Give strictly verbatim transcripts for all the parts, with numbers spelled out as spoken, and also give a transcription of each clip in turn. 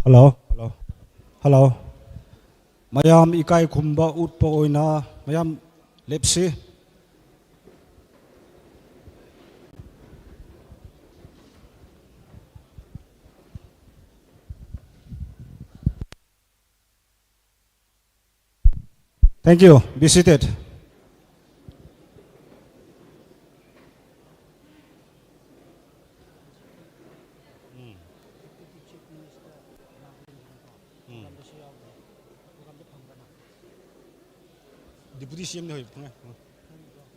Hello, hello, hello. ꯃꯌꯥꯝ ꯏꯀꯥꯏ ꯈꯨꯝꯕ ꯎꯠꯄ ꯑꯣꯏꯅ ꯃꯌꯥꯝ ꯂꯦꯞꯁꯤ꯫ Thank you. Be seated. Deputy C M ꯅ ꯍꯣꯏ ꯐꯪꯉꯦ꯫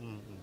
ꯎꯝ, ꯎꯝ꯫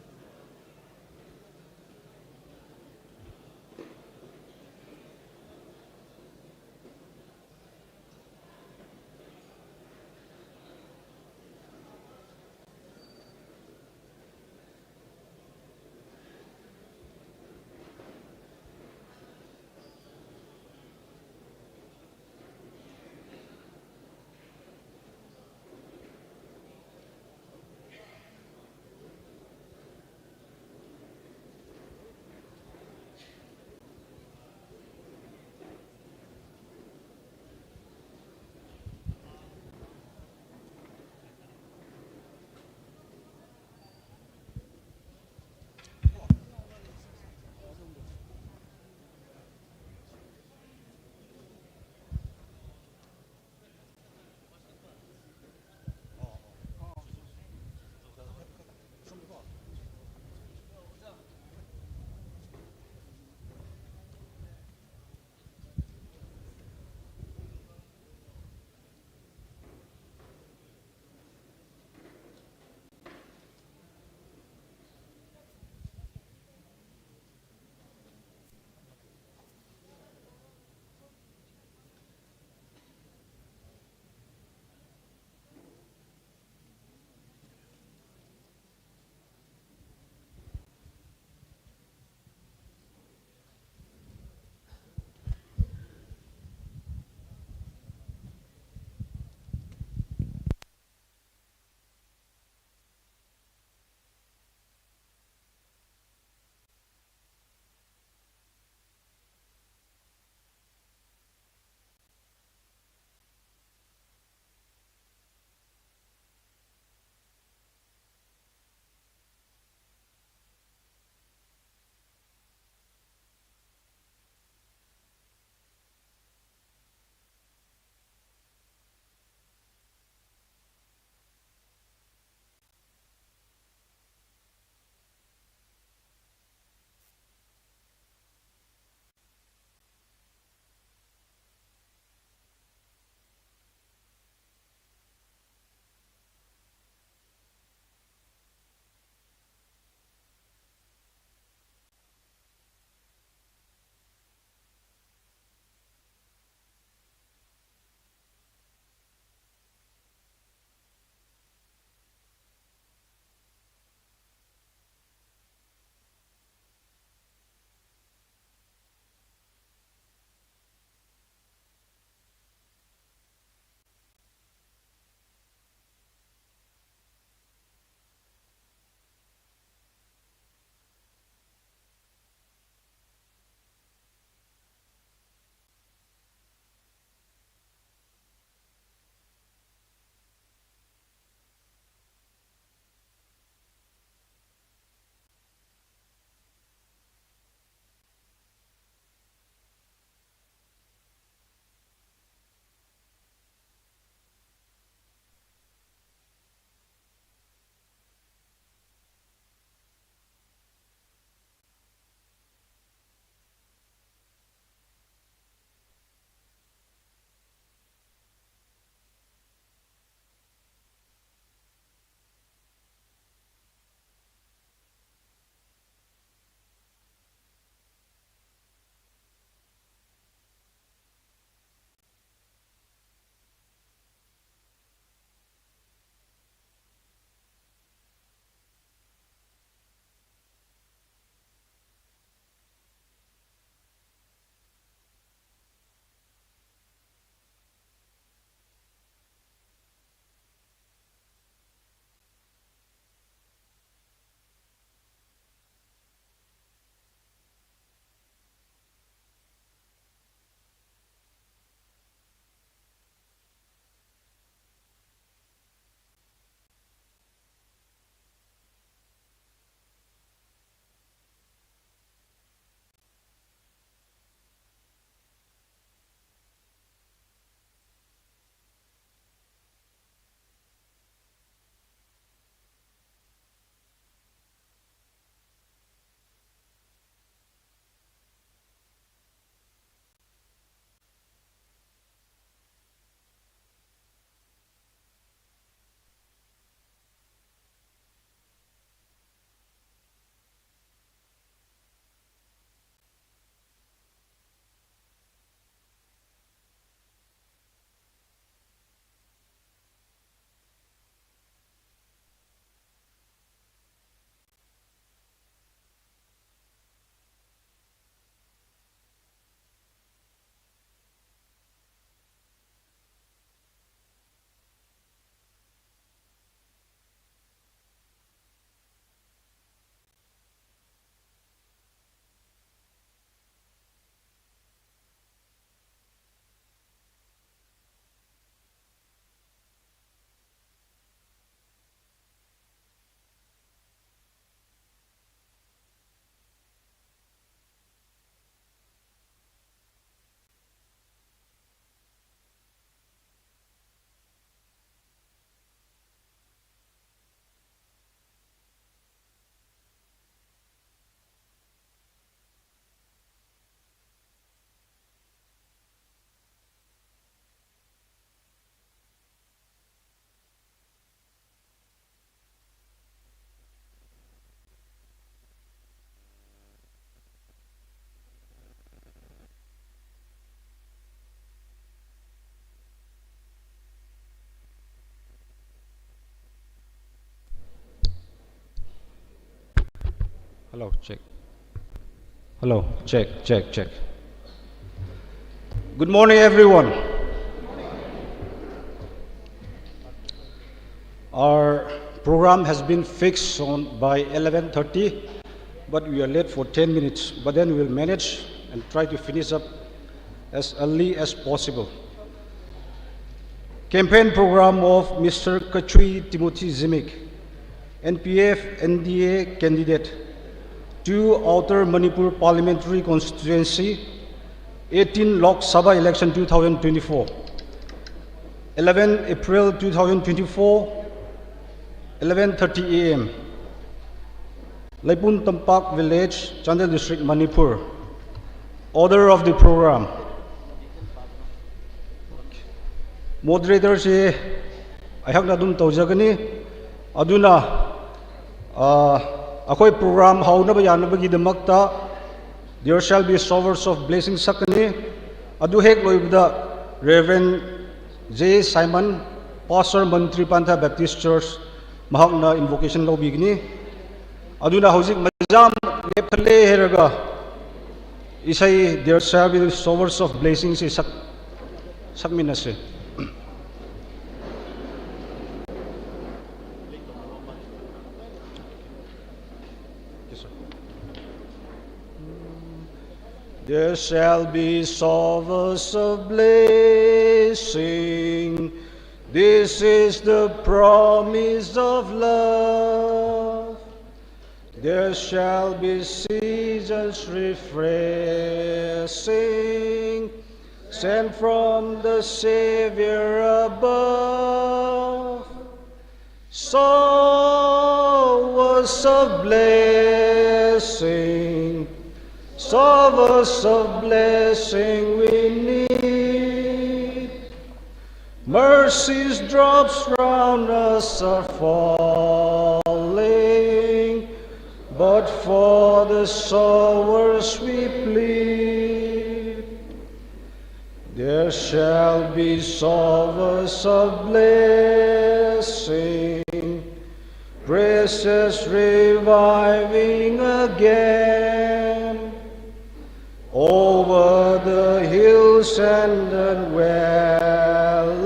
Hello, check. Hello, check, check, check. Good morning, everyone. Our program has been fixed on by eleven thirty, but we are late for ten minutes. But then we'll manage and try to finish up as early as possible. Campaign program of Mister Kachui Timothy Zimik, N P F N D A candidate to Outer Manipur Parliamentary Constituency, eighteen Lok Sabha election two thousand twenty-four, eleven April two thousand twenty-four, eleven thirty A M. Leipun Tampak Village, Chandel District, Manipur. Order of the program. Moderator ꯁꯤ ꯑꯩꯍꯥꯛꯅ ꯑꯗꯨꯝ ꯇꯧꯖꯒꯅꯤ꯫ ꯑꯗꯨꯅ, ꯑ, ꯑꯩꯈꯣꯏ program ꯍꯧꯅꯕ ꯌꯥꯅꯕꯒꯤꯗꯃꯛꯇ There Shall Be Showers of Blessing ꯁꯛꯀꯅꯤ꯫ ꯑꯗꯨ ꯍꯦꯛ ꯂꯣꯏꯕꯗ Reverend J Simon, Pastor Mantri Pantha Baptist Church, ꯃꯍꯥꯛꯅ invocation ꯂꯧꯕꯤꯒꯅꯤ꯫ ꯑꯗꯨꯅ ꯍꯧꯖꯤꯛ ꯃꯌꯥꯝ ꯂꯦꯞꯈꯠꯂꯦ ꯍꯥꯏꯔꯒ ꯏꯁꯩ There Shall Be Showers of Blessing ꯁꯤ ꯁꯛ-, ꯁꯛꯃꯤꯟꯅꯁꯦ꯫ There shall be showers of blessing. This is the promise of love. There shall be seasons refreshing, sent from the Savior above. Showers of blessing, showers of blessing we need. Mercy's drops round us are falling, but for the showers we plead. There shall be showers of blessing. Praises reviving again over the hills and the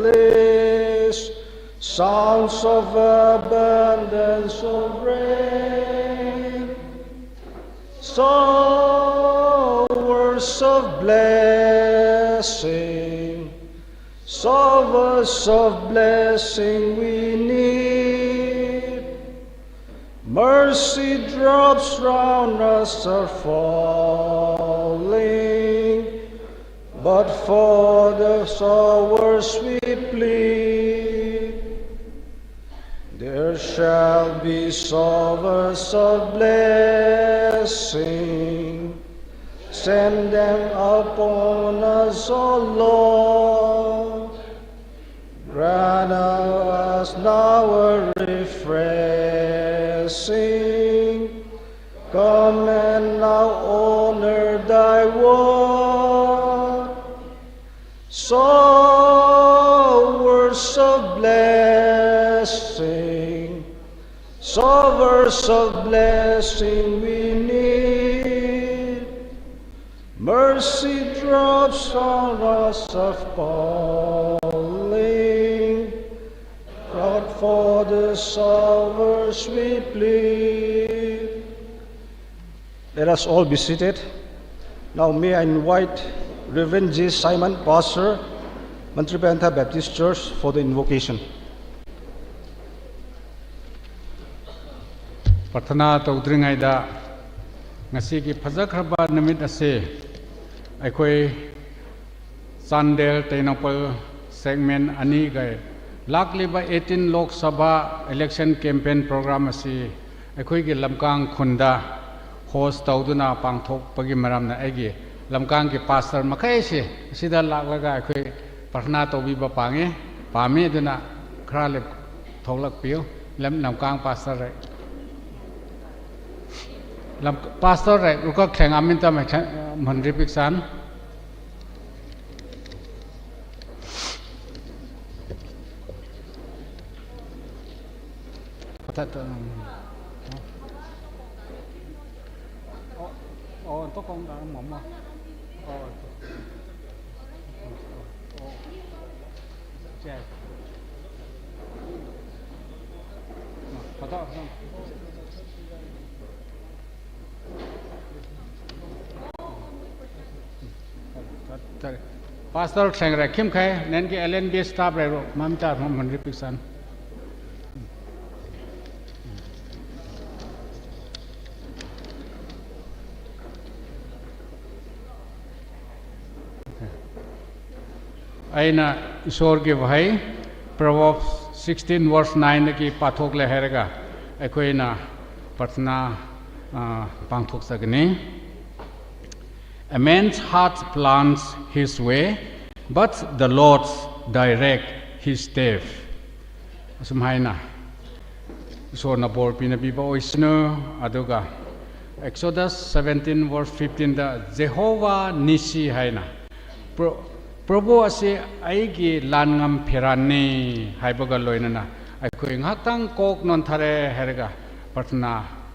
valleys, sounds of abundance of rain, showers of blessing, showers of blessing we need. Mercy drops round us are falling, but for the showers we plead. There shall be showers of blessing. Send them upon us, O Lord. Grant us now a refreshing. Come and now honor thy word. Showers of blessing, showers of blessing we need. Mercy drops on us of falling, but for the showers we plead. Let us all be seated. Now may I invite Reverend J Simon, Pastor, Mantripaithanktha Baptist Church, for the invocation. ꯄ꯭ꯔꯥꯔꯊꯅꯥ ꯇꯧꯗ꯭ꯔꯤꯉꯩꯗ, ꯉꯁꯤꯒꯤ ꯐꯖꯈ꯭ꯔꯕ ꯅꯨꯃꯤꯠ ꯑꯁꯤ ꯑꯩꯈꯣꯏ Chandel Tengnoupal segment ꯑꯅꯤꯒ ꯂꯥꯛꯂꯤꯕ eighteen Lok Sabha election campaign program ꯑꯁꯤ ꯑꯩꯈꯣꯏꯒꯤ ꯂꯝꯀꯥꯡ ꯈꯨꯟꯗ host ꯇꯧꯗꯨꯅ ꯄꯥꯡꯊꯣꯛꯄꯒꯤ ꯃꯔꯝꯅ ꯑꯩꯒꯤ ꯂꯝꯀꯥꯡꯒꯤ pastor ꯃꯈꯩꯁꯤ ꯑꯁꯤꯗ ꯂꯥꯛꯂꯒ ꯑꯩꯈꯣꯏ ꯄ꯭ꯔꯥꯔꯊꯅꯥ ꯇꯧꯕꯤꯕ ꯄꯥꯡꯉꯤ, ꯄꯥꯝꯃꯤ꯫ ꯑꯗꯨꯅ ꯈꯔ ꯂꯦꯞ-, ꯊꯣꯛꯂꯛꯄꯤꯌꯨ꯫ ꯂꯝ-, ꯂꯝꯀꯥꯡ pastor ꯔꯦ꯫ ꯂꯝ-, pastor ꯔꯦ, ꯔꯨꯀꯛ ꯊꯦꯡ ꯑꯃꯤꯟ ꯇꯝ ꯃꯟꯗ꯭ꯔꯤ ꯄꯤꯛꯁꯥꯟ꯫ ꯎꯝ꯫ ꯑꯣ, ꯑꯣ, ꯑꯣꯟꯊꯣꯛꯄ ꯑꯃꯨꯛ ꯂꯥꯛꯑꯝꯃꯣ, ꯑꯃ꯫ ꯑꯣ, ꯑꯣ, ꯑꯣ꯫ ꯁꯦ꯫ ꯑ, ꯐꯣꯇꯣ, ꯐꯣꯇꯣ꯫ ꯇꯔꯦ꯫ Pastor ꯁꯦꯡꯔꯦ ꯈꯤꯝꯈꯩ, ꯅꯦꯟꯒꯤ L N B staff ꯔꯦꯔꯣ, ꯃꯝ ꯆꯥ ꯃꯝ ꯍꯟꯗ꯭ꯔꯤ ꯄꯤꯛꯁꯟ꯫ ꯑꯩꯅ ꯏꯁꯣꯔꯒꯤ ꯋꯥꯍꯩ Proverbs sixteen verse nineꯗꯒꯤ ꯄꯥꯊꯣꯛꯂꯦ ꯍꯥꯏꯔꯒ ꯑꯩꯈꯣꯏꯅ ꯄ꯭ꯔꯊꯅꯥ, ꯑ, ꯄꯥꯡꯊꯣꯛꯆꯒꯅꯤ꯫ A man's heart plans his way, but the Lord's direct his step. ꯑꯁꯨꯝ ꯍꯥꯏꯅ ꯏꯁꯣꯔꯅ ꯕꯣꯔ ꯄꯤꯅꯕꯤꯕ ꯑꯣꯏꯁꯅꯨ꯫ ꯑꯗꯨꯒ Exodus seventeen verse fifteenꯗ ꯖꯦꯍꯣꯚꯥ ꯅꯤꯁꯤ ꯍꯥꯏꯅ, "ꯄ꯭ꯔ-, ꯄ꯭ꯔꯚꯨ ꯑꯁꯤ ꯑꯩꯒꯤ ꯂꯥꯟꯉꯝ ꯐꯤꯔꯥꯟꯅꯤ" ꯍꯥꯏꯕꯒ ꯂꯣꯏꯅꯅ ꯑꯩꯈꯣꯏ ꯉꯥꯏꯍꯥꯛꯇꯪ ꯀꯣꯛ ꯅꯣꯟꯊꯔꯦ ꯍꯥꯏꯔꯒ ꯄ꯭ꯔꯊꯅꯥ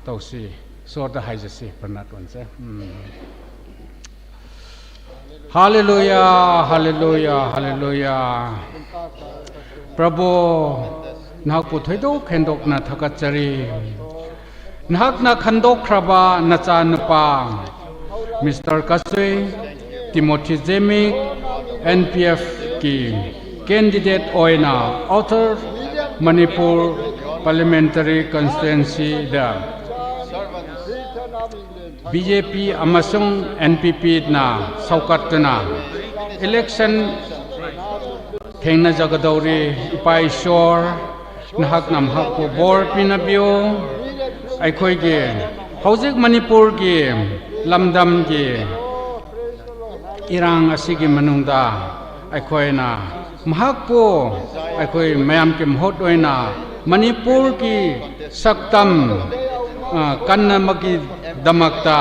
ꯇꯧꯁꯤ꯫ ꯏꯁꯣꯔꯗ ꯍꯥꯏꯖꯁꯤ ꯄ꯭ꯔꯊꯅꯥ ꯇꯧꯁꯦ꯫ ꯎꯝ꯫ ꯍꯥꯂꯦꯂꯨꯌꯥ, ꯍꯥꯂꯦꯂꯨꯌꯥ, ꯍꯥꯂꯦꯂꯨꯌꯥ꯫ ꯄ꯭ꯔꯚꯨ, ꯅꯍꯥꯛꯄꯨ ꯊꯣꯏꯗꯣꯛ ꯍꯦꯟꯗꯣꯛꯅ ꯊꯥꯒꯠꯆꯔꯤ꯫ ꯅꯍꯥꯛꯅ ꯈꯟꯗꯣꯛꯈ꯭ꯔꯕ ꯅꯆꯥꯅꯨꯄꯥ Mister ꯀꯆꯨꯏ, Timothy Zimik, N P Fꯀꯤ candidate ꯑꯣꯏꯅ Outer Manipur Parliamentary Constituencyꯗ B J P ꯑꯃꯁꯨꯡ N P Pꯅ ꯁꯧꯒꯠꯇꯨꯅ election ꯊꯦꯡꯅꯖꯒꯗꯧꯔꯤ꯫ ꯏꯄꯥ ꯏꯁꯣꯔ, ꯅꯍꯥꯛꯅ ꯃꯍꯥꯛꯄꯨ ꯕꯣꯔ ꯄꯤꯅꯕꯤꯌꯨ꯫ ꯑꯩꯈꯣꯏꯒꯤ ꯍꯧꯖꯤꯛ ꯃꯅꯤꯄꯨꯔꯒꯤ ꯂꯝꯗꯝꯒꯤ ꯏꯔꯥꯡ ꯑꯁꯤꯒꯤ ꯃꯅꯨꯡꯗ ꯑꯩꯈꯣꯏꯅ ꯃꯍꯥꯛꯄꯨ ꯑꯩꯈꯣꯏ ꯃꯌꯥꯝꯒꯤ ꯃꯍꯨꯠ ꯑꯣꯏꯅ ꯃꯅꯤꯄꯨꯔꯒꯤ ꯁꯛꯇꯝ, ꯑ, ꯀꯟꯅꯕꯒꯤꯗꯃꯛꯇ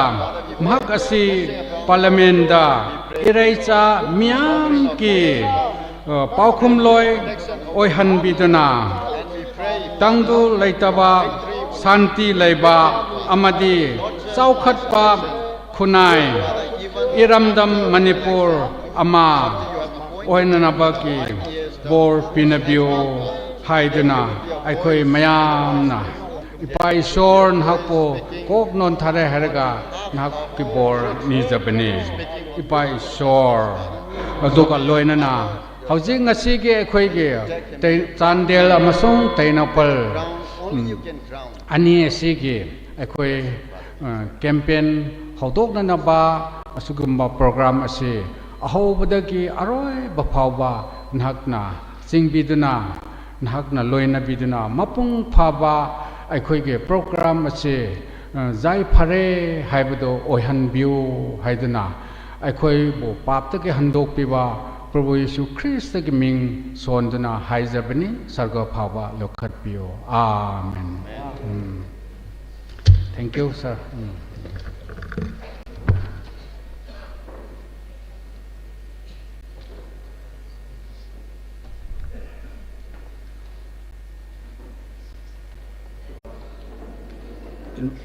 ꯃꯍꯥꯛ ꯑꯁꯤ ꯄꯥꯔꯂꯤꯌꯥꯃꯦꯟꯗ ꯏꯔꯩꯆꯥ ꯃꯤꯌꯥꯝꯒꯤ, ꯑ, ꯄꯥꯎꯈꯨꯝꯂꯣꯏ ꯑꯣꯏꯍꯟꯕꯤꯗꯨꯅ ꯇꯪꯗꯨ ꯂꯩꯇꯥꯕ, ꯁꯥꯟꯇꯤ ꯂꯩꯕ ꯑꯃꯗꯤ ꯆꯥꯎꯈꯠꯄ ꯈꯨꯟꯅꯥꯏ, ꯏꯔꯝꯗꯝ ꯃꯅꯤꯄꯨꯔ ꯑꯃ ꯑꯣꯏꯅꯅꯕꯒꯤ ꯕꯣꯔ ꯄꯤꯅꯕꯤꯌꯨ ꯍꯥꯏꯗꯨꯅ ꯑꯩꯈꯣꯏ ꯃꯌꯥꯝꯅ ꯏꯄꯥ ꯏꯁꯣꯔ ꯅꯍꯥꯛꯄꯨ ꯀꯣꯛ ꯅꯣꯟꯊꯔꯦ ꯍꯥꯏꯔꯒ ꯅꯍꯥꯛꯀꯤ ꯕꯣꯔ ꯅꯤꯖꯕꯅꯤ ꯏꯄꯥ ꯏꯁꯣꯔ꯫ ꯑꯗꯨꯒ ꯂꯣꯏꯅꯅ ꯍꯧꯖꯤꯛ ꯉꯁꯤꯒꯤ ꯑꯩꯈꯣꯏꯒꯤ ꯇꯩ-, ꯆꯥꯟꯗꯦꯜ ꯑꯃꯁꯨꯡ ꯇꯦꯡꯅꯧꯄꯜ, ꯎꯝ, ꯑꯅꯤ ꯑꯁꯤꯒꯤ ꯑꯩꯈꯣꯏ, ꯑ, ꯀꯦꯝꯄꯦꯟ ꯍꯧꯗꯣꯛꯅꯅꯕ ꯑꯁꯤꯒꯨꯝꯕ ꯄ꯭ꯔꯣꯒ꯭ꯔꯥꯝ ꯑꯁꯤ ꯑꯍꯧꯕꯗꯒꯤ ꯑꯔꯣꯏꯕ ꯐꯥꯎꯕ ꯅꯍꯥꯛꯅ ꯆꯤꯡꯕꯤꯗꯨꯅ, ꯅꯍꯥꯛꯅ ꯂꯣꯏꯅꯕꯤꯗꯨꯅ ꯃꯄꯨꯡ ꯐꯥꯕ ꯑꯩꯈꯣꯏꯒꯤ ꯄ꯭ꯔꯣꯒ꯭ꯔꯥꯝ ꯑꯁꯤ, ꯑ, ꯌꯥꯏꯐꯔꯦ ꯍꯥꯏꯕꯗꯨ ꯑꯣꯏꯍꯟꯕꯤꯌꯨ ꯍꯥꯏꯗꯨꯅ ꯑꯩꯈꯣꯏꯕꯨ ꯄꯥꯞꯇꯒꯤ ꯍꯟꯗꯣꯛꯄꯤꯕ ꯄ꯭ꯔꯚꯨ ꯌꯤꯁꯨ ꯈ꯭ꯔꯤꯁꯇꯒꯤ ꯃꯤꯡ ꯁꯣꯟꯗꯨꯅ ꯍꯥꯏꯖꯕꯅꯤ, ꯁꯔꯒ ꯐꯥꯎꯕ ꯂꯧꯈꯠꯄꯤꯌꯨ꯫ ꯑꯥꯃꯦꯟ꯫ ꯎꯝ꯫ Thank you, sir. ꯎꯝ꯫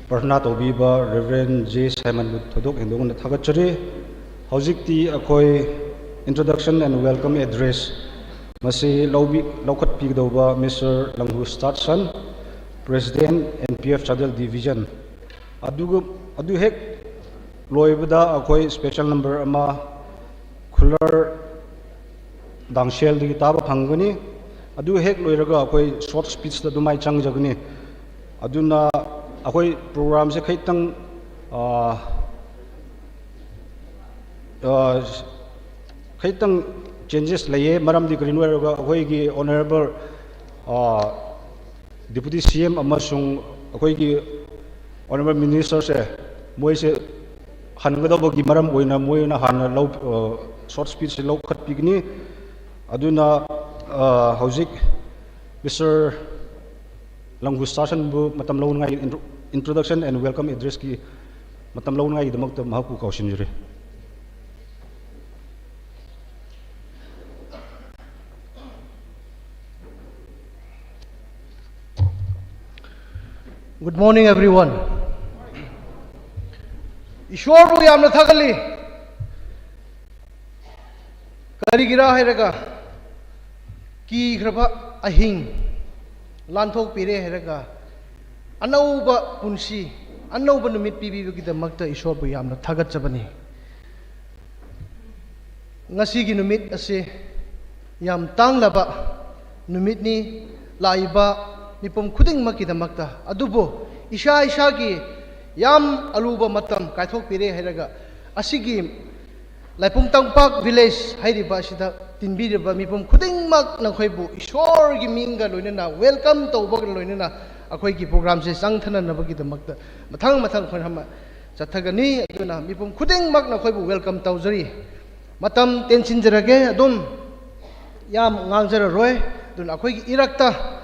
ꯄ꯭ꯔꯊꯅꯥ ꯇꯧꯕꯤꯕ ꯔꯦꯚꯔꯦꯟ ꯖꯦ ꯁꯥꯏꯃꯟꯕꯨ ꯊꯣꯏꯗꯣꯛ ꯍꯦꯟꯗꯣꯛꯅ ꯊꯥꯒꯠꯆꯔꯤ꯫ ꯍꯧꯖꯤꯛꯇꯤ ꯑꯩꯈꯣꯏ introduction and welcome address ꯃꯁꯤ ꯂꯧꯕꯤ-, ꯂꯧꯈꯠꯄꯤꯒꯗꯧꯕ mister ꯂꯪꯍꯨ ꯁ꯭ꯇꯥꯔꯠꯁꯟ, President, N P F Chadel Division꯫ ꯑꯗꯨꯒ, ꯑꯗꯨ ꯍꯦꯛ ꯂꯣꯏꯕꯗ ꯑꯩꯈꯣꯏ special number ꯑꯃ ꯈꯨꯂꯔ ꯗꯥꯡꯁꯦꯜꯗꯒꯤ ꯇꯥꯕ ꯐꯪꯒꯅꯤ꯫ ꯑꯗꯨ ꯍꯦꯛ ꯂꯣꯏꯔꯒ ꯑꯩꯈꯣꯏ short speechꯇ ꯑꯗꯨꯃꯥꯏ ꯆꯪꯖꯒꯅꯤ꯫ ꯑꯗꯨꯅ ꯑꯩꯈꯣꯏ ꯄ꯭ꯔꯣꯒ꯭ꯔꯥꯝꯁꯦ ꯈꯤꯇꯪ, ꯑ, ꯑ, ꯈꯤꯇꯪ changes ꯂꯩꯌꯦ꯫ ꯃꯔꯝꯗꯤ ꯀꯔꯤꯅꯣ ꯍꯥꯏꯔꯒ ꯑꯩꯈꯣꯏꯒꯤ honourable, ꯑ, Deputy C M ꯑꯃꯁꯨꯡ ꯑꯩꯈꯣꯏꯒꯤ honourable ministerꯁꯦ, ꯃꯣꯏꯁꯦ ꯍꯟꯒꯗꯧꯕꯒꯤ ꯃꯔꯝ ꯑꯣꯏꯅ ꯃꯣꯏꯅ ꯍꯥꯟꯅ ꯂꯧ-, ꯑ, short speechꯁꯦ ꯂꯧꯈꯠꯄꯤꯒꯅꯤ꯫ ꯑꯗꯨꯅ, ꯑ, ꯍꯧꯖꯤꯛ ꯃꯤꯁꯇꯔ ꯂꯪꯍꯨ ꯁ꯭ꯇꯥꯔꯠꯁꯟꯕꯨ ꯃꯇꯝ ꯂꯧꯅꯉꯥꯏ intro-, introduction and welcome addressꯀꯤ ꯃꯇꯝ ꯂꯧꯅꯉꯥꯏꯒꯤꯗꯃꯛꯇ ꯃꯍꯥꯛꯄꯨ ꯀꯧꯁꯤꯟꯖꯔꯤ꯫ Good morning, everyone. ꯏꯁꯣꯔꯕꯨ ꯌꯥꯝꯅ ꯊꯥꯒꯠꯂꯤ꯫ ꯀꯔꯤꯒꯤꯔꯥ ꯍꯥꯏꯔꯒ, ꯀꯤꯈ꯭ꯔꯕ ꯑꯍꯤꯡ ꯂꯥꯟꯊꯣꯛꯄꯤꯔꯦ ꯍꯥꯏꯔꯒ, ꯑꯅꯧꯕ ꯄꯨꯟꯁꯤ, ꯑꯅꯧꯕ ꯅꯨꯃꯤꯠ ꯄꯤꯕꯤꯕꯒꯤꯗꯃꯛꯇ ꯏꯁꯣꯔꯕꯨ ꯌꯥꯝꯅ ꯊꯥꯒꯠꯆꯕꯅꯤ꯫ ꯉꯁꯤꯒꯤ ꯅꯨꯃꯤꯠ ꯑꯁꯤ ꯌꯥꯝ ꯇꯥꯡꯂꯕ ꯅꯨꯃꯤꯠꯅꯤ ꯂꯥꯛꯏꯕ ꯃꯤꯄꯨꯝ ꯈꯨꯗꯤꯡꯃꯛꯀꯤꯗꯃꯛꯇ꯫ ꯑꯗꯨꯕꯨ ꯏꯁꯥ ꯏꯁꯥꯒꯤ ꯌꯥꯝ ꯑꯔꯨꯕ ꯃꯇꯝ ꯀꯥꯏꯊꯣꯛꯄꯤꯔꯦ ꯍꯥꯏꯔꯒ, ꯑꯁꯤꯒꯤ ꯂꯥꯏꯄꯨꯡ ꯇꯝꯄꯥꯛ ꯚꯤꯂꯦꯖ ꯍꯥꯏꯔꯤꯕ ꯑꯁꯤꯗ ꯇꯤꯟꯕꯤꯔꯤꯕ ꯃꯤꯄꯨꯝ ꯈꯨꯗꯤꯡꯃꯛ ꯅꯈꯣꯏꯕꯨ ꯏꯁꯣꯔꯒꯤ ꯃꯤꯡꯒ ꯂꯣꯏꯅꯅ welcome ꯇꯧꯕꯒ ꯂꯣꯏꯅꯅ ꯑꯩꯈꯣꯏꯒꯤ programꯁꯦ ꯆꯪꯊꯅꯅꯕꯒꯤꯗꯃꯛꯇ ꯃꯊꯪ ꯃꯊꯪ ꯑꯩꯈꯣꯏꯅ ꯆꯠꯊꯒꯅꯤ꯫ ꯑꯗꯨꯅ ꯃꯤꯄꯨꯝ ꯈꯨꯗꯤꯡꯃꯛ ꯅꯈꯣꯏꯕꯨ welcome ꯇꯧꯖꯔꯤ꯫ ꯃꯇꯝ ꯇꯦꯟꯁꯤꯟꯖꯔꯒꯦ, ꯑꯗꯨꯝ ꯌꯥꯝ ꯉꯥꯡꯖꯔꯔꯣꯏ꯫ ꯑꯗꯨꯅ ꯑꯩꯈꯣꯏꯒꯤ ꯏꯔꯛꯇ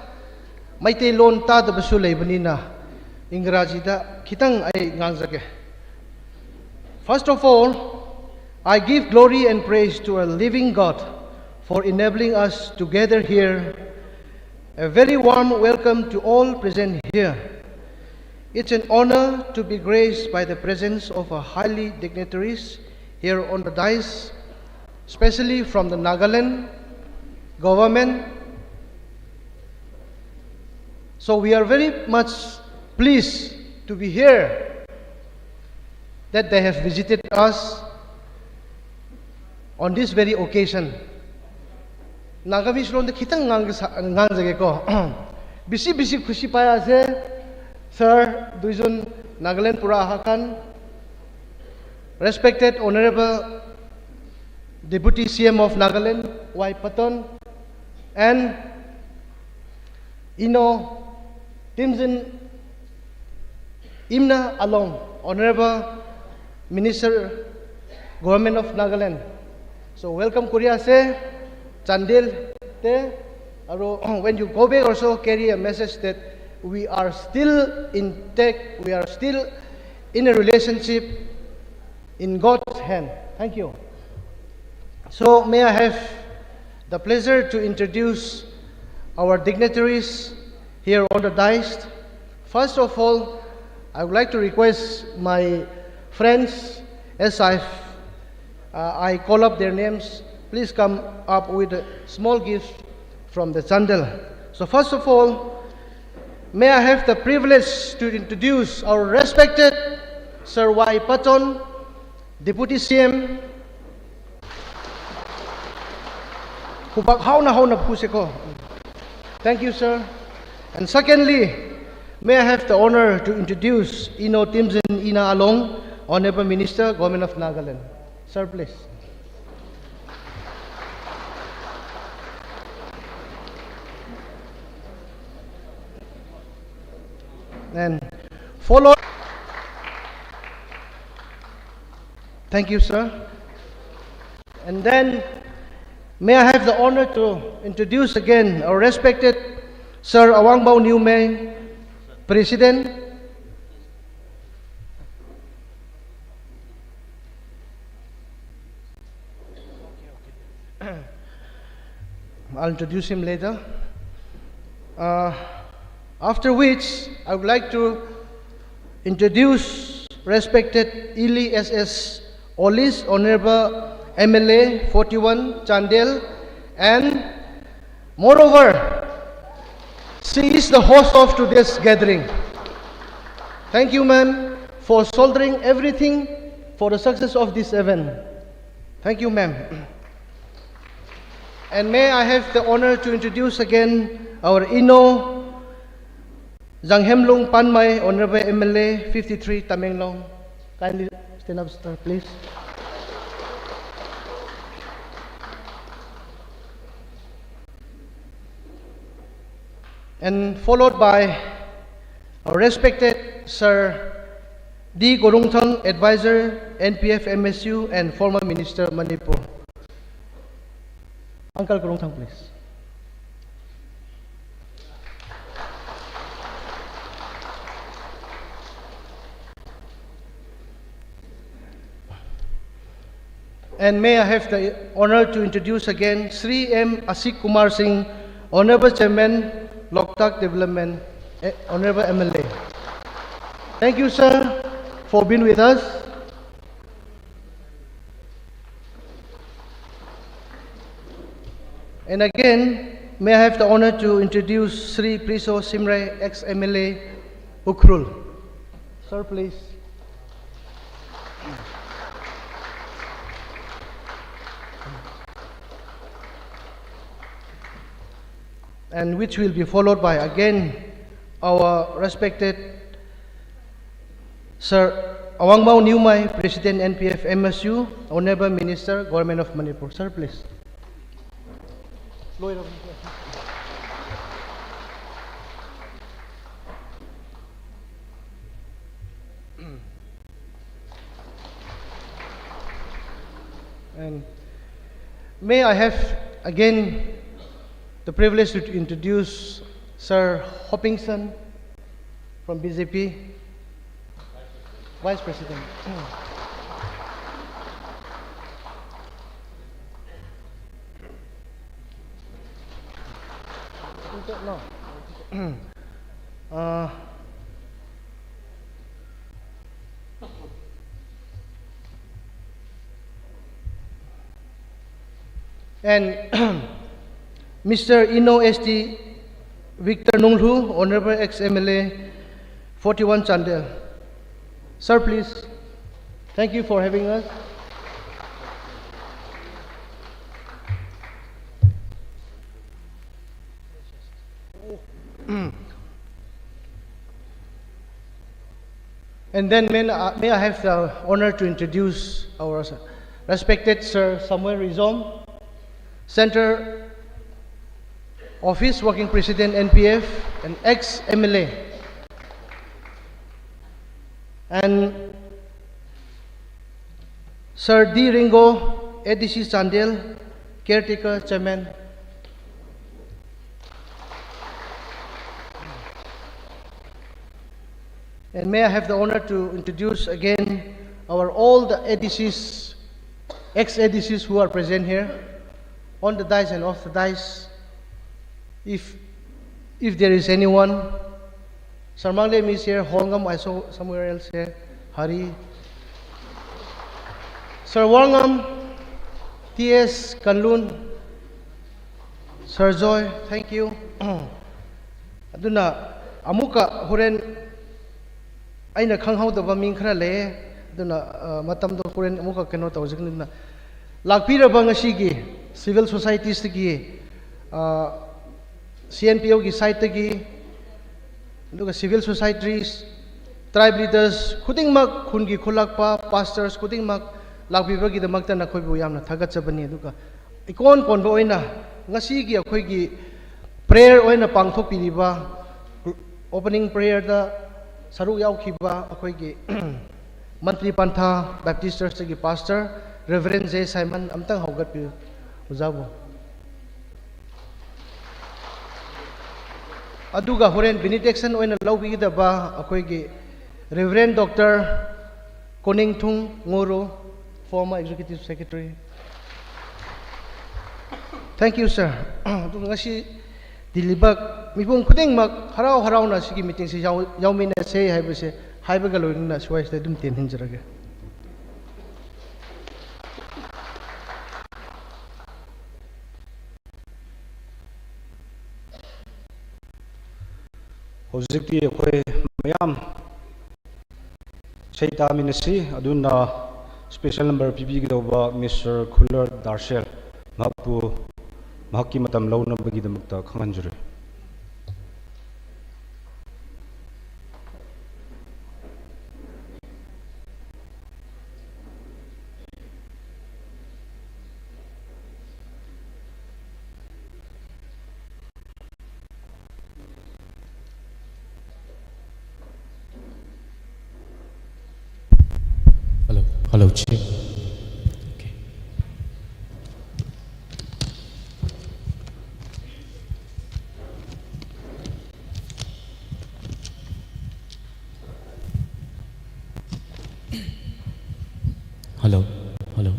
ꯃꯩꯇꯩꯂꯣꯟ ꯇꯥꯗꯕꯁꯨ ꯂꯩꯕꯅꯤꯅ ꯏꯪꯒ꯭ꯔꯥꯖꯤꯗ ꯈꯤꯇꯪ ꯑꯩ ꯉꯥꯡꯖꯒꯦ꯫ First of all, I give glory and praise to our living God for enabling us to gather here. A very warm welcome to all present here. It's an honor to be graced by the presence of our highly dignitaries here on the dais, especially from the Nagaland government. So we are very much pleased to be here, that they have visited us on this very occasion. Nagamese ꯂꯣꯟꯗ ꯈꯤꯇꯪ ꯉꯥꯡꯖꯒꯦꯀꯣ꯫ ꯕꯤꯁꯤ ꯕꯤꯁꯤ ꯈꯨꯁꯤ ꯄꯥꯏ ꯑꯁꯦ, sir, ꯗꯨꯏꯖꯨꯟ Nagaland ꯄꯨꯔꯥ ꯑꯍꯥꯀꯥꯟ, respected Honorable Deputy C M of Nagaland, Y Patton, and Ino Timson Imna Along, Honorable Minister, Government of Nagaland. So welcome Korea se, Chandel te, aro when you go back also carry a message that we are still intact, we are still in a relationship in God's hand. Thank you. So may I have the pleasure to introduce our dignitaries here on the dais. First of all, I would like to request my friends, as I, uh, I call up their names, please come up with small gifts from the Chandel. So first of all, may I have the privilege to introduce our respected Sir Y Patton, Deputy C M. Khubak hauna hauna phuseko. Thank you, sir. And secondly, may I have the honor to introduce Ino Timson Ina Along, Honorable Minister, Government of Nagaland. Sir, please. And follow. Thank you, sir. And then, may I have the honor to introduce again our respected Sir Awangbau Newman, President. I'll introduce him later. Uh, after which, I would like to introduce respected Ili S S Olis, Honorable M L A forty-one, Chandel, and moreover, she is the host of today's gathering. Thank you, ma'am, for shouldering everything for the success of this event. Thank you, ma'am. And may I have the honor to introduce again our Ino Janghemlung Panmai, Honorable M L A fifty-three, Tamenglong. Kindly stand up, sir, please. And followed by our respected Sir D Gurungthang, Advisor, N P F M S U, and former Minister, Manipur. Uncle Gurungthang, please. And may I have the honor to introduce again Sri M Asik Kumar Singh, Honorable Chairman, Loktak Development eh, Honorable M L A. Thank you, sir, for being with us. And again, may I have the honor to introduce Sri Priso Simray, ex-M L A, Ukhrul. Sir, please. And which will be followed by, again, our respected Sir Awangbau Newmai, President N P F M S U, Honorable Minister, Government of Manipur. Sir, please. And may I have again the privilege to introduce Sir Hopingson from B J P, Vice President. No. Uh, and Mister Ino S T Victor Nunglu, Honorable ex-M L A, forty-one Chandel. Sir, please. Thank you for having us. And then may, uh, may I have the honor to introduce our respected Sir Samuel Rizom, Center Office Working President N P F and ex-M L A. And Sir D Ringo, A D C Chandel, Caretaker Chairman. And may I have the honor to introduce again our all the A D Cs, ex-A D Cs who are present here on the dais and off the dais. If, if there is anyone, Sir Manglem is here, Holngam, I saw somewhere else here. Hari. Sir Warngam, T S Kanlun, Sir Joy, thank you. ꯑꯗꯨꯅ ꯑꯃꯨꯛꯀ ꯍꯣꯔꯦꯟ ꯑꯩꯅ ꯈꯪꯍꯧꯗꯕ ꯃꯤꯡ ꯈꯔ ꯂꯩꯌꯦ, ꯑꯗꯨꯅ, ꯑ, ꯃꯇꯝꯗꯣ ꯍꯣꯔꯦꯟ ꯑꯃꯨꯛꯀ ꯀꯩꯅꯣ ꯇꯧꯖꯒꯅꯤ꯫ ꯑꯗꯨꯅ ꯂꯥꯛꯄꯤꯔꯕ ꯉꯁꯤꯒꯤ civil societiesꯇꯒꯤ, ꯑ, C N P Oꯒꯤ sideꯇꯒꯤ, ꯑꯗꯨꯒ civil societies, tribe leaders ꯈꯨꯗꯤꯡꯃꯛ, ꯈꯨꯟꯒꯤ ꯈꯨꯜꯂꯛꯄ, pastors ꯈꯨꯗꯤꯡꯃꯛ ꯂꯥꯛꯄꯤꯕꯒꯤꯗꯃꯛꯇ ꯅꯈꯣꯏꯕꯨ ꯌꯥꯝꯅ ꯊꯥꯒꯠꯆꯕꯅꯤ꯫ ꯑꯗꯨꯒ ꯏꯀꯣꯟ ꯀꯣꯟꯕ ꯑꯣꯏꯅ ꯉꯁꯤꯒꯤ ꯑꯩꯈꯣꯏꯒꯤ prayer ꯑꯣꯏꯅ ꯄꯥꯡꯊꯣꯛꯄꯤꯔꯤꯕ opening prayerꯗ ꯁꯔꯨꯛ ꯌꯥꯎꯈꯤꯕ ꯑꯩꯈꯣꯏꯒꯤ ꯃꯟꯇ꯭ꯔꯤ ꯄꯟꯊꯥ Baptist Churchꯇꯒꯤ pastor Reverend J Simon ꯑꯝꯇꯪ ꯍꯧꯒꯠꯄꯤꯌꯨ, ꯑꯣꯖꯥꯕꯨ꯫ ꯑꯗꯨꯒ ꯍꯣꯔꯦꯟ benediction ꯑꯣꯏꯅ ꯂꯧꯕꯤꯒꯗꯕ ꯑꯩꯈꯣꯏꯒꯤ Reverend Doctor ꯀꯣꯅꯤꯡꯊꯨꯡ ꯉꯣꯔꯨ, former executive secretary꯫ Thank you, sir꯫ ꯑꯗꯨꯒ ꯉꯁꯤ ꯇꯤꯜꯂꯤꯕ ꯃꯤꯄꯨꯝ ꯈꯨꯗꯤꯡꯃꯛ ꯍꯔꯥꯎ ꯍꯔꯥꯎꯅ ꯁꯤꯒꯤ meetingꯁꯤ ꯌꯥꯎ-, ꯌꯥꯎꯃꯤꯟꯅꯁꯦ ꯍꯥꯏꯕꯁꯦ ꯍꯥꯏꯕꯒ ꯂꯣꯏꯅꯅ ꯁ꯭ꯋꯥꯏꯁꯤꯗ ꯑꯗꯨꯝ ꯇꯦꯟꯍꯟꯖꯔꯒꯦ꯫ ꯍꯧꯖꯤꯛꯇꯤ ꯑꯩꯈꯣꯏ ꯃꯌꯥꯝ ꯏꯁꯩ ꯇꯥꯃꯤꯟꯅꯁꯤ꯫ ꯑꯗꯨꯅ special number ꯄꯤꯕꯤꯒꯗꯧꯕ Mister ꯈꯨꯜꯂꯔ ꯗꯥꯔꯁꯦꯜ, ꯃꯍꯥꯛꯄꯨ ꯃꯍꯥꯛꯀꯤ ꯃꯇꯝ ꯂꯧꯅꯕꯒꯤꯗꯃꯛꯇ ꯈꯪꯍꯟꯖꯔꯤ꯫ Hello, hello, check. Okay. Hello, hello.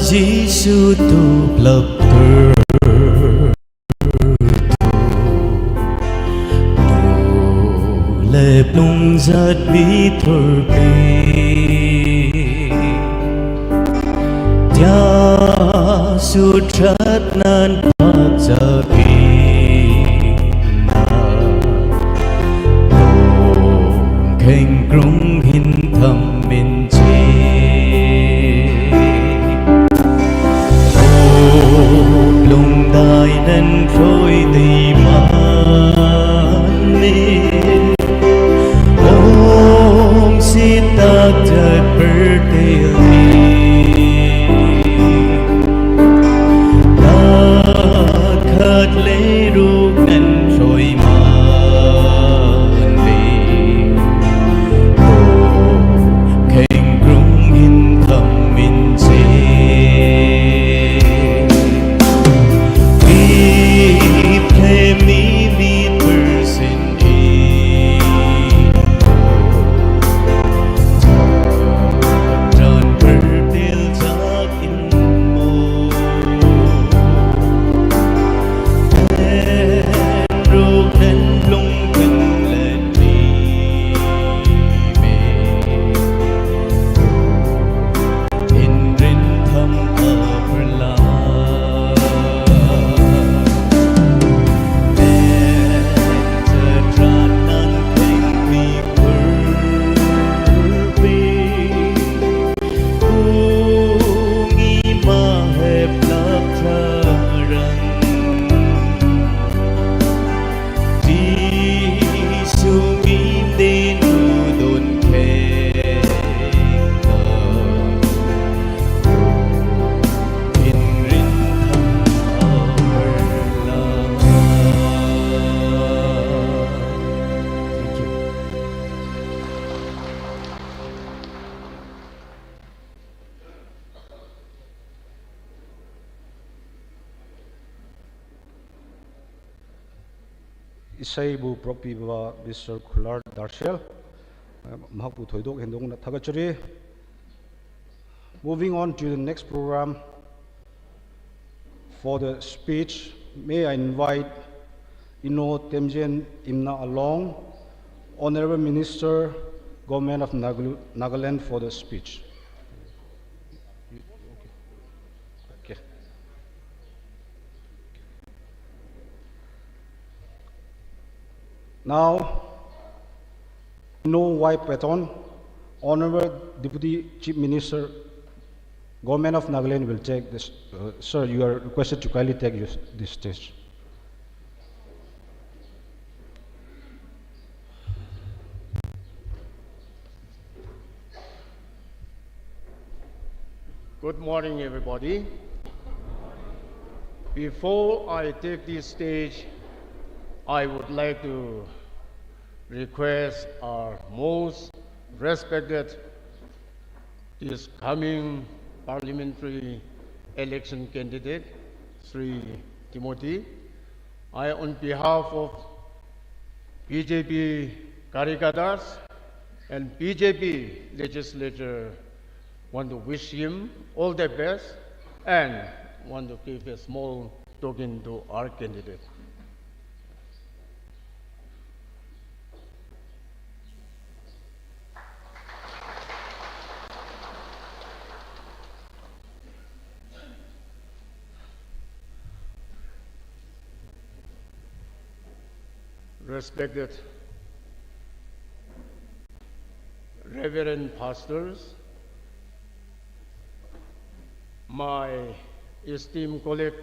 Jisu tuplap tur tu, tu le plung zat bi tur bi. Tia su trat nan pak zat bi na. Keng krung hin tham min chi. Lungdai nan troi dei man ni. Om si tak jat per te li. Khat le ruk nan troi man li. Keng krung hin tham min chi. Ip le mi mi person in. Tran per til zak in mo. Ruk nan lung keng le mi me. In rin tham a per la. En sa tran nan keng mi kur bi. Ung i ma hep lap tha rang. Jisu mi te nu don khe. In rin tham a per la. Thank you. ꯏꯁꯩꯕꯨ ꯄꯨꯔꯛꯄꯤꯕ mister ꯈꯨꯂꯥꯔ ꯗꯥꯔꯁꯦꯜ, ꯃꯍꯥꯛꯄꯨ ꯊꯣꯏꯗꯣꯛ ꯍꯦꯟꯗꯣꯛꯅ ꯊꯥꯒꯠꯆꯔꯤ꯫ Moving on to the next program, for the speech, may I invite Ino Temjen Imna Along, Honorable Minister, Government of Nagalu- Nagaland, for the speech. Okay. Now, Ino Y Patton, Honorable Deputy Chief Minister, Government of Nagaland, will take this. Uh, sir, you are requested to kindly take your, this stage. Good morning, everybody. Before I take this stage, I would like to request our most respected this coming parliamentary election candidate, Shri Timothy. I, on behalf of B J P karyakartas and B J P legislature, want to wish him all the best and want to give a small token to our candidate. Respected Reverend Pastors, my esteemed colleague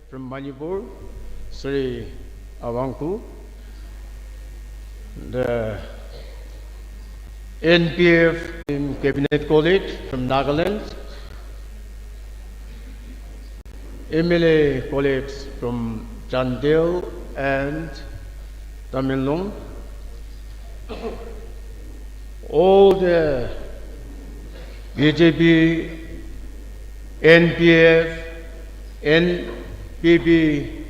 from Manipur, Sri Awangku, the N P F cabinet colleague from Nagaland, M L A colleagues from Chandel and Tamenglong, all the B J P, N P F, N P P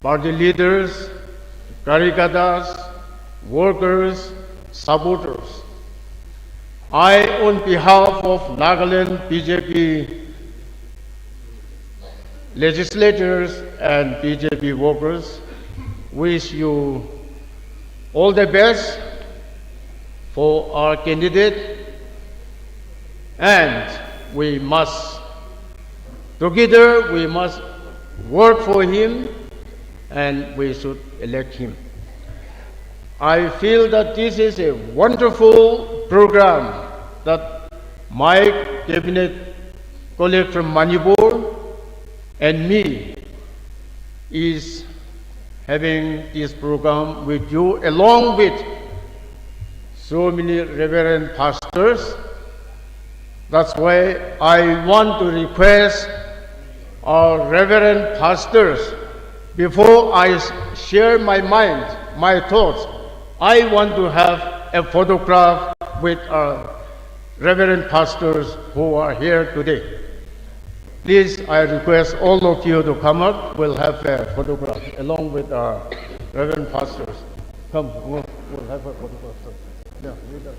party leaders, karyakartas, workers, supporters, I, on behalf of Nagaland B J P legislators and B J P workers, wish you all the best for our candidate, and we must, together, we must work for him, and we should elect him. I feel that this is a wonderful program that my cabinet colleague from Manipur and me is having this program with you, along with so many reverend pastors. That's why I want to request our reverend pastors, before I s- share my mind, my thoughts, I want to have a photograph with our reverend pastors who are here today. Please, I request all of you to come up. We'll have a photograph along with our reverend pastors. Come, we'll, we'll have a photograph. Yeah, lead us.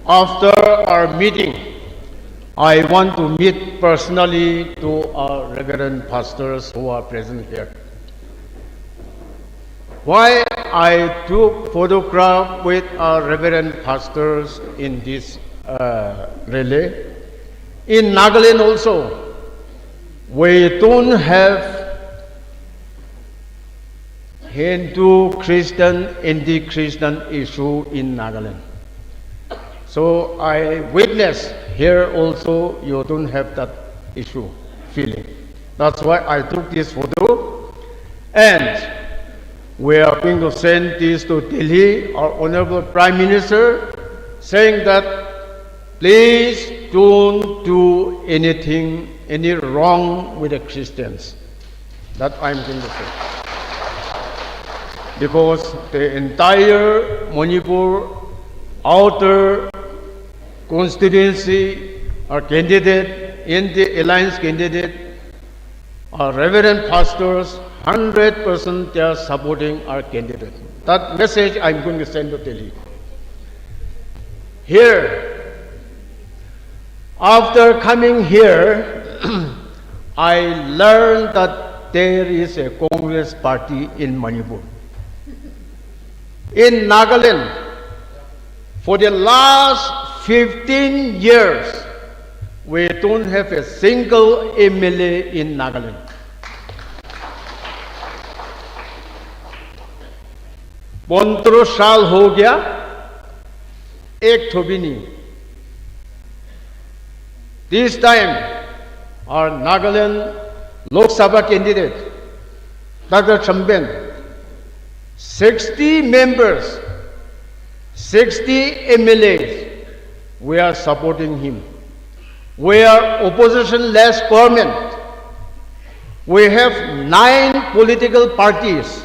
After our meeting, I want to meet personally to our reverend pastors who are present here. Why I took photograph with our reverend pastors in this uh, rally? In Nagaland also, we don't have Hindu Christian, anti-Christian issue in Nagaland. So I witness here also you don't have that issue feeling. That's why I took this photo. And we are going to send this to Delhi, our Honorable Prime Minister, saying that please don't do anything, any wrong with the Christians. That I'm going to say. Because the entire Manipur outer constituency, our candidate in the alliance candidate, our reverend pastors, hundred percent they are supporting our candidate. That message I'm going to send to Delhi. Here, after coming here, I learned that there is a Congress party in Manipur. In Nagaland, for the last fifteen years, we don't have a single M L A in Nagaland. पन्ध्र साल हो गया, एक ठो भी नहीं। This time, our Nagaland Lok Sabha candidate, Doctor Chamben, sixty members, sixty M L As, we are supporting him. We are opposition-less government. We have nine political parties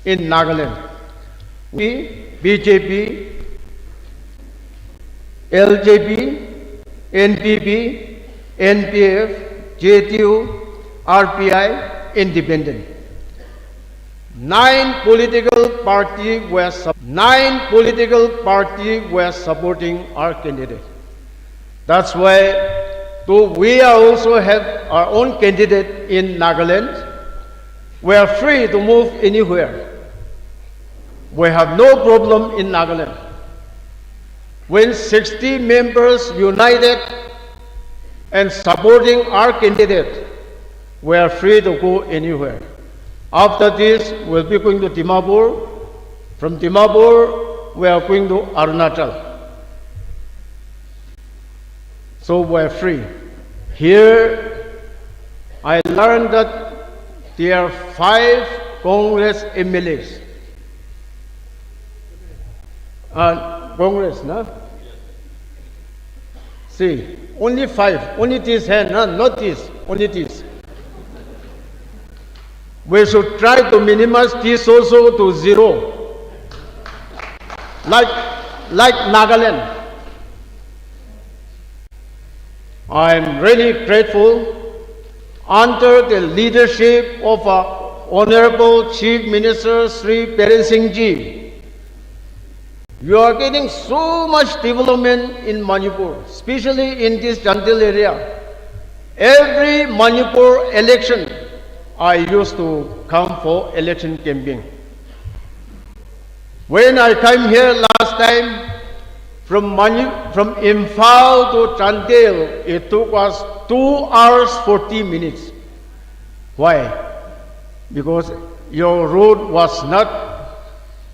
in Nagaland. We, B J P, L J P, N P P, N P F, J T U, R P I, independent. Nine political party were sup- nine political party were supporting our candidate. That's why too, we are also have our own candidate in Nagaland. We are free to move anywhere. We have no problem in Nagaland. When sixty members united and supporting our candidate, we are free to go anywhere. After this, we'll be going to Dimapur. From Dimapur, we are going to Arunachal. So we're free. Here, I learned that there are five Congress M L As. Uh, Congress, no? See, only five, only this hand, no? Not this, only this. We should try to minimize this also to zero. Like, like Nagaland. I'm really grateful under the leadership of our Honorable Chief Minister Shri Biren Singh Ji. You are getting so much development in Manipur, especially in this Chandel area. Every Manipur election, I used to come for election campaign. When I came here last time, from Mani-, from Imphal to Chandel, it took us two hours forty minutes. Why? Because your road was not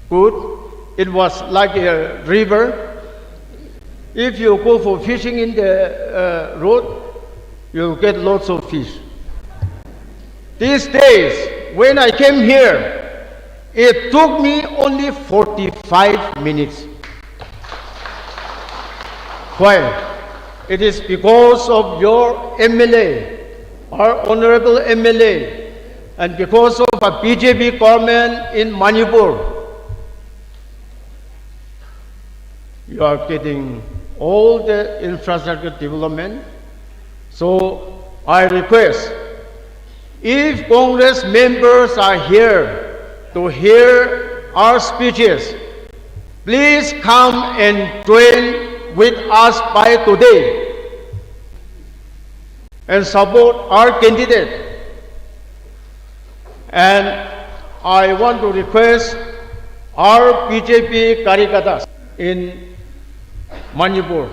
good. It was like a river. If you go for fishing in the uh, road, you get lots of fish. These days, when I came here, it took me only forty-five minutes. Why? It is because of your M L A, our honorable M L A, and because of a B J P government in Manipur. You are getting all the infrastructure development. So I request, if Congress members are here, to hear our speeches, please come and join with us by today and support our candidate. And I want to request our B J P karyakartas in Manipur,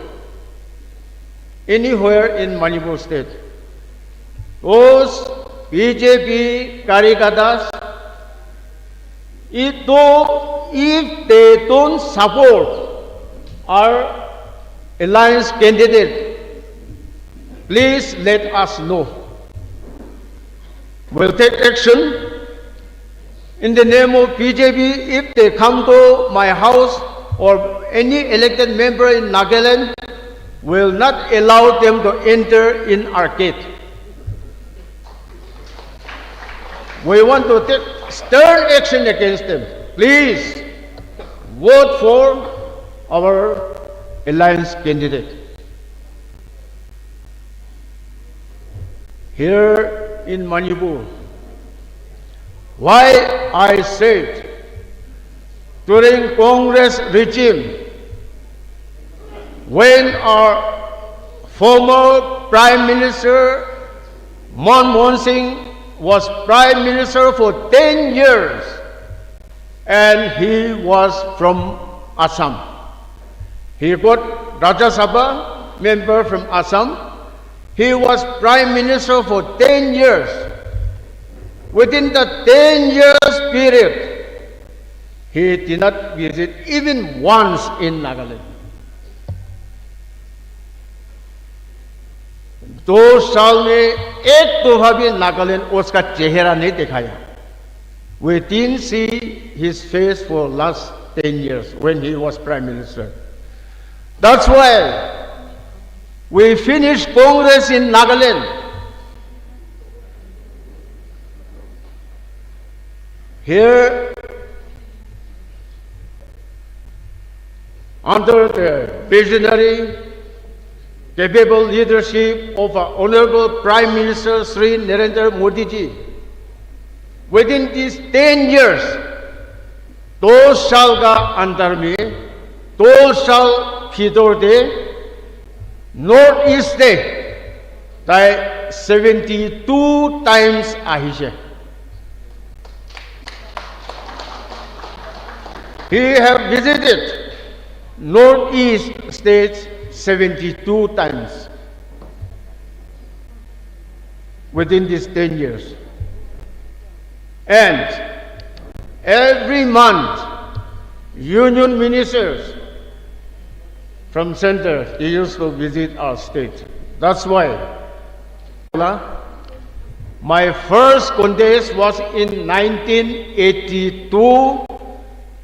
anywhere in Manipur state, those B J P karyakartas, if, though, if they don't support our alliance candidate, please let us know. We'll take action in the name of B J P. If they come to my house or any elected member in Nagaland, will not allow them to enter in our gate. We want to take stern action against them. Please vote for our alliance candidate. Here in Manipur, why I said during Congress regime, when our former Prime Minister Manmohan Singh was Prime Minister for ten years, and he was from Assam. He got Rajya Sabha member from Assam. He was Prime Minister for ten years. Within the ten years period, he did not visit even once in Nagaland. दो साल में एक दफा भी नागालैंड उसका चेहरा नहीं दिखाया. We didn't see his face for last ten years when he was Prime Minister. That's why we finished Congress in Nagaland. Here, under the visionary, capable leadership of our Honorable Prime Minister Shri Narendra Modi ji, Within these ten years, দহ সাল কা under মে, দহ সাল ভিতৰতে North East তে তাই seventy two times আহিছে। He have visited Northeast states seventy two times within these ten years. And every month, union ministers from center, they used to visit our state. That's why my first contest was in nineteen eighty two.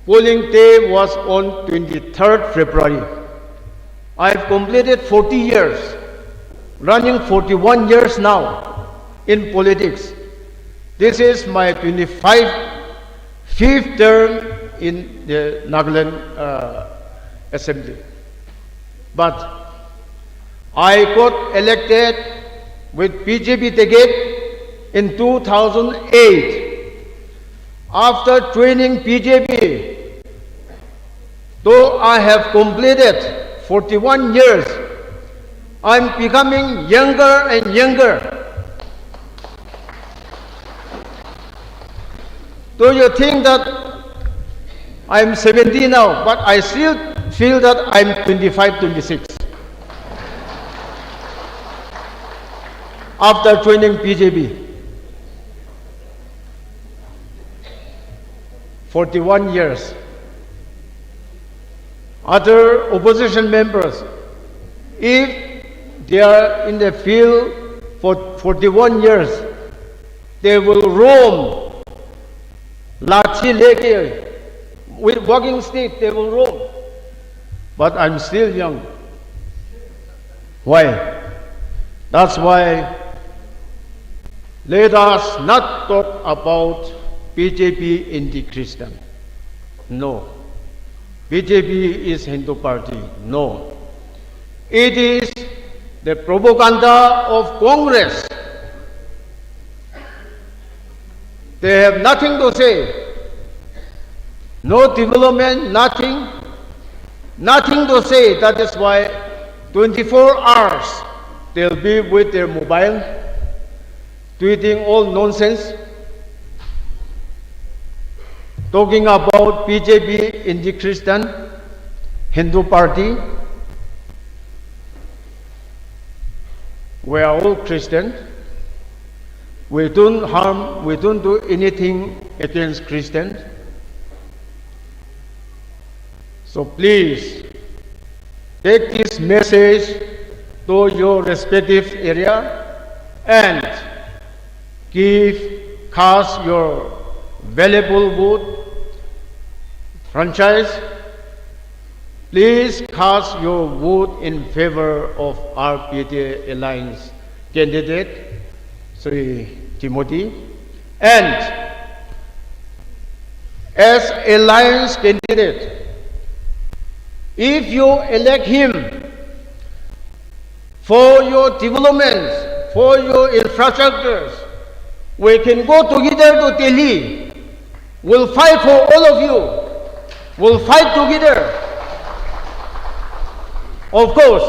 Polling day was on twenty third February. I've completed forty years, running forty one years now in politics. This is my twenty five, fifth term in the Nagaland uh, Assembly. But I got elected with B J P ticket in two thousand eight. After joining B J P, though I have completed forty one years, I'm becoming younger and younger. Do you think that I'm seventy now, but I still feel that I'm twenty five, twenty six? After joining B J P, forty one years. Other opposition members, if they are in the field for forty one years, they will roam. Lathi leke, with walking stick, they will roam. But I'm still young. Why? That's why let us not talk about B J P anti-Christian. No. B J P is Hindu party. No. It is the propaganda of Congress. They have nothing to say. No development, nothing. Nothing to say. That is why twenty-four hours they'll be with their mobile, tweeting all nonsense, talking about B J P, anti-Christian, Hindu party. We are all Christian. We don't harm, we don't do anything against Christian. So please take this message to your respective area and give, cast your valuable vote. Franchise, please cast your vote in favor of R P T A Alliance candidate, Sri Timothy. And as Alliance candidate, if you elect him for your developments, for your infrastructures, we can go together to Delhi. We'll fight for all of you. We'll fight together. Of course,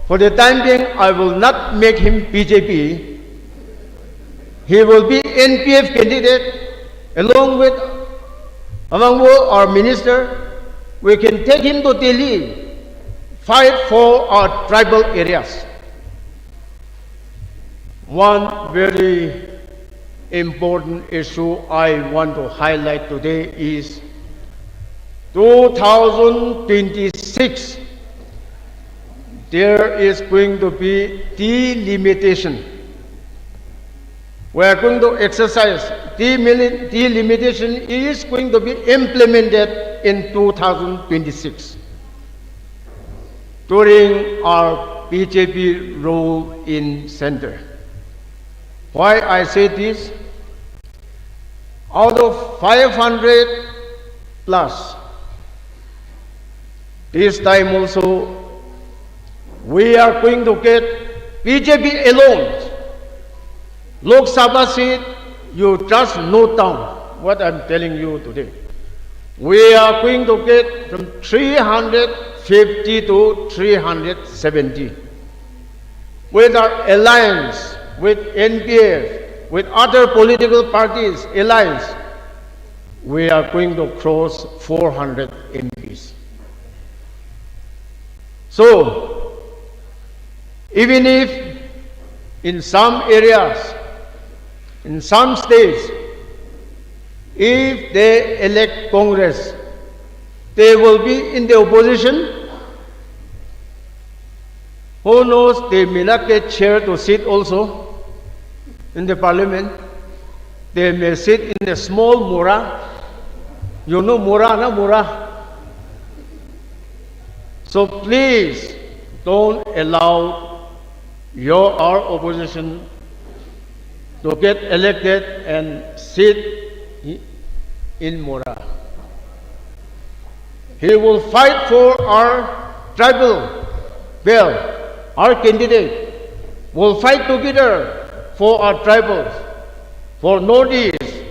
for the time being, I will not make him B J P. He will be N P F candidate along with Amangbo, our minister. We can take him to Delhi, fight for our tribal areas. One very important issue I want to highlight today is two thousand twenty-six, there is going to be delimitation. We are going to exercise. Demili-, delimitation is going to be implemented in two thousand twenty-six during our B J P rule in center. Why I say this? Out of five hundred plus, this time also, we are going to get B J P alone. Lok Sabha seat, You just note down what I'm telling you today. We are going to get from three hundred fifty to three hundred seventy. With our alliance, with N P F, with other political parties alliance, we are going to cross four hundred M Ps. So, even if in some areas, in some states, if they elect Congress, they will be in the opposition. Who knows, they may not get chair to sit also in the parliament. They may sit in a small mura. You know mura, na mura? So please don't allow your, our opposition to get elected and sit in mura. He will fight for our tribal belt. Our candidate will fight together for our tribals, for Northeast.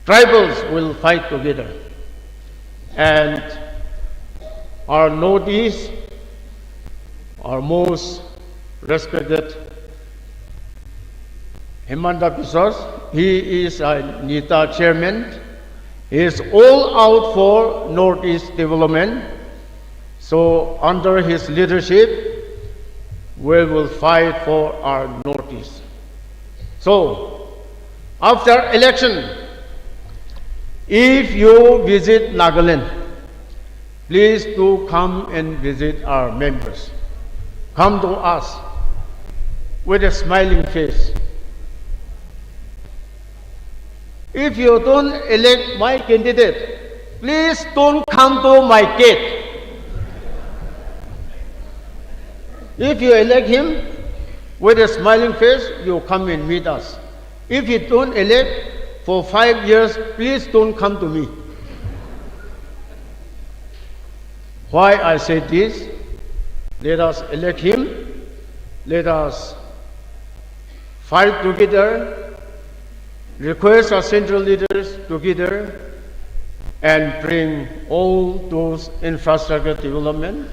Tribals will fight together. And our Northeast, our most respected Himanta Biswas, he is a NEDA chairman. He is all out for Northeast development. So under his leadership, we will fight for our Northeast. So after election, if you visit Nagaland, please do come and visit our members. Come to us with a smiling face. If you don't elect my candidate, please don't come to my gate. If you elect him with a smiling face, you come and meet us. If you don't elect for five years, please don't come to me. Why I say this? Let us elect him. Let us fight together. request our central leaders together and bring all those infrastructure development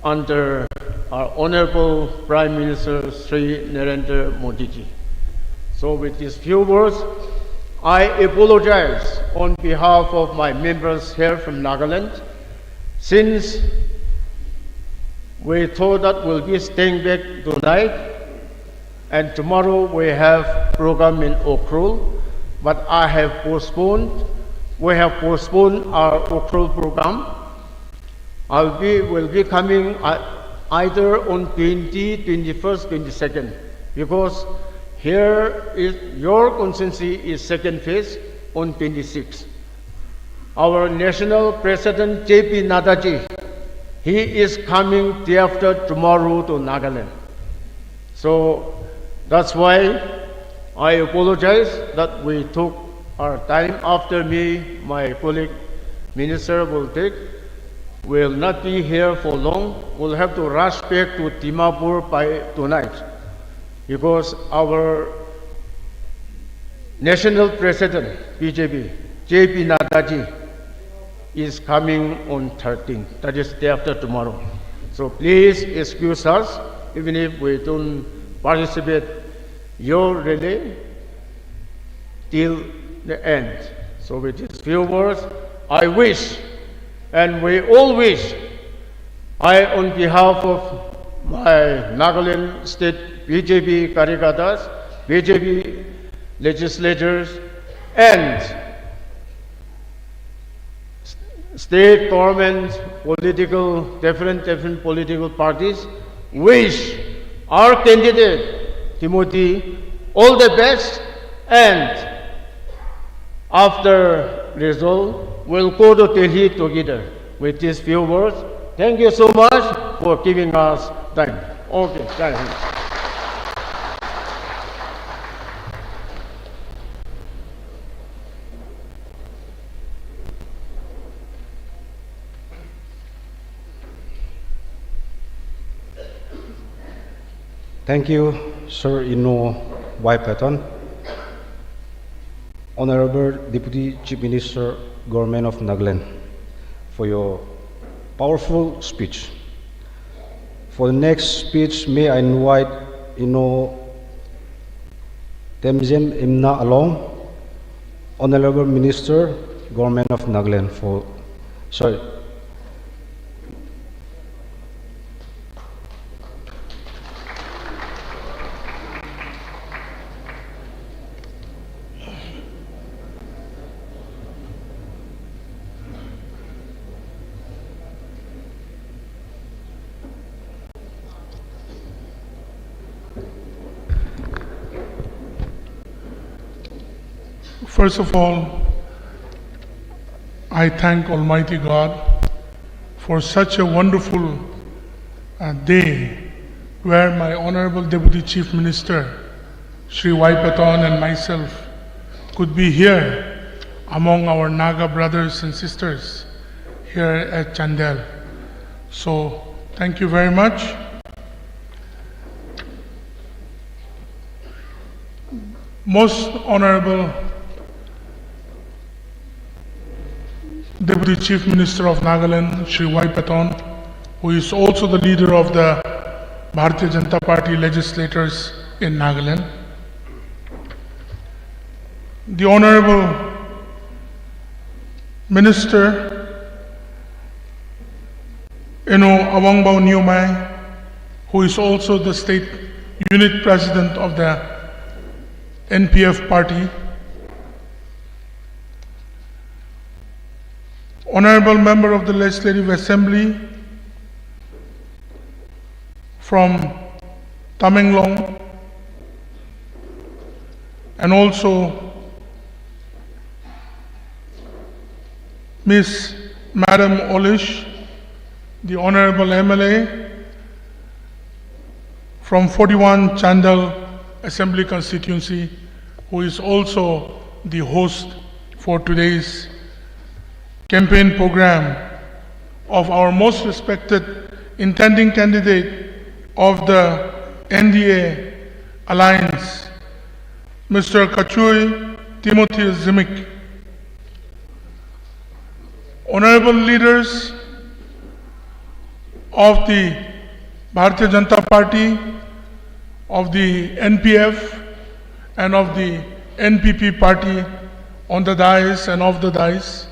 under our Honorable Prime Minister Shri Narendra Modi ji. So with these few words, I apologize on behalf of my members here from Nagaland, since we thought that we'll be staying back tonight, and tomorrow we have program in Ukhrul, but I have postponed, we have postponed our Ukhrul program. I'll be, will be coming, uh, either on twenty, twenty-first, twenty-second, because here is, your constituency is second phase on twenty-six. Our national president J P Nadda ji, he is coming day after tomorrow to Nagaland. So that's why I apologize that we took our time. After me, my colleague minister will take. Will not be here for long. We'll have to rush back to Dimapur by tonight, because our national president, B J P, J P Nadda ji, is coming on thirteen, that is day after tomorrow. So please excuse us, even if we don't participate your rally till the end. So with these few words, I wish, and we all wish, I, on behalf of my Nagaland State B J P karyakartas, B J P legislators, and state government, political, different, different political parties, wish our candidate Timothy all the best, and after result, we'll go to Delhi together. With these few words, thank you so much for giving us time. Okay, thank you. Thank you, Sir Eno Y Patton. Honorable Deputy Chief Minister, Government of Nagaland, for your powerful speech. For the next speech, may I invite Eno Temjen Imna Along, Honorable Minister, Government of Nagaland, for, sorry. First of all, I thank Almighty God for such a wonderful uh, day where my Honorable Deputy Chief Minister, Shri Y Patton, and myself could be here among our Naga brothers and sisters here at Chandel. So, thank you very much. Most Honorable Deputy Chief Minister of Nagaland, Shri Y Patton, who is also the leader of the Bharatiya Janata Party legislators in Nagaland. The Honorable Minister Eno Awangbau Newmai, who is also the state unit president of the N P F party. Honorable member of the Legislative Assembly from Tamenglong, and also Miss Madam Olish, the Honorable M L A from forty-one Chandel Assembly Constituency, who is also the host for today's campaign program of our most respected intending candidate of the N D A alliance, Mister Kachui Timothy Zimik, honorable leaders of the Bharatiya Janata Party, of the N P F, and of the N P P party on the dais and off the dais,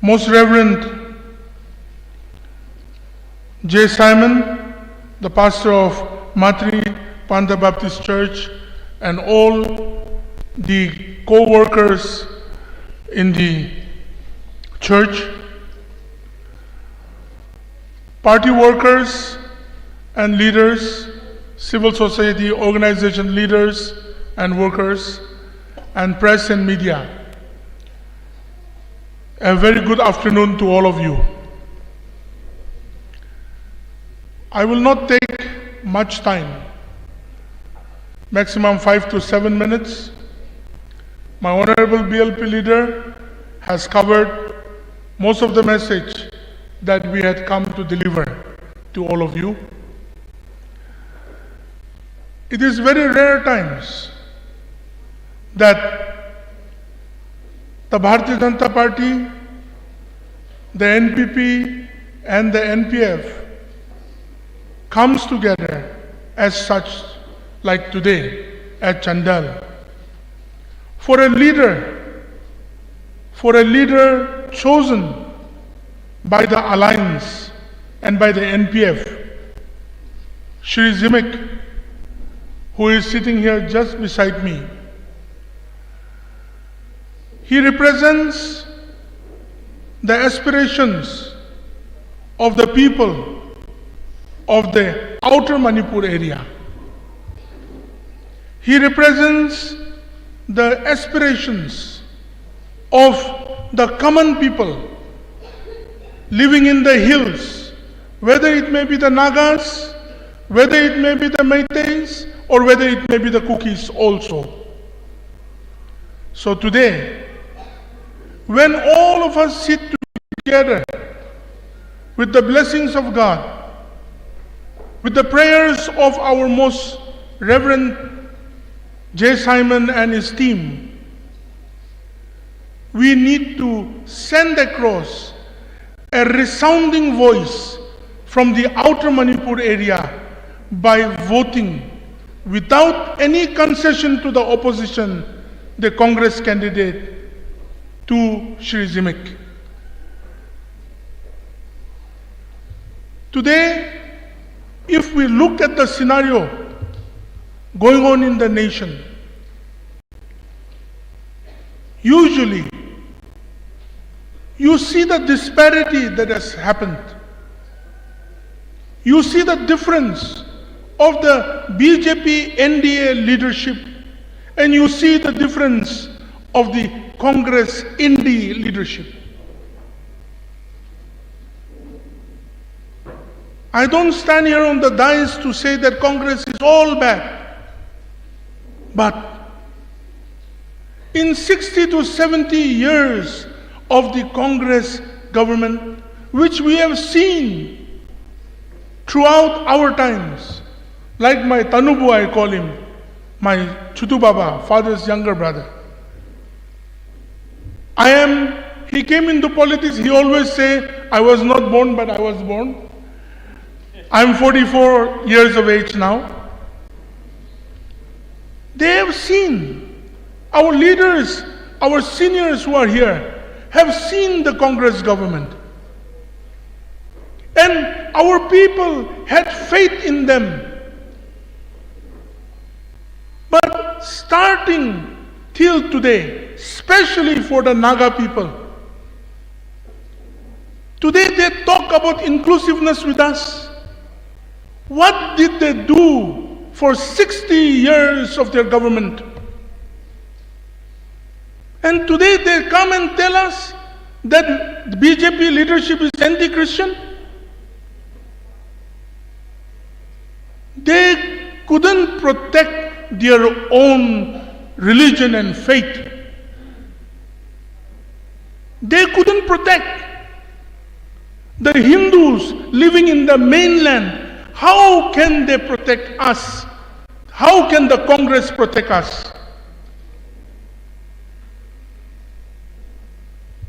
Most Reverend J. Simon, the pastor of Matri Pantha Baptist Church, and all the co-workers in the church, party workers and leaders, civil society organization leaders and workers, and press and media. A very good afternoon to all of you. I will not take much time, maximum five to seven minutes. My honorable B L P leader has covered most of the message that we had come to deliver to all of you. It is very rare times that the Bharatiya Janata Party, the N P P, and the N P F comes together as such, like today at Chandel, for a leader, for a leader chosen by the Alliance and by the N P F, Shri Zimik, who is sitting here just beside me. He represents the aspirations of the people of the outer Manipur area. He represents the aspirations of the common people living in the hills, whether it may be the Nagas, whether it may be the Meiteis, or whether it may be the Kukis also. So today, when all of us sit together with the blessings of God, with the prayers of our most Reverend Jay Simon and his team, we need to send across a resounding voice from the outer Manipur area by voting without any concession to the opposition, the Congress candidate, to Shri Zimik. Today, if we look at the scenario going on in the nation, usually you see the disparity that has happened. You see the difference of the B J P N D A leadership, and you see the difference of the Congress N D A leadership. I don't stand here on the dais to say that Congress is all bad. But in sixty to seventy years of the Congress government, which we have seen throughout our times, like my Tanubu, I call him, my Chutu Baba, father's younger brother. I am, he came into politics, he always say, "I was not born, but I was born." I'm forty-four years of age now. They have seen, our leaders, our seniors who are here, have seen the Congress government. And our people had faith in them. But starting till today, especially for the Naga people, today they talk about inclusiveness with us. What did they do for sixty years of their government? And today they come and tell us that the B J P leadership is anti-Christian. They couldn't protect their own religion and faith. They couldn't protect the Hindus living in the mainland. How can they protect us? How can the Congress protect us?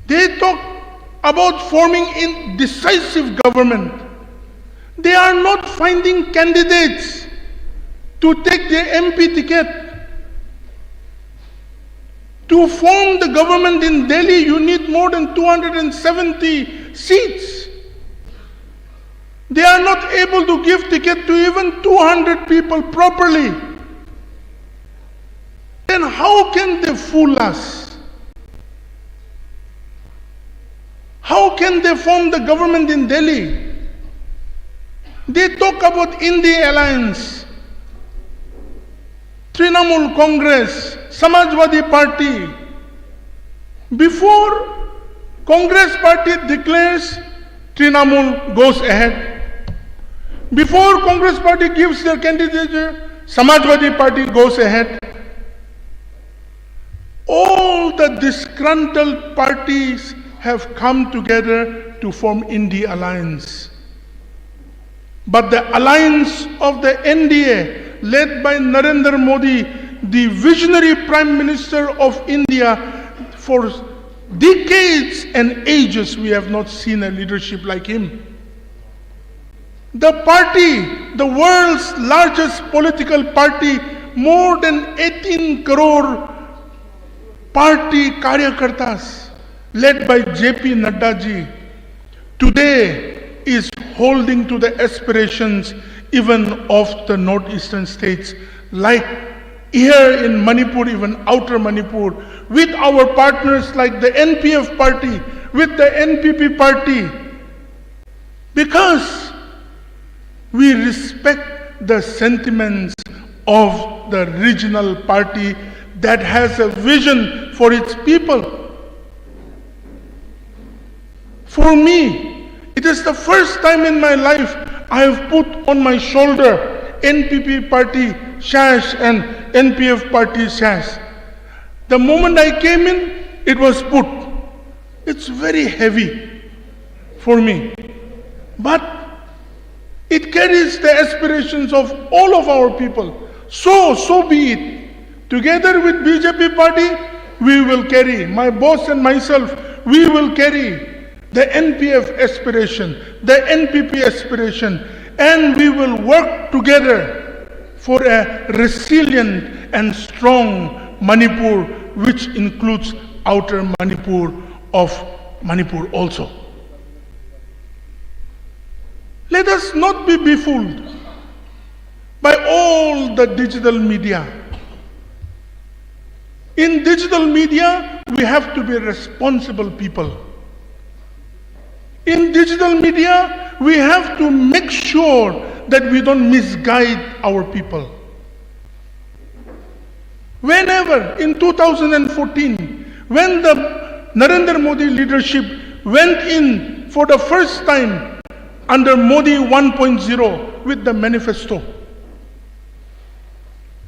They talk about forming indecisive government. They are not finding candidates to take the M P ticket. To form the government in Delhi, you need more than two hundred seventy seats. They are not able to give ticket to even two hundred people properly. Then how can they fool us? How can they form the government in Delhi? They talk about India alliance, Trinamool Congress, Samajwadi Party. Before Congress Party declares, Trinamool goes ahead. Before Congress Party gives their candidature, Samajwadi Party goes ahead. All the disgruntled parties have come together to form India Alliance. But the alliance of the N D A, led by Narendra Modi, the visionary Prime Minister of India, for decades and ages we have not seen a leadership like him. The party, the world's largest political party, more than eighteen crore party karyakartas, led by J P Nadda ji, today is holding to the aspirations even of the northeastern states, like here in Manipur, even outer Manipur, with our partners like the N P F party, with the N P P party, because we respect the sentiments of the regional party that has a vision for its people. For me, it is the first time in my life I have put on my shoulder N P P party sash and N P F party sash. The moment I came in, it was put. It's very heavy for me. But it carries the aspirations of all of our people, So, so be it. Together with B J P party, we will carry, my boss and myself, we will carry the N P F aspiration, the N P P aspiration, and we will work together for a resilient and strong Manipur, which includes outer Manipur of Manipur also. Let us not be befooled by all the digital media. In digital media, we have to be responsible people. In digital media, we have to make sure that we don't misguide our people. Whenever in two thousand fourteen, when the Narendra Modi leadership went in for the first time under Modi one point zero with the manifesto,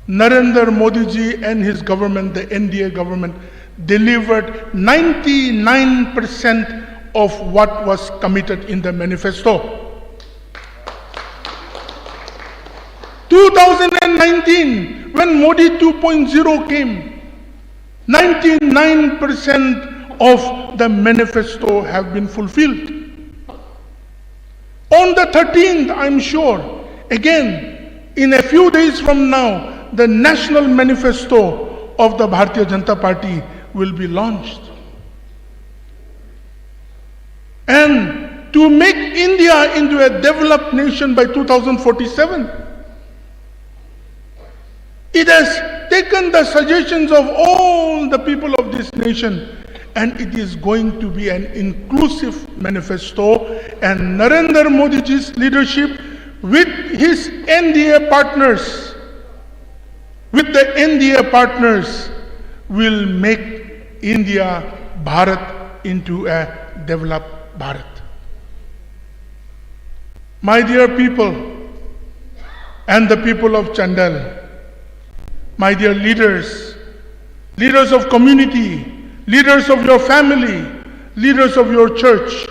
Narendra Modi ji and his government, the N D A government, delivered ninety-nine percent of what was committed in the manifesto. two thousand nineteen, when Modi two point zero came, ninety-nine percent of the manifesto have been fulfilled. On the thirteenth, I'm sure, again, in a few days from now, the national manifesto of the Bharatiya Janata Party will be launched. And to make India into a developed nation by two thousand forty-seven, it has taken the suggestions of all the people of this nation, and it is going to be an inclusive manifesto. And Narendra Modi ji's leadership with his N D A partners, with the N D A partners, will make India, Bharat, into a developed Bharat. My dear people and the people of Chandel, my dear leaders, leaders of community, leaders of your family, leaders of your church,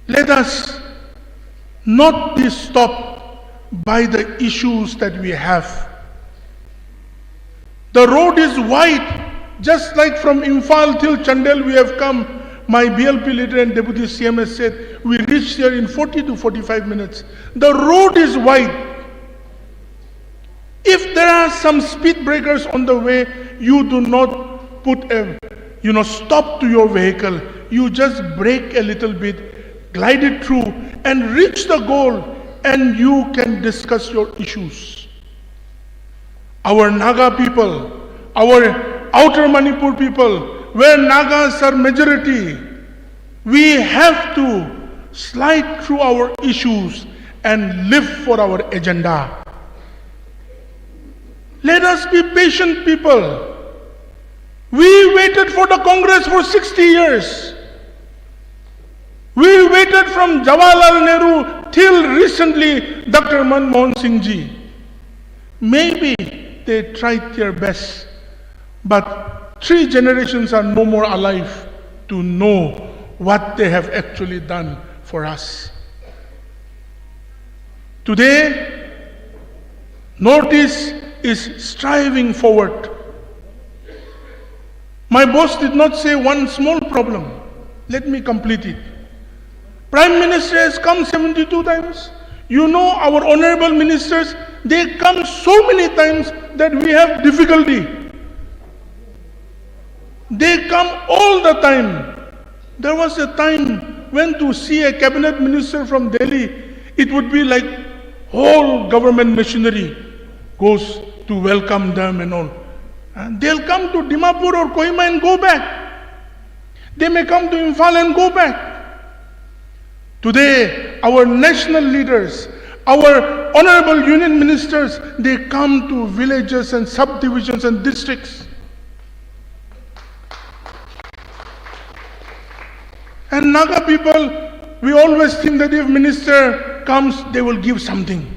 let us not be stopped by the issues that we have. The road is wide, just like from Imphal till Chandel we have come. My B L P leader and Deputy C M has said we reach there in forty to forty-five minutes. The road is wide. If there are some speed breakers on the way, you do not put a, you know, stop to your vehicle. You just brake a little bit, glide it through, and reach the goal, and you can discuss your issues. Our Naga people, our outer Manipur people, where Nagas are majority, we have to slide through our issues and live for our agenda. Let us be patient people. We waited for the Congress for sixty years. We waited from Jawaharlal Nehru till recently Doctor Manmohan Singh ji. Maybe they tried their best, but three generations are no more alive to know what they have actually done for us. Today, Northeast is striving forward. My boss did not say one small problem. Let me complete it. Prime Minister has come seventy-two times. You know, our honorable ministers, they come so many times that we have difficulty. They come all the time. There was a time when to see a cabinet minister from Delhi, it would be like whole government machinery goes to welcome them and all. And they'll come to Dimapur or Kohima and go back. They may come to Imphal and go back. Today, our national leaders, our honorable union ministers, they come to villages and subdivisions and districts. And Naga people, we always think that if minister comes, they will give something.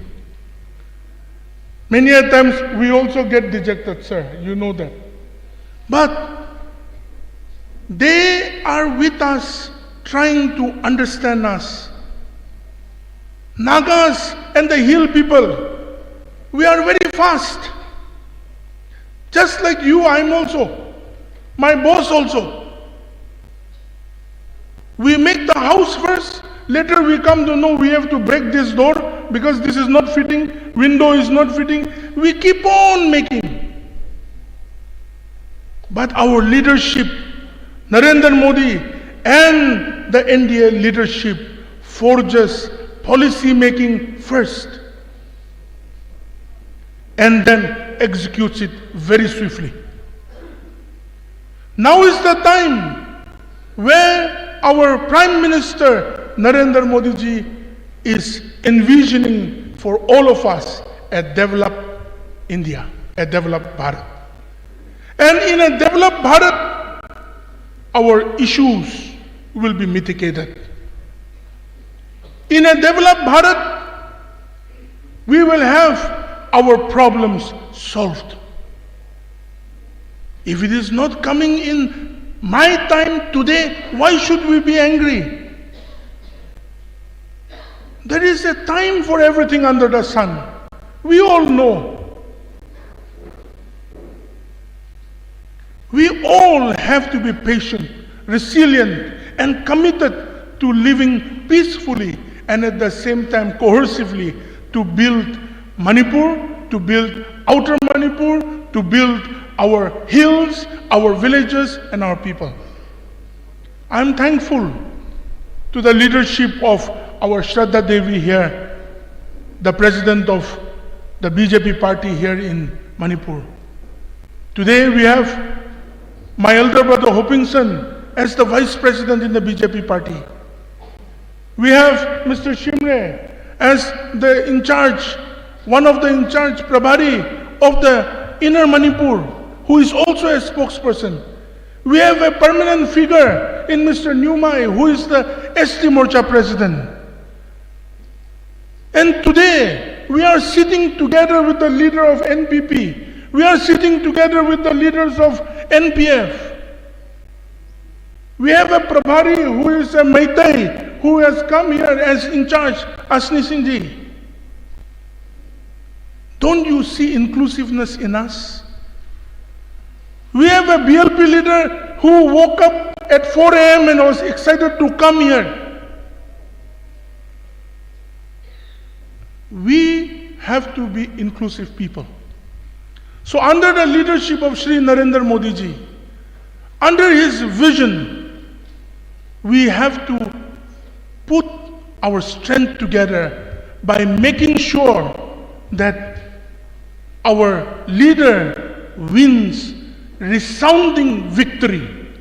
Many a times we also get dejected, sir. You know that. But they are with us, trying to understand us. Nagas and the hill people, we are very fast. Just like you, I'm also. My boss also. We make the house first, later we come to know we have to break this door because this is not fitting, window is not fitting. We keep on making. But our leadership, Narendra Modi and the N D A leadership, forges policy making first and then executes it very swiftly. Now is the time where our Prime Minister Narendra Modi ji is envisioning for all of us a developed India, a developed Bharat. And in a developed Bharat, our issues will be mitigated. In a developed Bharat, we will have our problems solved. If it is not coming in my time today, why should we be angry? There is a time for everything under the sun. We all know. We all have to be patient, resilient, and committed to living peacefully and at the same time cohesively to build Manipur, to build Outer Manipur, to build our hills, our villages, and our people. I'm thankful to the leadership of our Shraddha Devi here, the president of the B J P party here in Manipur. Today we have my elder brother Hopingson as the vice president in the B J P party. We have Mister Shimray as the in charge, one of the in charge Prabhari of the Inner Manipur, who is also a spokesperson. We have a permanent figure in Mister Nyumai, who is the S T Morcha president. And today, we are sitting together with the leader of N P P. We are sitting together with the leaders of N P F. We have a Prabhari who is a Meitei who has come here as in charge, Asni Singh ji. Don't you see inclusiveness in us? We have a B L P leader who woke up at four a m and was excited to come here. We have to be inclusive people. So under the leadership of Shri Narendra Modi ji, under his vision, we have to put our strength together by making sure that our leader wins resounding victory.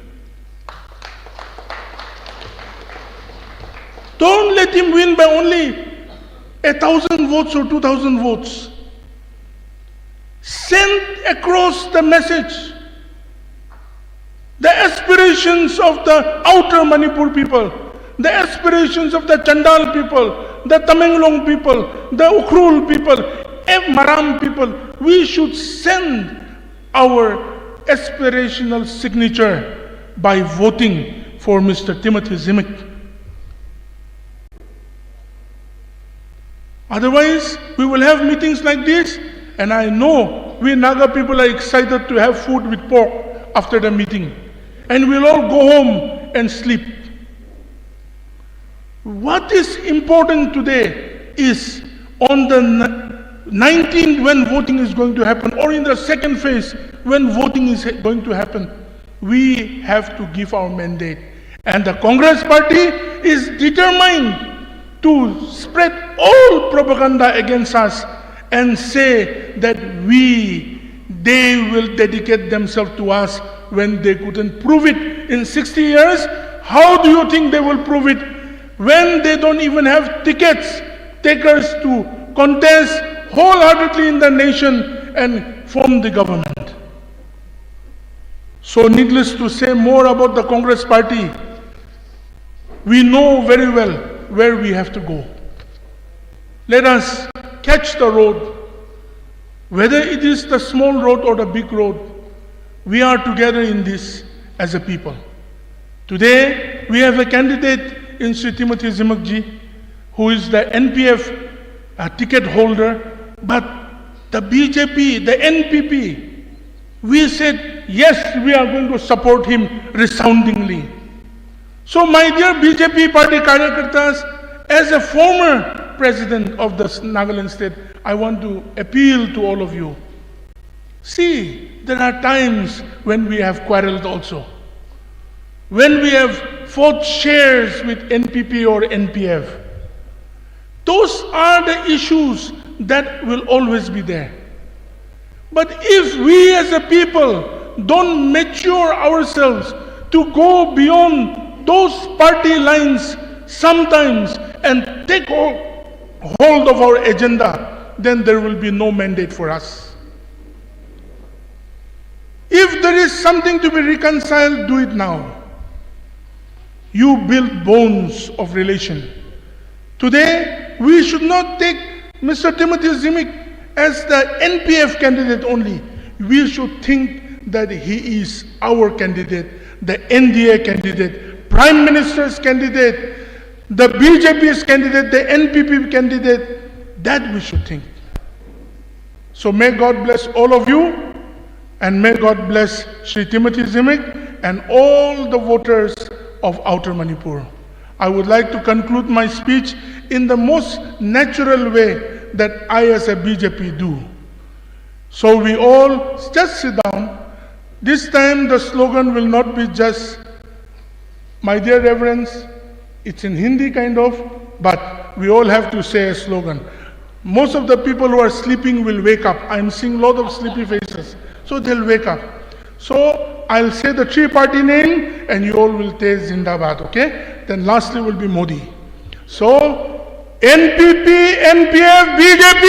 Don't let him win by only a thousand votes or two thousand votes. Send across the message, the aspirations of the outer Manipur people, the aspirations of the Chandel people, the Tamenglong people, the Ukhrul people, and Maram people. We should send our aspirational signature by voting for Mister Timothy Zimik. Otherwise, we will have meetings like this, and I know we Naga people are excited to have food with pork after the meeting, and we'll all go home and sleep. What is important today is on the ni-, nineteenth, when voting is going to happen, or in the second phase when voting is going to happen, we have to give our mandate. And the Congress party is determined to spread all propaganda against us and say that we, they will dedicate themselves to us when they couldn't prove it in sixty years. How do you think they will prove it when they don't even have tickets takers to contest wholeheartedly in the nation and form the government? So, needless to say more about the Congress party, we know very well where we have to go. Let us catch the road, whether it is the small road or the big road. We are together in this as a people. Today, we have a candidate in Shri Timothy Zimikji, who is the N P F uh, ticket holder, but the B J P, the N P P, we said, "Yes, we are going to support him resoundingly." So, my dear B J P party karyakartas, as a former president of the Nagaland state, I want to appeal to all of you. See, there are times when we have quarreled also, when we have fought shares with N P P or N P F. Those are the issues that will always be there. But if we as a people don't mature ourselves to go beyond those party lines sometimes and take ho- hold of our agenda, then there will be no mandate for us. If there is something to be reconciled, do it now. You build bonds of relation. Today, we should not take Mister Timothy Zimik as the N P F candidate only. We should think that he is our candidate, the N D A candidate, Prime Minister's candidate, the B J P's candidate, the N P P candidate. That we should think. So may God bless all of you, and may God bless Shri Timothy Zimik and all the voters of Outer Manipur. I would like to conclude my speech in the most natural way that I as a B J P do. So we all just sit down. This time the slogan will not be just, "My dear Reverends," it's in Hindi kind of, but we all have to say a slogan. Most of the people who are sleeping will wake up. I'm seeing a lot of sleepy faces. So they'll wake up. So I'll say the three party name and you all will say Zindabad, okay? Then lastly will be Modi. So N P P, N P F, B J P!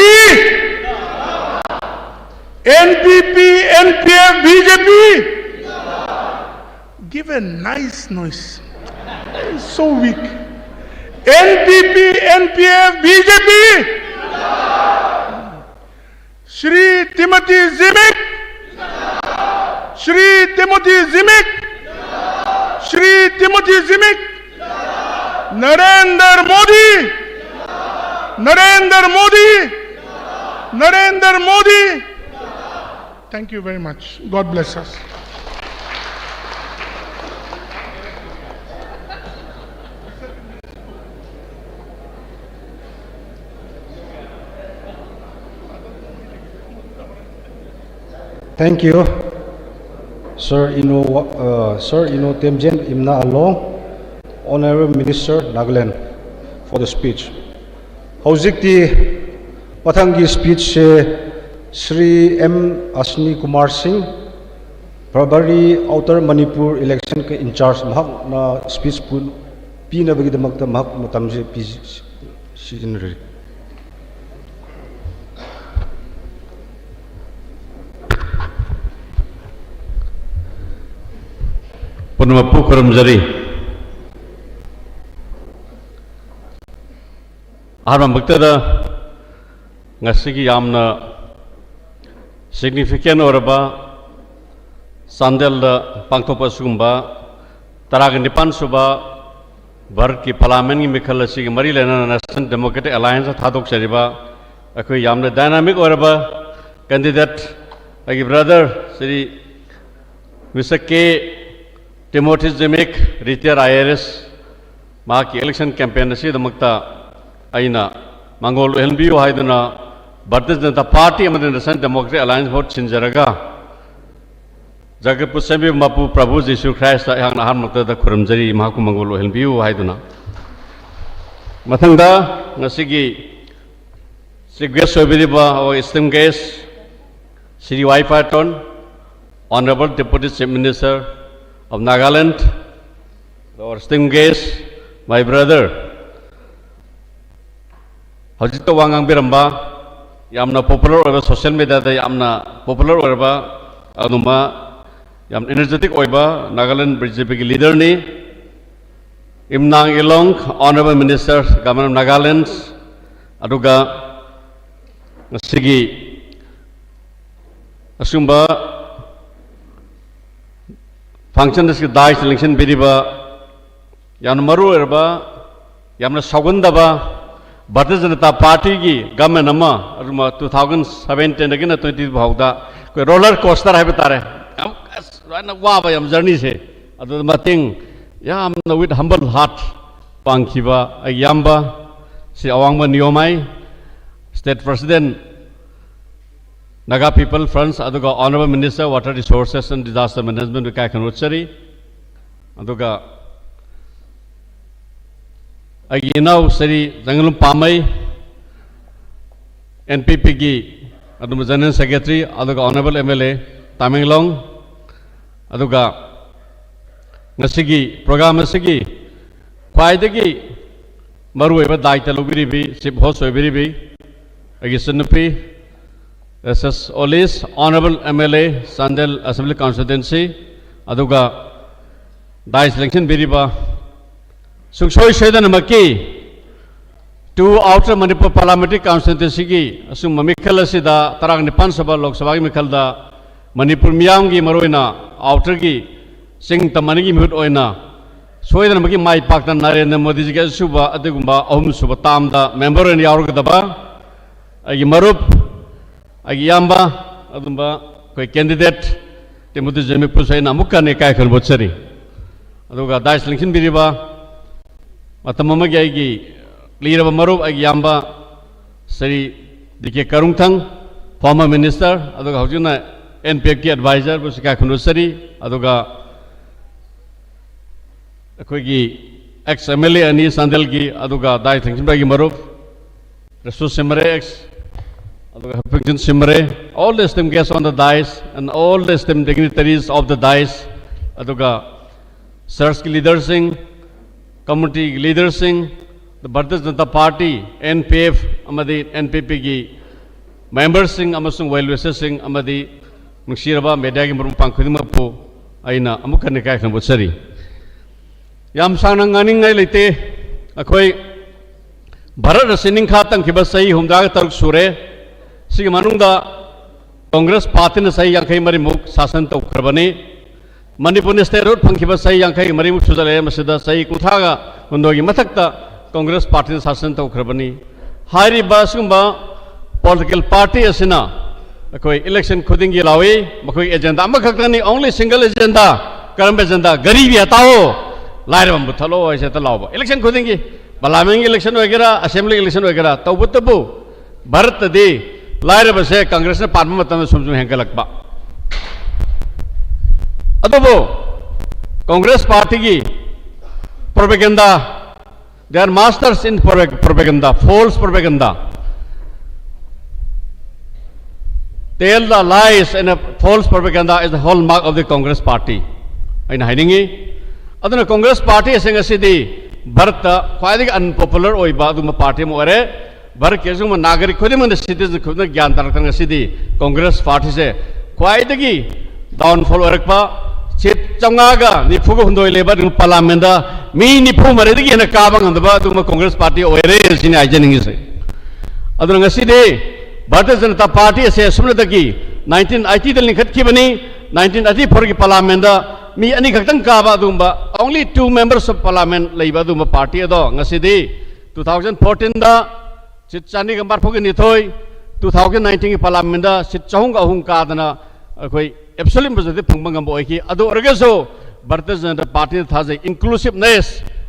N P P, N P F, B J P! Give a nice noise. It's so weak. N P P, N P F, B J P! Shri Timothy Zimik! Shri Timothy Zimik! Shri Timothy Zimik. Narendra Modi. Narendra Modi. Narendra Modi. Thank you very much. God bless us. Thank you, Sir Ino, uh, Sir Ino Temjen Imna Along, Honorable Minister, Nagaland, for the speech. ꯍꯧꯖꯤꯛꯇꯤ ꯃꯊꯪꯒꯤ speech ꯁꯦ Shri M Ashwini Kumar Singh, Prabhari Outer Manipur Election ꯀꯤ in charge, ꯃꯍꯥꯛꯅ speech ꯄꯨ-, ꯄꯤꯅꯕꯒꯤꯗꯃꯛꯇ ꯃꯍꯥꯛ ꯃꯇꯝꯁꯦ ꯄꯤ-, ꯁꯤꯖꯤꯟꯅꯔꯤ꯫ ꯄꯨꯝꯅꯃꯛꯄꯨ ꯈꯨꯔꯨꯝꯖꯔꯤ꯫ ꯑꯍꯥꯟꯕꯃꯛꯇꯗ ꯉꯁꯤꯒꯤ ꯌꯥꯝꯅ significant ꯑꯣꯏꯔꯕ ꯆꯥꯟꯗꯦꯜꯗ ꯄꯥꯡꯊꯣꯛꯄ ꯑꯁꯤꯒꯨꯝꯕ ꯇꯔꯥꯒ ꯅꯤꯄꯥꯟ ꯁꯨꯕ ꯚꯥꯔꯠꯀꯤ ꯄꯥꯔꯂꯤꯌꯥꯃꯦꯟꯒꯤ ꯃꯤꯈꯜ ꯑꯁꯤꯒꯤ ꯃꯔꯤ ꯂꯩꯅꯅ National Democratic Alliance ꯊꯥꯗꯣꯛꯆꯔꯤꯕ ꯑꯩꯈꯣꯏ ꯌꯥꯝꯅ dynamic ꯑꯣꯏꯔꯕ candidate, ꯑꯩꯒꯤ brother Shri Mister K Timothy Zimik, retired I R S, ꯃꯍꯥꯛꯀꯤ election campaign ꯑꯁꯤꯒꯤꯗꯃꯛꯇ ꯑꯩꯅ ꯃꯥꯡꯒꯣꯜ ꯑꯣꯏꯍꯟꯕꯤꯌꯨ ꯍꯥꯏꯗꯨꯅ ꯚꯥꯔꯇꯤꯌ ꯖꯅꯇꯥ ꯄꯥꯔꯇꯤ ꯑꯃꯗꯤ National Democratic Alliance vote ꯁꯤꯟꯖꯔꯒ ꯖꯒꯠꯄꯨ ꯁꯦꯝꯕꯤꯕ ꯃꯄꯨ ꯄ꯭ꯔꯚꯨ ꯖꯤꯁꯨ ꯈ꯭ꯔꯥꯏꯁꯇ ꯑꯩꯍꯥꯛꯅ ꯑꯍꯥꯟꯕꯃꯛꯇꯗ ꯈꯨꯔꯨꯝꯖꯔꯤ, ꯃꯍꯥꯛꯄꯨ ꯃꯥꯡꯒꯣꯜ ꯑꯣꯏꯍꯟꯕꯤꯌꯨ ꯍꯥꯏꯗꯨꯅ꯫ ꯃꯊꯪꯗ ꯉꯁꯤꯒꯤ chief guest ꯑꯣꯏꯕꯤꯔꯤꯕ our esteemed guest, Shri Y Paithon, Honorable Deputy Chief Minister of Nagaland, our esteemed guest, my brother, ꯍꯧꯖꯤꯛꯇ ꯋꯥ ꯉꯥꯡꯕꯤꯔꯝꯕ, ꯌꯥꯝꯅ popular ꯑꯣꯏꯕ, social mediaꯗ ꯌꯥꯝꯅ popular ꯑꯣꯏꯔꯕ, ꯑꯗꯨꯒꯨꯝꯕ ꯌꯥꯝ energetic ꯑꯣꯏꯕ Nagaland BJPꯒꯤ leaderꯅꯤ꯫ Imnang Elong, Honorable Minister, Government of Nagaland, ꯑꯗꯨꯒ ꯉꯁꯤꯒꯤ ꯑꯁꯤꯒꯨꯝꯕ function ꯑꯁꯤꯒꯤ dais ꯂꯦꯡꯁꯤꯟꯕꯤꯔꯤꯕ ꯌꯥꯝꯅ ꯃꯔꯨ ꯑꯣꯏꯔꯕ, ꯌꯥꯝꯅ ꯁꯥꯎꯒꯟꯗꯕ ꯚꯥꯔꯇꯤꯌ ꯖꯅꯇꯥ ꯄꯥꯔꯇꯤꯒꯤ ꯒꯃꯦꯟ ꯑꯃ ꯑꯗꯨꯃ ꯇꯨ ꯊꯥꯎꯖꯟ ꯁꯕꯦꯟꯇꯤꯟꯗꯒꯤꯅ ꯇ꯭ꯋꯦꯟꯇꯤ ꯐꯥꯎꯗ ꯑꯩꯈꯣꯏ ꯔꯣꯂꯔ ꯀꯣꯁꯇꯔ ꯍꯥꯏꯕ ꯇꯥꯔꯦ, ꯌꯥꯝ ꯑꯁ ꯂꯣꯏꯅ ꯋꯥꯕ ꯌꯥꯝ ꯖꯔꯅꯤꯁꯦ, ꯑꯗꯨꯗ ꯃꯇꯦꯡ ꯌꯥꯝꯅ with humble heart ꯄꯥꯡꯈꯤꯕ ꯑꯩꯒꯤ ꯏꯌꯥꯝꯕ ꯁꯤ ꯑꯋꯥꯡꯕ ꯅꯤꯌꯣꯃꯥꯏ, state president, Naga People Fronts, ꯑꯗꯨꯒ Honourable Minister Water Resources and Disaster Management ꯏꯀꯥꯏ ꯈꯨꯝꯅꯕ ꯎꯠꯆꯔꯤ꯫ ꯑꯗꯨꯒ ꯑꯩꯒꯤ ꯏꯅꯥꯎ ꯁ꯭ꯔꯤ ꯖꯪꯒꯂꯨꯝ ꯄꯥꯝꯃꯩ, ꯑꯦꯟ ꯄꯤ ꯄꯤꯒꯤ ꯑꯗꯨꯝ General Secretary, ꯑꯗꯨꯒ Honourable M L A Tamenglong, ꯑꯗꯨꯒ ꯉꯁꯤꯒꯤ program ꯑꯁꯤꯒꯤ ꯈ꯭ꯋꯥꯏꯗꯒꯤ ꯃꯔꯨꯑꯣꯏꯕ ꯗꯥꯏꯇ ꯂꯧꯕꯤꯔꯤꯕꯤ, chief host ꯑꯣꯏꯕꯤꯔꯤꯕꯤ ꯑꯩꯒꯤ ꯏꯆꯟꯅꯨꯄꯤ S S Olis, Honourable M L A, Chandel Assembly Constituency, ꯑꯗꯨꯒ dais ꯂꯦꯡꯁꯤꯟꯕꯤꯔꯤꯕ ꯁꯨꯡꯁꯣꯏ ꯁꯣꯏꯗꯅꯃꯛꯀꯤ two Outer Manipur Parliamentary Constituencyꯒꯤ ꯑꯁꯨꯝꯕ ꯃꯤꯈꯜ ꯑꯁꯤꯗ ꯇꯔꯥꯅꯤꯄꯥꯟ ꯁꯨꯕ ꯂꯣꯛ ꯁꯚꯥꯒꯤ ꯃꯤꯈꯜꯗ ꯃꯅꯤꯄꯨꯔ ꯃꯤꯌꯥꯝꯒꯤ, ꯃꯔꯨꯑꯣꯏꯅ Outerꯒꯤ ꯆꯤꯡ ꯇꯝ ꯑꯅꯤꯒꯤ ꯃꯤꯍꯨꯠ ꯑꯣꯏꯅ ꯁꯣꯏꯗꯅꯃꯛꯀꯤ ꯃꯥꯏ ꯄꯥꯛꯇꯅ ꯅꯔꯦꯟꯗ꯭ꯔ ꯃꯣꯗꯤꯖꯤꯒꯤ ꯑꯁꯨꯕ ꯑꯗꯨꯒꯨꯝꯕ ꯑꯍꯨꯝꯁꯨꯕ termꯗ member ꯑꯣꯏꯅ ꯌꯥꯎꯔꯒꯗꯕ ꯑꯩꯒꯤ ꯃꯔꯨꯞ, ꯑꯩꯒꯤ ꯏꯌꯥꯝꯕ, ꯑꯗꯨꯝꯕ ꯑꯩꯈꯣꯏ candidate ꯇꯤꯃꯣꯊꯤ ꯖꯦꯃꯤꯄꯨꯁꯨ ꯑꯩꯅ ꯑꯃꯨꯛꯀ ꯍꯟꯅ ꯏꯀꯥꯏ ꯈꯨꯝꯅꯕ ꯎꯠꯆꯔꯤ꯫ ꯑꯗꯨꯒ dais ꯂꯦꯡꯁꯤꯟꯕꯤꯔꯤꯕ ꯃꯇꯝ ꯑꯃꯒꯤ ꯑꯩꯒꯤ ꯂꯤꯔꯕ ꯃꯔꯨꯞ, ꯑꯩꯒꯤ ꯏꯌꯥꯝꯕ Shri D K ꯀꯔꯨꯡꯊꯪ, former minister, ꯑꯗꯨꯒ ꯍꯧꯖꯤꯛꯅ N P Fꯀꯤ advisorꯕꯨꯁꯨ ꯏꯀꯥꯏ ꯈꯨꯝꯅꯕ ꯎꯠꯆꯔꯤ꯫ ꯑꯗꯨꯒ ꯑꯩꯈꯣꯏꯒꯤ ex M L A ꯑꯅꯤ ꯆꯥꯟꯗꯦꯜꯒꯤ, ꯑꯗꯨꯒ dais ꯂꯦꯡꯁꯤꯟꯕꯒꯤ ꯃꯔꯨꯞ ꯔꯁꯨ ꯁꯤꯃꯔꯦ, ex, ꯑꯗꯨꯒ ꯍꯔꯄꯤꯡꯆꯟ ꯁꯤꯃꯔꯦ, all the esteemed guests on the dais and all the esteemed dignitaries of the dais, ꯑꯗꯨꯒ churchꯀꯤ leaderꯁꯤꯡ, communityꯒꯤ leaderꯁꯤꯡ, the Bharatiya Janata Party, N P F ꯑꯃꯗꯤ N P Pꯒꯤ memberꯁꯤꯡ ꯑꯃꯁꯨꯡ well wisherꯁꯤꯡ ꯑꯃꯗꯤ ꯅꯨꯡꯁꯤꯔꯕ mediaꯒꯤ ꯃꯔꯨꯞ ꯃꯄꯥꯡ ꯈꯨꯗꯤꯡꯃꯛꯄꯨ ꯑꯩꯅ ꯑꯃꯨꯛ ꯍꯟꯅ ꯏꯀꯥꯏ ꯈꯨꯝꯅꯕ ꯎꯠꯆꯔꯤ꯫ ꯌꯥꯝ ꯁꯥꯡꯅ ꯉꯥꯡꯅꯤꯡꯉꯥꯏ ꯂꯩꯇꯦ꯫ ꯑꯩꯈꯣꯏ ꯚꯥꯔꯠ ꯑꯁꯤ ꯅꯤꯡꯈꯥ ꯇꯝꯈꯤꯕ ꯆꯍꯤ ꯍꯨꯝꯗ꯭ꯔꯥꯒ ꯇꯔꯨꯛ ꯁꯨꯔꯦ꯫ ꯁꯤꯒꯤ ꯃꯅꯨꯡꯗ ꯀꯣꯡꯒ꯭ꯔꯦꯁ ꯄꯥꯔꯇꯤꯅ ꯆꯍꯤ ꯌꯥꯡꯈꯩ ꯃꯔꯤꯃꯨꯛ ꯁꯥꯁꯟ ꯇꯧꯈ꯭ꯔꯕꯅꯤ꯫ ꯃꯅꯤꯄꯨꯔꯅ statehood ꯐꯪꯈꯤꯕ ꯆꯍꯤ ꯌꯥꯡꯈꯩ ꯃꯔꯤꯃꯨꯛ ꯁꯨꯖꯜꯂꯛꯑꯦ꯫ ꯃꯁꯤꯗ ꯆꯍꯤ ꯀꯨꯟꯊ꯭ꯔꯥꯒ ꯍꯨꯝꯗꯣꯏꯒꯤ ꯃꯊꯛꯇ ꯀꯪꯒ꯭ꯔꯦꯁ ꯄꯥꯔꯇꯤꯅ ꯁꯥꯁꯟ ꯇꯧꯈ꯭ꯔꯕꯅꯤ꯫ ꯍꯥꯏꯔꯤꯕ ꯑꯁꯤꯒꯨꯝꯕ political party ꯑꯁꯤꯅ ꯑꯩꯈꯣꯏ election ꯈꯨꯗꯤꯡꯒꯤ ꯂꯥꯎꯏ, ꯃꯈꯣꯏꯒꯤ agenda ꯑꯃꯈꯛꯇꯅꯤ, only single agenda꯫ ꯀꯔꯝꯕ agenda? ꯒꯔꯤꯕꯤ ꯍꯇꯥꯑꯣ, ꯂꯥꯏꯔꯕ ꯃꯨꯊꯠꯂꯣ ꯍꯥꯏꯁꯦ ꯍꯦꯛꯇ ꯂꯥꯎꯕ election ꯈꯨꯗꯤꯡꯒꯤ꯫ Parliamentꯀꯤ election ꯑꯣꯏꯒꯦꯔꯥ, assembly election ꯑꯣꯏꯒꯦꯔꯥ, ꯇꯧꯕꯇꯕꯨ ꯚꯥꯔꯠꯇꯗꯤ ꯂꯥꯏꯔꯕꯁꯦ ꯀꯪꯒ꯭ꯔꯦꯁꯅ ꯄꯥꯟꯕ ꯃꯇꯝꯗ ꯁꯨꯝ ꯁꯨꯝ ꯍꯦꯟꯒꯠꯂꯛꯄ꯫ ꯑꯗꯨꯕꯨ ꯀꯪꯒ꯭ꯔꯦꯁ ꯄꯥꯔꯇꯤꯒꯤ propaganda, they are masters in propaganda, false propaganda. Tell the lies and a false propaganda is the hallmark of the Congress party. ꯑꯩꯅ ꯍꯥꯏꯅꯤꯡꯉꯤ꯫ ꯑꯗꯨꯅ ꯀꯪꯒ꯭ꯔꯦꯁ ꯄꯥꯔꯇꯤ ꯑꯁꯤ ꯉꯁꯤꯗꯤ ꯚꯥꯔꯠꯇ ꯈ꯭ꯋꯥꯏꯗꯒꯤ unpopular ꯑꯣꯏꯕ ꯑꯗꯨꯒꯨꯝꯕ ꯄꯥꯔꯇꯤ ꯑꯃ ꯑꯣꯏꯔꯦ꯫ ꯚꯥꯔꯠꯀꯤ ꯑꯁꯤꯒꯨꯝꯕ ꯅꯥꯒꯔꯤꯛ ꯈꯨꯗꯤꯡꯃꯛꯅ, citizen ꯈꯨꯗꯤꯡꯃꯛ ꯒ꯭ꯌꯥꯟ ꯇꯥꯔꯛꯇꯅ ꯉꯁꯤꯗꯤ ꯀꯪꯒ꯭ꯔꯦꯁ ꯄꯥꯔꯇꯤꯁꯦ ꯈ꯭ꯋꯥꯏꯗꯒꯤ downfall ꯑꯣꯏꯔꯛꯄ, seat ꯆꯥꯝꯃꯉꯥꯒ ꯅꯤꯐꯨꯒ ꯍꯨꯝꯗꯣꯏ ꯂꯩꯕ ꯑꯗꯨꯒ parliamentꯇ ꯃꯤ ꯅꯤꯐꯨ ꯃꯔꯤꯗꯒꯤ ꯍꯦꯟꯅ ꯀꯥꯕ ꯉꯝꯗꯕ ꯑꯗꯨꯒꯨꯝꯕ ꯀꯪꯒ꯭ꯔꯦꯁ ꯄꯥꯔꯇꯤ ꯑꯣꯏꯔꯦ ꯁꯤꯅꯤ ꯍꯥꯏꯖꯅꯤꯡꯉꯤꯁꯦ꯫ ꯑꯗꯨꯅ ꯉꯁꯤꯗꯤ ꯚꯥꯔꯇꯤꯌ ꯖꯅꯇꯥ ꯄꯥꯔꯇꯤ ꯑꯁꯦ ꯑꯁꯨꯝꯅꯗꯒꯤ nineteen eightyꯗ ꯂꯤꯡꯈꯠꯈꯤꯕꯅꯤ꯫ Nineteen eighty fourꯒꯤ parliamentꯇ ꯃꯤ ꯑꯅꯤꯈꯛꯇꯪ ꯀꯥꯕ ꯑꯗꯨꯒꯨꯝꯕ, only two members of parliament ꯂꯩꯕ ꯑꯗꯨꯒꯨꯝꯕ ꯄꯥꯔꯇꯤ ꯑꯗꯣ ꯉꯁꯤꯗꯤ two thousand fourteenꯗ seat ꯆꯅꯤꯒ ꯃꯔꯤꯐꯨꯒ ꯅꯤꯊꯣꯏ, two thousand nineteenꯒꯤ parliamentꯇ seat ꯆꯍꯨꯝꯒ ꯑꯍꯨꯝ ꯀꯥꯗꯅ ꯑꯩꯈꯣꯏ absolute majority ꯐꯪꯕ ꯉꯝꯕ ꯑꯣꯏꯈꯤ꯫ ꯑꯗꯨ ꯑꯣꯏꯔꯒꯁꯨ ꯚꯥꯔꯇꯤꯌ ꯖꯅꯇꯥ ꯄꯥꯔꯇꯤꯗ ꯊꯥꯖꯩ, inclusiveness,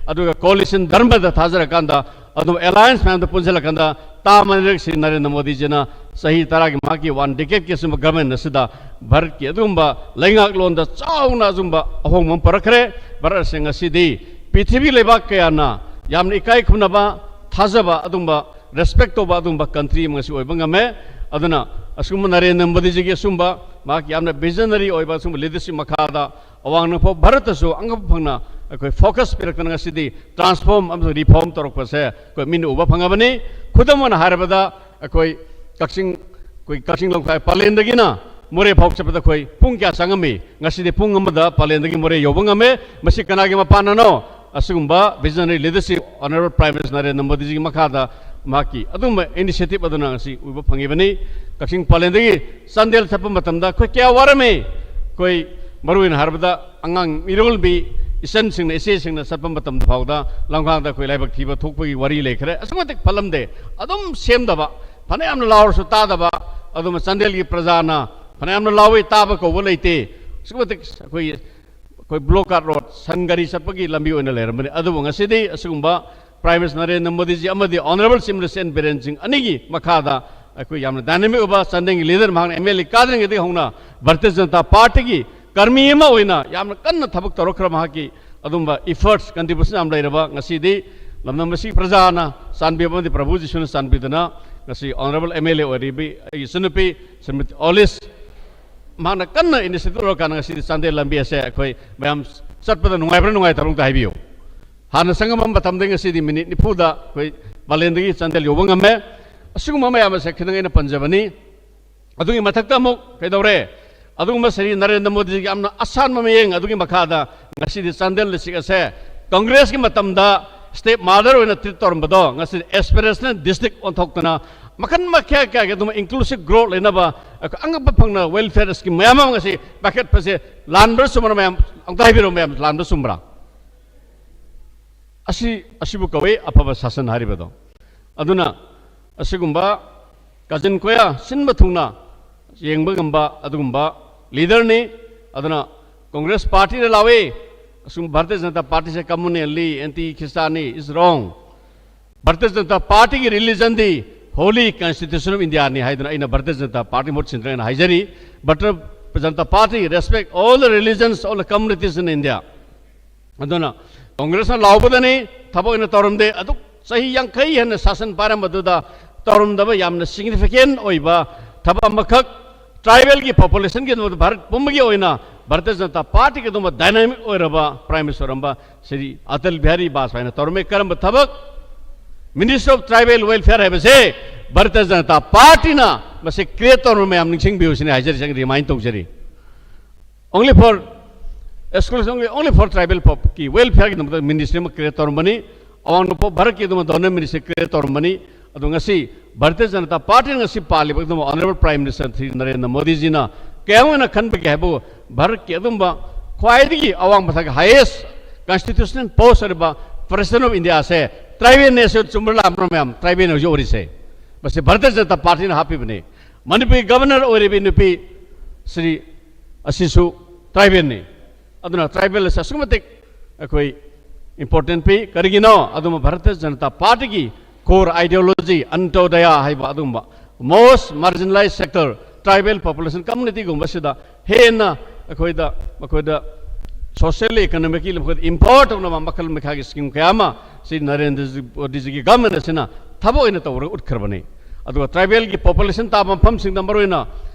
ꯑꯗꯨꯒ coalition ꯙꯔꯃꯗ ꯊꯥꯖꯔꯀꯥꯟꯗ, ꯑꯗꯨꯝ alliance ꯃꯌꯥꯝꯗ ꯄꯨꯟꯁꯤꯜꯂꯀꯥꯟꯗ ꯇꯥꯝ ꯑꯅꯤꯔꯛ ꯁ꯭ꯔꯤ ꯅꯔꯦꯟꯗ꯭ꯔ ꯃꯣꯗꯤꯖꯤꯅ ꯆꯍꯤ ꯇꯔꯥꯒꯤ ꯃꯍꯥꯛꯀꯤ one decadeꯀꯤ ꯑꯁꯤꯒꯨꯝꯕ government ꯑꯁꯤꯗ ꯚꯥꯔꯠꯀꯤ ꯑꯗꯨꯒꯨꯝꯕ ꯂꯩꯉꯥꯛꯂꯣꯟꯗ ꯆꯥꯎꯅ ꯑꯁꯤꯒꯨꯝꯕ ꯑꯍꯣꯡꯕ ꯑꯃ ꯄꯨꯔꯛꯈ꯭ꯔꯦ꯫ ꯚꯥꯔꯠ ꯑꯁꯤ ꯉꯁꯤꯗꯤ ꯄ꯭ꯔꯤꯊꯤꯕꯤ ꯂꯩꯕꯥꯛ ꯀꯌꯥꯅ ꯌꯥꯝꯅ ꯏꯀꯥꯏ ꯈꯨꯝꯅꯕ, ꯊꯥꯖꯕ, ꯑꯗꯨꯒꯨꯝꯕ respect ꯇꯧꯕ ꯑꯗꯨꯒꯨꯝꯕ country ꯑꯃ ꯉꯁꯤ ꯑꯣꯏꯕ ꯉꯝꯃꯦ꯫ ꯑꯗꯨꯅ ꯑꯁꯤꯒꯨꯝꯕ ꯅꯔꯦꯟꯗ꯭ꯔ ꯃꯣꯗꯤꯖꯤꯒꯤ ꯑꯁꯤꯒꯨꯝꯕ ꯃꯍꯥꯛꯀꯤ ꯌꯥꯝꯅ visionary ꯑꯣꯏꯕ ꯑꯁꯤꯒꯨꯝꯕ leadership ꯃꯈꯥꯗ ꯑꯋꯥꯡ ꯅꯣꯡꯄꯣꯛ ꯚꯥꯔꯠꯇꯁꯨ ꯑꯉꯛꯄ ꯐꯪꯅ ꯑꯩꯈꯣꯏ focus ꯄꯤꯔꯛꯇꯅ ꯉꯁꯤꯗꯤ transform ꯑꯃꯁꯨꯡ reform ꯇꯧꯔꯛꯄꯁꯦ ꯑꯩꯈꯣꯏ ꯃꯤꯠꯅ ꯎꯕ ꯐꯪꯉꯕꯅꯤ꯫ ꯈꯨꯗꯝ ꯑꯣꯏꯅ ꯍꯥꯏꯔꯕꯗ ꯑꯩꯈꯣꯏ ꯀꯛꯆꯤꯡ, ꯑꯩꯈꯣꯏ ꯀꯛꯆꯤꯡ ꯂꯝꯈꯥꯏ ꯄꯂꯦꯟꯗꯒꯤꯅ ꯃꯣꯔꯦ ꯐꯥꯎ ꯆꯠꯄꯗ ꯑꯩꯈꯣꯏ ꯄꯨꯡ ꯀꯌꯥ ꯆꯪꯉꯝꯃꯤ? ꯉꯁꯤꯗꯤ ꯄꯨꯡ ꯑꯃꯗ ꯄꯂꯦꯟꯗꯒꯤ ꯃꯣꯔꯦ ꯌꯧꯕ ꯉꯝꯃꯦ꯫ ꯃꯁꯤ ꯀꯅꯥꯒꯤ ꯃꯄꯥꯟꯅꯅꯣ? ꯑꯁꯤꯒꯨꯝꯕ visionary leadership honourable Prime Minister Narendra ꯃꯣꯗꯤꯖꯤꯒꯤ ꯃꯈꯥꯗ ꯃꯍꯥꯛꯀꯤ ꯑꯗꯨꯒꯨꯝꯕ initiative ꯑꯗꯨꯅ ꯉꯁꯤ ꯎꯕ ꯐꯪꯉꯤꯕꯅꯤ꯫ ꯀꯛꯆꯤꯡ ꯄꯂꯦꯟꯗꯒꯤ ꯆꯥꯟꯗꯦꯜ ꯆꯠꯄ ꯃꯇꯝꯗ ꯑꯩꯈꯣꯏ ꯀꯌꯥ ꯋꯥꯔꯝꯃꯤ? ꯑꯩꯈꯣꯏ ꯃꯔꯨꯑꯣꯏꯅ ꯍꯥꯏꯔꯕꯗ ꯑꯉꯥꯡ ꯃꯤꯔꯣꯜꯕꯤ ꯏꯆꯟꯁꯤꯡꯅ, ꯏꯆꯦꯁꯤꯡꯅ ꯆꯠꯄ ꯃꯇꯝꯗ ꯐꯥꯎꯗ ꯂꯝꯈꯥꯡꯗ ꯑꯩꯈꯣꯏ ꯂꯥꯏꯕꯛ ꯊꯤꯕ ꯊꯣꯛꯄꯒꯤ ꯋꯥꯔꯤ ꯂꯩꯈ꯭ꯔꯦ꯫ ꯑꯁꯨꯛꯀꯤ ꯃꯇꯤꯛ ꯐꯠꯂꯝꯗꯦ꯫ ꯑꯗꯨꯝ ꯁꯦꯝꯗꯕ, ꯐꯅꯌꯥꯝꯅ ꯂꯥꯎꯔꯁꯨ ꯇꯥꯗꯕ, ꯑꯗꯨꯃ ꯆꯥꯟꯗꯦꯜꯒꯤ ꯄ꯭ꯔꯖꯥꯅ ꯐꯅꯌꯥꯝꯅ ꯂꯥꯎꯏ, ꯇꯥꯕ ꯀꯧꯕ ꯂꯩꯇꯦ꯫ ꯑꯁꯨꯛꯀꯤ ꯃꯇꯤꯛ ꯑꯩꯈꯣꯏ, ꯑꯩꯈꯣꯏ ꯕ꯭ꯂꯣꯛ ꯀꯥꯔꯠ ꯔꯣꯗ, ꯁꯟ ꯒꯥꯔꯤ ꯆꯠꯄꯒꯤ ꯂꯝꯕꯤ ꯑꯣꯏꯅ ꯂꯩꯔꯝꯕꯅꯤ꯫ ꯑꯗꯨꯕꯨ ꯉꯁꯤꯗꯤ ꯑꯁꯤꯒꯨꯝꯕ ꯄ꯭ꯔꯥꯏꯝ ꯃꯤꯅꯤꯁꯇꯔ ꯅꯔꯦꯟꯗ꯭ꯔ ꯃꯣꯗꯤꯖꯤ ꯑꯃꯗꯤ honourable chief minister N Biren Singh ꯑꯅꯤꯒꯤ ꯃꯈꯥꯗ ꯑꯩꯈꯣꯏ ꯌꯥꯝꯅ ꯗꯥꯏꯅꯥꯃꯤꯛ ꯑꯣꯏꯕ ꯆꯥꯟꯗꯦꯜꯒꯤ ꯂꯤꯗꯔ, ꯃꯍꯥꯛꯅ ꯑꯦꯝ ꯑꯦꯜ ꯑꯦ ꯀꯥꯗ꯭ꯔꯤꯉꯩꯗꯒꯤ ꯍꯧꯅ ꯚꯥꯔꯇꯤꯌ ꯖꯅꯇꯥ ꯄꯥꯔꯇꯤꯒꯤ ꯀꯔꯃꯤ ꯑꯃ ꯑꯣꯏꯅ ꯌꯥꯝꯅ ꯀꯟꯅ ꯊꯕꯛ ꯇꯧꯔꯛꯈ꯭ꯔ ꯃꯍꯥꯛꯀꯤ ꯑꯗꯨꯝꯕ ꯏꯐꯔꯠꯁ, ꯀꯟꯇ꯭ꯔꯤꯕ꯭ꯌꯨꯁꯟ ꯌꯥꯝ ꯂꯩꯔꯕ, ꯉꯁꯤꯗꯤ ꯂꯝꯗꯝ ꯑꯁꯤꯒꯤ ꯄ꯭ꯔꯖꯥꯅ ꯆꯥꯟꯕꯤꯕ ꯑꯃꯗꯤ ꯄ꯭ꯔꯚꯨ ꯖꯤꯁꯨꯅ ꯆꯥꯟꯕꯤꯗꯨꯅ ꯉꯁꯤ ꯑꯣꯅꯔꯦꯕꯜ ꯑꯦꯝ ꯑꯦꯜ ꯑꯦ ꯑꯣꯏꯔꯤꯕꯤ ꯑꯩꯒꯤ ꯏꯆꯟꯅꯨꯄꯤ ꯁ꯭ꯔꯤꯃꯇꯤ ꯑꯣꯂꯤꯁ, ꯃꯍꯥꯛꯅ ꯀꯟꯅ ꯏꯅꯤꯁꯤꯌꯦꯇꯤꯚ ꯂꯧꯔꯀꯥꯟꯗ ꯉꯁꯤꯗꯤ ꯆꯥꯟꯗꯦꯜ ꯂꯝꯕꯤ ꯑꯁꯦ ꯑꯩꯈꯣꯏ ꯃꯌꯥꯝ ꯆꯠꯄꯗ ꯅꯨꯡꯉꯥꯏꯕ꯭ꯔꯥ ꯅꯨꯡꯉꯥꯏꯇꯕ꯭ꯔꯥ ꯑꯝꯇ ꯍꯥꯏꯕꯤꯌꯨ꯫ ꯍꯥꯟꯅ ꯁꯪꯒꯝ ꯑꯃ ꯃꯇꯝꯗꯒꯤ ꯉꯁꯤꯗꯤ ꯃꯤꯅꯤꯠ ꯅꯤꯐꯨꯗ ꯑꯩꯈꯣꯏ ꯄꯂꯦꯟꯗꯒꯤ ꯆꯥꯟꯗꯦꯜ ꯌꯧꯕ ꯉꯝꯃꯦ꯫ ꯑꯁꯤꯒꯨꯝꯕ ꯃꯌꯥꯝ ꯑꯁꯦ ꯈꯤꯇꯪ ꯑꯩꯅ ꯄꯟꯖꯕꯅꯤ꯫ ꯑꯗꯨꯒꯤ ꯃꯊꯛꯇ ꯑꯃꯨꯛ ꯀꯩꯗꯧꯔꯦ? ꯑꯗꯨꯒꯨꯝꯕ ꯁ꯭ꯔꯤ ꯅꯔꯦꯟꯗ꯭ꯔ ꯃꯣꯗꯤꯒꯤ ꯌꯥꯝꯅ ꯑꯁꯥꯟꯕ ꯃꯌꯦꯡ ꯑꯗꯨꯒꯤ ꯃꯈꯥꯗ ꯉꯁꯤꯗꯤ ꯆꯥꯟꯗꯦꯜ ꯗꯤꯁꯇ꯭ꯔꯤꯛ ꯑꯁꯦ ꯀꯪꯒ꯭ꯔꯦꯁꯀꯤ ꯃꯇꯝꯗ ꯁ꯭ꯇꯦꯞ ꯃꯥꯗꯔ ꯑꯣꯏꯅ ꯇ꯭ꯔꯤꯠ ꯇꯧꯔꯝꯕꯗꯣ ꯉꯁꯤꯗꯤ ꯑꯦꯁꯄꯤꯔꯦꯁꯅꯦꯜ ꯗꯤꯁꯇ꯭ꯔꯤꯛ ꯑꯣꯟꯊꯣꯛꯇꯅ ꯃꯈꯟ ꯃꯈꯥ ꯀꯌꯥꯒꯤ ꯑꯗꯨꯝ ꯏꯟꯀ꯭ꯂꯨꯁꯤꯚ ꯒ꯭ꯔꯣꯠ ꯂꯩꯅꯕ ꯑꯩꯈꯣꯏ ꯑꯉꯛꯄ ꯐꯪꯅ ꯋꯦꯜꯐꯤꯌꯔ ꯁ꯭ꯀꯤꯝ ꯃꯌꯥꯝ ꯑꯃ ꯉꯁꯤ ꯄꯥꯏꯈꯠꯄꯁꯦ ꯂꯥꯟꯕ꯭ꯔꯥ ꯆꯨꯝꯕ꯭ꯔꯥ? ꯃꯌꯥꯝ ꯑꯝꯇ ꯍꯥꯏꯕꯤꯔꯛꯑꯣ, ꯃꯌꯥꯝ ꯂꯥꯟꯕ꯭ꯔꯥ ꯆꯨꯝꯕ꯭ꯔꯥ? ꯑꯁꯤ, ꯑꯁꯤꯕꯨ ꯀꯧꯏ ꯑꯐꯕ ꯁꯥꯁꯟ ꯍꯥꯏꯔꯤꯕꯗꯣ꯫ ꯑꯗꯨꯅ ꯑꯁꯤꯒꯨꯝꯕ ꯀꯥꯆꯤꯟ ꯀꯣꯌꯥ ꯁꯤꯟꯕ ꯊꯨꯡꯅ ꯌꯦꯡꯕ ꯉꯝꯕ ꯑꯗꯨꯒꯨꯝꯕ ꯂꯤꯗꯔꯅꯤ꯫ ꯑꯗꯨꯅ ꯀꯪꯒ꯭ꯔꯦꯁ ꯄꯥꯔꯇꯤꯅ ꯂꯥꯎꯏ, ꯑꯁꯨꯝ ꯚꯥꯔꯇꯤꯌ ꯖꯅꯇꯥ ꯄꯥꯔꯇꯤꯁꯦ ꯀꯝꯃꯨꯅꯦꯜꯅꯤ, ꯑꯦꯟꯇꯤ ꯈ꯭ꯔꯤꯁꯇꯥꯟꯅꯤ, ꯏꯁ ꯔꯣꯡ꯫ ꯚꯥꯔꯇꯤꯌ ꯖꯅꯇꯥ ꯄꯥꯔꯇꯤꯒꯤ ꯔꯤꯂꯤꯖꯟꯗꯤ ꯍꯣꯂꯤ ꯀꯟꯁꯇꯤꯇ꯭ꯌꯨꯁꯟ ꯑꯣꯐ ꯏꯟꯗꯤꯌꯥꯅꯤ ꯍꯥꯏꯗꯨꯅ ꯑꯩꯅ ꯚꯥꯔꯇꯤꯌ ꯖꯅꯇꯥ ꯄꯥꯔꯇꯤ ꯃꯍꯨꯠ ꯁꯤꯟꯗ꯭ꯔꯦꯅ ꯍꯥꯏꯖꯔꯤ꯫ Bharatiya Janata party respect all the religions, all the communities in India. ꯑꯗꯨꯅ ꯀꯪꯒ꯭ꯔꯦꯁꯅ ꯂꯥꯎꯕꯗꯅꯤ ꯊꯕꯛ ꯑꯣꯏꯅ ꯇꯧꯔꯝꯗꯦ꯫ ꯑꯗꯨꯛ ꯆꯍꯤ ꯌꯥꯡꯈꯩ ꯍꯦꯟꯅ ꯁꯥꯁꯟ ꯄꯥꯏꯔꯝꯕꯗꯨꯗ ꯇꯧꯔꯝꯗꯕ ꯌꯥꯝꯅ ꯁꯤꯒꯅꯤꯐꯤꯀꯦꯟ ꯑꯣꯏꯕ ꯊꯕꯛ ꯑꯃꯈꯛ ꯇ꯭ꯔꯥꯏꯕꯦꯜꯒꯤ ꯄꯣꯄꯨꯂꯦꯁꯟꯒꯤꯗꯃꯛꯇ ꯚꯥꯔꯠ ꯄꯨꯝꯕꯒꯤ ꯑꯣꯏꯅ ꯚꯥꯔꯇꯤꯌ ꯖꯅꯇꯥ ꯄꯥꯔꯇꯤꯒꯤꯗꯃꯛ ꯗꯥꯏꯅꯥꯃꯤꯛ ꯑꯣꯏꯔꯕ ꯄ꯭ꯔꯥꯏꯝ ꯃꯤꯅꯤꯁꯇꯔ ꯑꯣꯏꯔꯝꯕ ꯁ꯭ꯔꯤ ꯑꯇꯜ ꯕꯤꯍꯥꯔꯤ ꯕꯥꯖꯄꯥꯏꯅ ꯇꯧꯔꯝꯃꯤ꯫ ꯀꯔꯝꯕ ꯊꯕꯛ? ꯃꯤꯅꯤꯁꯇꯔ ꯑꯣꯐ ꯇ꯭ꯔꯥꯏꯕꯦꯜ ꯋꯦꯜꯐꯤꯌꯔ ꯍꯥꯏꯕꯁꯦ ꯚꯥꯔꯇꯤꯌ ꯖꯅꯇꯥ ꯄꯥꯔꯇꯤꯅ ꯃꯁꯤ ꯀ꯭ꯔꯤꯌꯦꯠ ꯇꯧꯔꯝꯕ ꯃꯌꯥꯝ ꯅꯤꯡꯁꯤꯡꯕꯤꯌꯨ ꯁꯤꯅꯤ ꯍꯥꯏꯖꯔꯤꯁꯦ, ꯔꯤꯃꯥꯏꯟ ꯇꯧꯖꯔꯤ꯫ Only for exclusion, only for tribal popꯀꯤ ꯋꯦꯜꯐꯤꯌꯔꯒꯤꯗꯃꯛꯇ ꯃꯤꯅꯤꯁꯇ꯭ꯔꯤ ꯑꯃ ꯀ꯭ꯔꯤꯌꯦꯠ ꯇꯧꯔꯝꯕꯅꯤ꯫ ꯑꯋꯥꯡ ꯅꯣꯡꯄꯣꯛ ꯚꯥꯔꯠꯀꯤꯗꯃꯛ ꯗꯣꯅꯔ ꯃꯤꯅꯤꯁꯇ꯭ꯔꯤ ꯀ꯭ꯔꯤꯌꯦꯠ ꯇꯧꯔꯝꯕꯅꯤ꯫ ꯑꯗꯣ ꯉꯁꯤ ꯚꯥꯔꯇꯤꯌ ꯖꯅꯇꯥ ꯄꯥꯔꯇꯤꯅ ꯉꯁꯤ ꯄꯥꯜꯂꯤꯕ ꯑꯗꯨꯝ honourable prime minister Shri Narendra ꯃꯣꯗꯤꯖꯤꯅ ꯀꯌꯥꯝ ꯑꯣꯏꯅ ꯈꯟꯕꯒꯦ ꯍꯥꯏꯕꯨ, ꯚꯥꯔꯠꯀꯤ ꯑꯗꯨꯝꯕ ꯈ꯭ꯋꯥꯏꯗꯒꯤ ꯑꯋꯥꯡ ꯃꯊꯛ highest constitutional post ꯑꯣꯏꯔꯤꯕ President of India ꯑꯁꯦ tribal ꯅꯦ꯫ ꯑꯁꯤ ꯆꯨꯝꯕ꯭ꯔꯥ ꯂꯥꯟꯕ꯭ꯔꯥ ꯃꯌꯥꯝ? Tribal ꯅꯦ ꯍꯧꯖꯤꯛ ꯑꯣꯏꯔꯤꯁꯦ꯫ ꯃꯁꯤ ꯚꯥꯔꯇꯤꯌ ꯖꯅꯇꯥ ꯄꯥꯔꯇꯤꯅ ꯍꯥꯞꯄꯤꯕꯅꯤ꯫ ꯃꯅꯤꯄꯨꯔꯒꯤ ꯒꯕꯔꯅꯔ ꯑꯣꯏꯔꯤꯕꯤ ꯅꯨꯄꯤ ꯁ꯭ꯔꯤ ꯑꯁꯤꯁꯨ tribal ꯅꯤ꯫ ꯑꯗꯨꯅ tribal ꯑꯁꯤ ꯑꯁꯨꯛꯀꯤ ꯃꯇꯤꯛ ꯑꯩꯈꯣꯏ important ꯄꯤ꯫ ꯀꯔꯤꯒꯤꯅꯣ? ꯑꯗꯨꯝꯕ ꯚꯥꯔꯇꯤꯌ ꯖꯅꯇꯥ ꯄꯥꯔꯇꯤꯒꯤ core ideology, ꯑꯟꯇꯣꯗꯌꯥ ꯍꯥꯏꯕ ꯑꯗꯨꯒꯨꯝꯕ most marginalized sector, tribal population communityꯒꯨꯝꯕꯁꯤꯗ ꯍꯦꯟꯅ ꯑꯩꯈꯣꯏꯗ, ꯃꯈꯣꯏꯗ socially economically ꯃꯈꯣꯏꯗ empower ꯇꯧꯅꯕ ꯃꯈꯜ ꯃꯈꯥꯒꯤ scheme ꯀꯌꯥ ꯑꯃ ꯁꯤ ꯅꯔꯦꯟꯗ꯭ꯔ ꯃꯣꯗꯤꯖꯤꯒꯤ government ꯑꯁꯤꯅ ꯊꯕꯛ ꯑꯣꯏꯅ ꯇꯧꯔꯒ ꯎꯠꯈ꯭ꯔꯕꯅꯤ꯫ ꯑꯗꯨꯒ tribalꯒꯤ population ꯇꯥꯕ ꯃꯐꯝꯁꯤꯡꯗ, ꯃꯔꯨꯑꯣꯏꯅ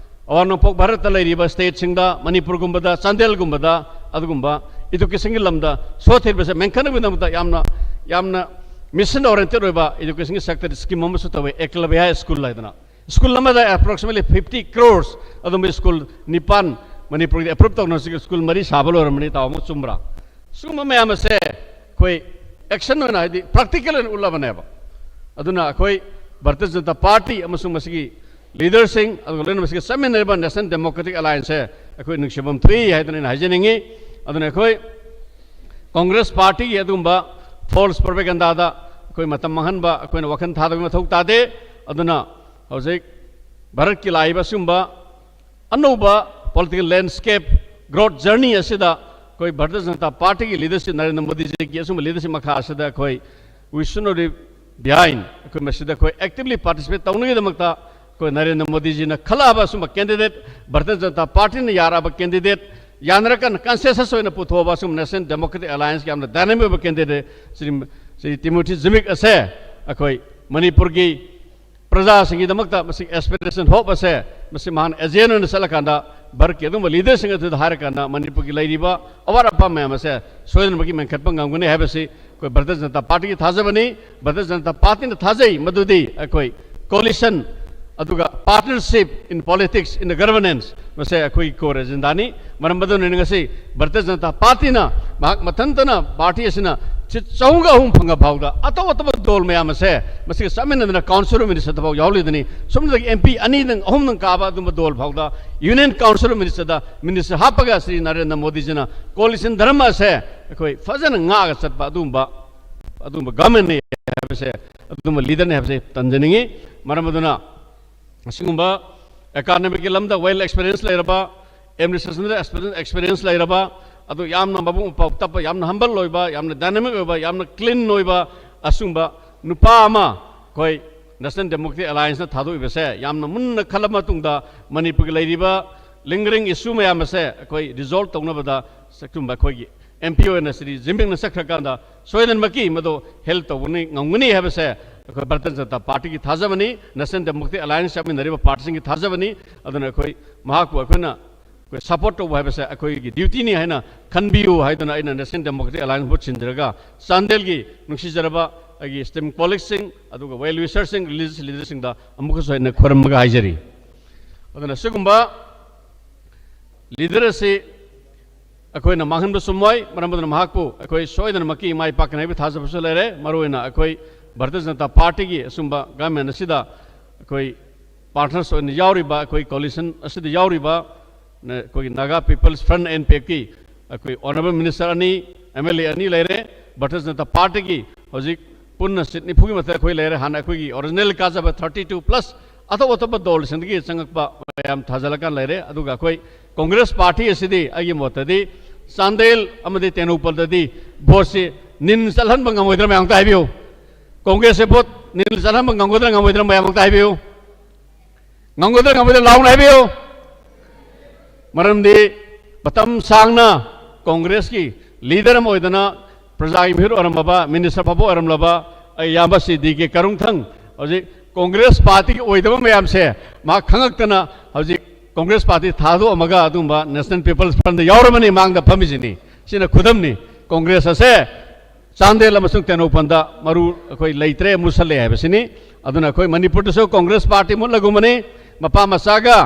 ꯑꯋꯥꯡ ꯅꯣꯡꯄꯣꯛ ꯚꯥꯔꯠꯇ ꯂꯩꯔꯤꯕ stateꯁꯤꯡꯗ, ꯃꯅꯤꯄꯨꯔꯒꯨꯝꯕꯗ, ꯆꯥꯟꯗꯦꯜꯒꯨꯝꯕꯗ, ꯑꯗꯨꯒꯨꯝꯕ educationꯒꯤ ꯂꯝꯗ ꯁꯣꯊꯔꯤꯕꯁꯦ ꯃꯦꯟꯈꯠꯅꯕꯒꯤꯗꯃꯛꯇ ꯌꯥꯝꯅ, ꯌꯥꯝꯅ mission oriented ꯑꯣꯏꯕ educationꯒꯤ sectorꯗ scheme ꯑꯃꯁꯨ ꯇꯧꯋꯦ, ꯑꯦꯀꯂꯕ꯭ꯌ school ꯍꯥꯏꯗꯅ꯫ School ꯑꯃꯗ approximately fifty crores ꯑꯗꯨꯝꯕ school ꯅꯤꯄꯥꯟ ꯃꯅꯤꯄꯨꯔꯒꯤ approve ꯇꯧꯅꯕꯁꯤꯒꯤ school ꯃꯔꯤ ꯁꯥꯕ ꯂꯣꯏꯔꯝꯕꯅꯤ꯫ ꯇꯥꯎ ꯑꯃꯨꯛ ꯆꯨꯝꯕ꯭ꯔꯥ? ꯁꯤꯒꯨꯝꯕ ꯃꯌꯥꯝ ꯑꯁꯦ ꯑꯩꯈꯣꯏ action ꯑꯣꯏꯅ, ꯍꯥꯏꯗꯤ practical ꯑꯣꯏꯅ ꯎꯠꯂꯕꯅꯦꯕ꯫ ꯑꯗꯨꯅ ꯑꯩꯈꯣꯏ ꯚꯥꯔꯇꯤꯌ ꯖꯅꯇꯥ ꯄꯥꯔꯇꯤ ꯑꯃꯁꯨꯡ ꯃꯁꯤꯒꯤ leaderꯁꯤꯡ, ꯑꯗꯨꯒ ꯂꯣꯏꯅꯅ ꯃꯁꯤꯒ ꯆꯠꯃꯤꯟꯅꯔꯤꯕ National Democratic Allianceꯁꯦ ꯑꯩꯈꯣꯏ ꯅꯨꯡꯁꯤꯐꯝ ꯊꯣꯛꯏ ꯍꯥꯏꯗꯅ ꯑꯩꯅ ꯍꯥꯏꯖꯅꯤꯡꯉꯤ꯫ ꯑꯗꯨꯅ ꯑꯩꯈꯣꯏ Congress ꯄꯥꯔꯇꯤꯒꯤ ꯑꯗꯨꯒꯨꯝꯕ false propagandaꯗ ꯑꯩꯈꯣꯏ ꯃꯇꯝ ꯃꯥꯡꯍꯟꯕ, ꯑꯩꯈꯣꯏꯅ ꯋꯥꯈꯜ ꯊꯥꯗꯕꯒꯤ ꯃꯊꯧ ꯇꯥꯗꯦ꯫ ꯑꯗꯨꯅ ꯍꯧꯖꯤꯛ ꯚꯥꯔꯠꯀꯤ ꯂꯥꯛꯏꯕ ꯑꯁꯤꯒꯨꯝꯕ ꯑꯅꯧꯕ political landscape growth journey ꯑꯁꯤꯗ ꯑꯩꯈꯣꯏ ꯚꯥꯔꯇꯤꯌ ꯖꯅꯇꯥ ꯄꯥꯔꯇꯤꯒꯤ leadership, ꯅꯔꯦꯟꯗ꯭ꯔ ꯃꯣꯗꯤꯖꯤꯒꯤ ꯑꯁꯨꯝꯕ leadership ꯃꯈꯥ ꯑꯁꯤꯗ ꯑꯩꯈꯣꯏ we should not leave behind, ꯑꯩꯈꯣꯏ ꯃꯁꯤꯗ ꯑꯩꯈꯣꯏ actively participate ꯇꯧꯅꯕꯒꯤꯗꯃꯛꯇ ꯑꯩꯈꯣꯏ ꯅꯔꯦꯟꯗ꯭ꯔ ꯃꯣꯗꯤꯖꯤꯅ ꯈꯜꯂꯛꯑꯕ ꯑꯁꯨꯝꯕ candidate, Bharatiya Janata ꯄꯥꯔꯇꯤꯅ ꯌꯥꯔꯛꯑꯕ candidate, ꯌꯥꯅꯔꯀꯥꯟꯗ consensus ꯑꯣꯏꯅ ꯄꯨꯊꯣꯛꯑꯕ ꯑꯁꯨꯝꯕ National Democratic Allianceꯀꯤ ꯌꯥꯝꯅ dynamic ꯑꯣꯏꯕ candidate ꯁ꯭ꯔꯤ, ꯁ꯭ꯔꯤ ꯇꯤꯃꯣꯊꯤ ꯖꯤꯃꯤꯛ ꯑꯁꯦ ꯑꯩꯈꯣꯏ ꯃꯅꯤꯄꯨꯔꯒꯤ ꯄ꯭ꯔꯖꯥꯁꯤꯡꯒꯤꯗꯃꯛꯇ ꯃꯁꯤ aspiration hope ꯑꯁꯦ, ꯃꯁꯤ ꯃꯍꯥꯛꯅ agent ꯑꯣꯏꯅ ꯆꯠꯂꯀꯥꯟꯗ, ꯚꯥꯔꯠꯀꯤ ꯑꯗꯨꯒꯨꯝꯕ leaderꯁꯤꯡ ꯑꯗꯨꯗ ꯍꯥꯏꯔꯀꯥꯟꯗ, ꯃꯅꯤꯄꯨꯔꯒꯤ ꯂꯩꯔꯤꯕ ꯑꯋꯥꯠ ꯑꯄꯥ ꯃꯌꯥꯝ ꯑꯁꯦ ꯁꯣꯏꯗꯅꯃꯛꯀꯤ ꯃꯦꯟꯈꯠꯄ ꯉꯝꯒꯅꯤ ꯍꯥꯏꯕꯁꯤ ꯑꯩꯈꯣꯏ ꯚꯥꯔꯇꯤꯌ ꯖꯅꯇꯥ ꯄꯥꯔꯇꯤꯒꯤ ꯊꯥꯖꯕꯅꯤ꯫ ꯚꯥꯔꯇꯤꯌ ꯖꯅꯇꯥ ꯄꯥꯔꯇꯤꯅ ꯊꯥꯖꯩ ꯃꯗꯨꯗꯤ ꯑꯩꯈꯣꯏ coalition ꯑꯗꯨꯒ partnership in politics, in the governance, ꯃꯁꯦ ꯑꯩꯈꯣꯏꯒꯤ core agendaꯅꯤ꯫ ꯃꯔꯝ ꯑꯗꯨꯅꯅꯤ ꯉꯁꯤ ꯚꯥꯔꯇꯤꯌ ꯖꯅꯇꯥ ꯄꯥꯔꯇꯤꯅ ꯃꯍꯥꯛ ꯃꯊꯟꯇꯅ, ꯄꯥꯔꯇꯤ ꯑꯁꯤꯅ ꯁꯤꯠ ꯆꯍꯨꯝꯒ ꯑꯍꯨꯝ ꯐꯪꯉ ꯐꯥꯎꯗ ꯑꯇꯧ ꯑꯇꯧꯕ ꯗꯣꯜ ꯃꯌꯥꯝ ꯑꯁꯦ ꯃꯁꯤꯒ ꯆꯠꯃꯤꯟꯅꯗꯅ ꯀꯥꯎꯟꯁꯤꯜ ꯑꯣꯐ ꯃꯤꯅꯤꯁꯇꯔꯗ ꯐꯥꯎ ꯌꯥꯎꯔꯤꯗꯅꯤ꯫ ꯁꯨꯝꯗꯒꯤ ꯑꯦꯝ ꯄꯤ ꯑꯅꯤꯗꯪ ꯑꯍꯨꯝꯗꯪ ꯀꯥꯕ ꯑꯗꯨꯝꯕ ꯗꯣꯜ ꯐꯥꯎꯗ ꯌꯨꯅꯤꯌꯟ ꯀꯥꯎꯟꯁꯤꯜ ꯑꯣꯐ ꯃꯤꯅꯤꯁꯇꯔꯗ ꯃꯤꯅꯤꯁꯇꯔ ꯍꯥꯞꯄꯒ ꯁ꯭ꯔꯤ ꯅꯔꯦꯟꯗ꯭ꯔ ꯃꯣꯗꯤꯖꯤꯅ ꯀꯣꯂꯤꯁꯟ ꯙꯔꯃ ꯑꯁꯦ ꯑꯩꯈꯣꯏ ꯐꯖꯅ ꯉꯥꯛꯑꯒ ꯆꯠꯄ ꯑꯗꯨꯒꯨꯝꯕ ꯑꯗꯨꯒꯨꯝꯕ ꯒꯚꯔꯟꯃꯦꯟꯅꯤ ꯍꯥꯏꯕꯁꯦ, ꯑꯗꯨꯒꯨꯝꯕ ꯂꯤꯗꯔꯅꯤ ꯍꯥꯏꯕꯁꯦ ꯇꯝꯖꯅꯤꯡꯉꯤ꯫ ꯃꯔꯝ ꯑꯗꯨꯅ ꯑꯁꯤꯒꯨꯝꯕ ꯑꯦꯀꯥꯗꯃꯤꯛꯀꯤ ꯂꯝꯗ ꯋꯦꯜ ꯑꯦꯛꯁꯄꯤꯔꯤꯌꯦꯟꯁ ꯂꯩꯔꯕ, ꯑꯦꯗꯃꯤꯅꯤꯁꯇ꯭ꯔꯦꯁꯟꯗ ꯑꯦꯛꯁꯄꯤꯔꯤꯌꯦꯟꯁ ꯂꯩꯔꯕ, ꯑꯗꯨ ꯌꯥꯝꯅ ꯃꯕꯨꯛ ꯃꯄꯥꯎ ꯇꯞꯄ, ꯌꯥꯝꯅ ꯍꯝꯕꯜ ꯑꯣꯏꯕ, ꯌꯥꯝꯅ ꯗꯥꯏꯅꯥꯃꯤꯛ ꯑꯣꯏꯕ, ꯌꯥꯝꯅ ꯀ꯭ꯂꯤꯟ ꯑꯣꯏꯕ ꯑꯁꯨꯝꯕ ꯅꯨꯄꯥ ꯑꯃ ꯑꯩꯈꯣꯏ ꯅꯦꯁꯅꯦꯜ ꯗꯦꯃꯣꯀ꯭ꯔꯦꯇꯤꯛ ꯑꯦꯂꯥꯏꯟꯁꯅ ꯊꯥꯗꯣꯛꯏꯕꯁꯦ ꯌꯥꯝꯅ ꯃꯨꯟꯅ ꯈꯜꯂꯕ ꯃꯇꯨꯡꯗ ꯃꯅꯤꯄꯨꯔꯒꯤ ꯂꯩꯔꯤꯕ ꯂꯤꯡꯒꯔꯤꯡ ꯏꯁꯨ ꯃꯌꯥꯝ ꯑꯁꯦ ꯑꯩꯈꯣꯏ ꯔꯤꯖꯣꯜꯕ ꯇꯧꯅꯕꯗ ꯑꯁꯨꯝꯕ ꯑꯩꯈꯣꯏꯒꯤ ꯑꯦꯝ ꯄꯤ ꯑꯣꯏꯅ ꯁ꯭ꯔꯤ ꯖꯤꯟꯄꯤꯡꯅ ꯆꯠꯈ꯭ꯔꯀꯥꯟꯗ ꯁꯣꯏꯗꯅꯃꯛꯀꯤ ꯃꯗꯨ ꯍꯦꯜꯞ ꯇꯧꯒꯅꯤ, ꯉꯝꯒꯅꯤ ꯍꯥꯏꯕꯁꯦ ꯑꯩꯈꯣꯏ ꯚꯥꯔꯇꯤꯌ ꯖꯅꯇꯥ ꯄꯥꯔꯇꯤꯒꯤ ꯊꯥꯖꯕꯅꯤ, ꯅꯦꯁꯅꯦꯜ ꯗꯦꯃꯣꯀ꯭ꯔꯦꯇꯤꯛ ꯑꯦꯂꯥꯏꯟꯁ ꯆꯠꯃꯤꯟꯅꯔꯤꯕ ꯄꯥꯔꯇꯤꯁꯤꯡꯒꯤ ꯊꯥꯖꯕꯅꯤ꯫ ꯑꯗꯨꯅ ꯑꯩꯈꯣꯏ ꯃꯍꯥꯛꯄꯨ ꯑꯩꯈꯣꯏꯅ ꯑꯩꯈꯣꯏ ꯁꯄꯣꯔꯠ ꯇꯧꯕ ꯍꯥꯏꯕꯁꯦ ꯑꯩꯈꯣꯏꯒꯤ ꯗ꯭ꯌꯨꯇꯤꯅꯤ ꯍꯥꯏꯅ ꯈꯟꯕꯤꯌꯨ ꯍꯥꯏꯗꯨꯅ ꯑꯩꯅ ꯅꯦꯁꯅꯦꯜ ꯗꯦꯃꯣꯀ꯭ꯔꯦꯇꯤꯛ ꯑꯦꯂꯥꯏꯟꯁ ꯃꯍꯨꯠ ꯁꯤꯟꯖꯔꯒ ꯆꯥꯟꯗꯦꯜꯒꯤ ꯅꯨꯡꯁꯤꯖꯔꯕ ꯑꯩꯒꯤ ꯏꯁꯇꯤꯝ ꯀꯣꯂꯤꯛꯁꯤꯡ, ꯑꯗꯨꯒ ꯋꯦꯜ ꯋꯤꯁꯔꯁꯤꯡ, ꯔꯤꯂꯤꯖꯤꯌꯁ ꯂꯤꯗꯔꯁꯤꯡꯗ ꯑꯃꯨꯛꯀꯁꯨ ꯑꯩꯅ ꯈꯨꯔꯨꯝꯃꯒ ꯍꯥꯏꯖꯔꯤ꯫ ꯑꯗꯨꯅ ꯁꯤꯒꯨꯝꯕ ꯂꯤꯗꯔ ꯑꯁꯤ ꯑꯩꯈꯣꯏꯅ ꯃꯥꯡꯍꯟꯕ ꯆꯨꯝꯃꯣꯏ꯫ ꯃꯔꯝ ꯑꯗꯨꯅ ꯃꯍꯥꯛꯄꯨ ꯑꯩꯈꯣꯏ ꯁꯣꯏꯗꯅꯃꯛꯀꯤ ꯃꯥꯏ ꯄꯥꯛꯀꯅꯤ ꯍꯥꯏꯕꯒꯤ ꯊꯥꯖꯕꯁꯨ ꯂꯩꯔꯦ꯫ ꯃꯔꯨꯑꯣꯏꯅ ꯑꯩꯈꯣꯏ ꯚꯥꯔꯇꯤꯌ ꯖꯅꯇꯥ ꯄꯥꯔꯇꯤꯒꯤ ꯑꯁꯨꯝꯕ ꯒꯚꯔꯟꯃꯦꯟ ꯑꯁꯤꯗ ꯑꯩꯈꯣꯏ ꯄꯥꯔꯠꯅꯔꯁ ꯑꯣꯏꯅ ꯌꯥꯎꯔꯤꯕ, ꯑꯩꯈꯣꯏ ꯀꯣꯂꯤꯁꯟ ꯑꯁꯤꯗ ꯌꯥꯎꯔꯤꯕ ꯅ-, ꯑꯩꯈꯣꯏꯒꯤ Naga people's front, N P ꯑꯦꯐꯀꯤ ꯑꯩꯈꯣꯏ ꯑꯣꯅꯔꯦꯕꯜ ꯃꯤꯅꯤꯁꯇꯔ ꯑꯅꯤ, ꯑꯦꯝ ꯑꯦꯜ ꯑꯦ ꯑꯅꯤ ꯂꯩꯔꯦ꯫ ꯚꯥꯔꯇꯤꯌ ꯖꯅꯇꯥ ꯄꯥꯔꯇꯤꯒꯤ ꯍꯧꯖꯤꯛ ꯄꯨꯟꯅ ꯁꯤꯠ ꯅꯤꯐꯨꯒꯤ ꯃꯊꯛ ꯑꯩꯈꯣꯏ ꯂꯩꯔꯦ꯫ ꯍꯥꯟꯅ ꯑꯩꯈꯣꯏꯒꯤ ꯑꯣꯔꯤꯖꯤꯅꯦꯜ ꯀꯥꯖꯕ ꯊꯥꯔꯇꯤ ꯇꯨ ꯄ꯭ꯂꯁ ꯑꯇꯣꯞ ꯑꯇꯣꯞꯄ ꯗꯣꯜꯁꯤꯡꯗꯒꯤ ꯆꯪꯉꯛꯄ ꯃꯌꯥꯝ ꯊꯥꯖꯤꯜꯂꯀꯥꯟ ꯂꯩꯔꯦ꯫ ꯑꯗꯨꯒ ꯑꯩꯈꯣꯏ ꯀꯣꯡꯒ꯭ꯔꯦꯁ ꯄꯥꯔꯇꯤ ꯑꯁꯤꯗꯤ ꯑꯩꯒꯤ ꯃꯣꯠꯇꯗꯤ ꯆꯥꯟꯗꯦꯜ ꯑꯃꯗꯤ ꯇꯦꯡꯅꯧꯄꯜꯗꯗꯤ ꯚꯣꯠꯁꯤ ꯅꯤꯜ ꯆꯠꯍꯟꯕ ꯉꯝꯃꯣꯏꯗ꯭ꯔꯥ? ꯃꯌꯥꯝ ꯑꯝꯇ ꯍꯥꯏꯕꯤꯌꯨ꯫ ꯀꯣꯡꯒ꯭ꯔꯦꯁꯁꯦ ꯚꯣꯠ ꯅꯤꯜ ꯆꯠꯍꯟꯕ ꯉꯝꯒꯗ꯭ꯔꯥ ꯉꯝꯃꯣꯏꯗ꯭ꯔꯥ? ꯃꯌꯥꯝ ꯑꯝꯇ ꯍꯥꯏꯕꯤꯌꯨ꯫ ꯉꯝꯒꯗ꯭ꯔꯥ ꯉꯝꯃꯣꯏꯗ꯭ꯔꯥ? ꯂꯥꯎꯅ ꯍꯥꯏꯕꯤꯌꯨ꯫ ꯃꯔꯝꯗꯤ ꯃꯇꯝ ꯁꯥꯡꯅ ꯀꯣꯡꯒ꯭ꯔꯦꯁꯀꯤ ꯂꯤꯗꯔ ꯑꯃ ꯑꯣꯏꯗꯅ ꯄ꯭ꯔꯖꯥꯒꯤ ꯃꯤꯍꯨꯠ ꯑꯣꯏꯔꯝꯂꯕ, ꯃꯤꯅꯤꯁꯇꯔ ꯐꯥꯎꯕ ꯑꯣꯏꯔꯝꯂꯕ ꯑꯩ ꯏꯌꯥꯝꯕ ꯁ꯭ꯔꯤ ꯗꯤ ꯀꯦ ꯀꯔꯨꯡꯊꯪ ꯍꯧꯖꯤꯛ ꯀꯣꯡꯒ꯭ꯔꯦꯁ ꯄꯥꯔꯇꯤꯒꯤ ꯑꯣꯏꯗꯕ ꯃꯌꯥꯝꯁꯦ ꯃꯥ ꯈꯪꯉꯛꯇꯅ ꯍꯧꯖꯤꯛ ꯀꯣꯡꯒ꯭ꯔꯦꯁ ꯄꯥꯔꯇꯤ ꯊꯥꯗꯣꯛꯑꯝꯃꯒ ꯑꯗꯨꯒꯨꯝꯕ ꯅꯦꯁꯅꯦꯜ ꯄꯤꯄꯜꯁ ꯐ꯭ꯔꯟꯗ ꯌꯥꯎꯔꯕꯅꯤ, ꯃꯥꯡꯗ ꯐꯝꯃꯤꯁꯤꯅꯤ꯫ ꯁꯤꯅ ꯈꯨꯗꯝꯅꯤ꯫ ꯀꯣꯡꯒ꯭ꯔꯦꯁ ꯑꯁꯦ ꯆꯥꯟꯗꯦꯜ ꯑꯃꯁꯨꯡ ꯇꯦꯡꯅꯧꯄꯜꯗ ꯃꯔꯨ ꯑꯩꯈꯣꯏ ꯂꯩꯇ꯭ꯔꯦ, ꯃꯨꯠꯁꯜꯂꯦ ꯍꯥꯏꯕꯁꯤꯅꯤ꯫ ꯑꯗꯨꯅ ꯑꯩꯈꯣꯏ ꯃꯅꯤꯄꯨꯔꯗꯁꯨ ꯀꯣꯡꯒ꯭ꯔꯦꯁ ꯄꯥꯔꯇꯤ ꯃꯨꯠꯂꯒꯨꯝꯕꯅꯤ꯫ ꯃꯄꯥ ꯃꯆꯥꯒ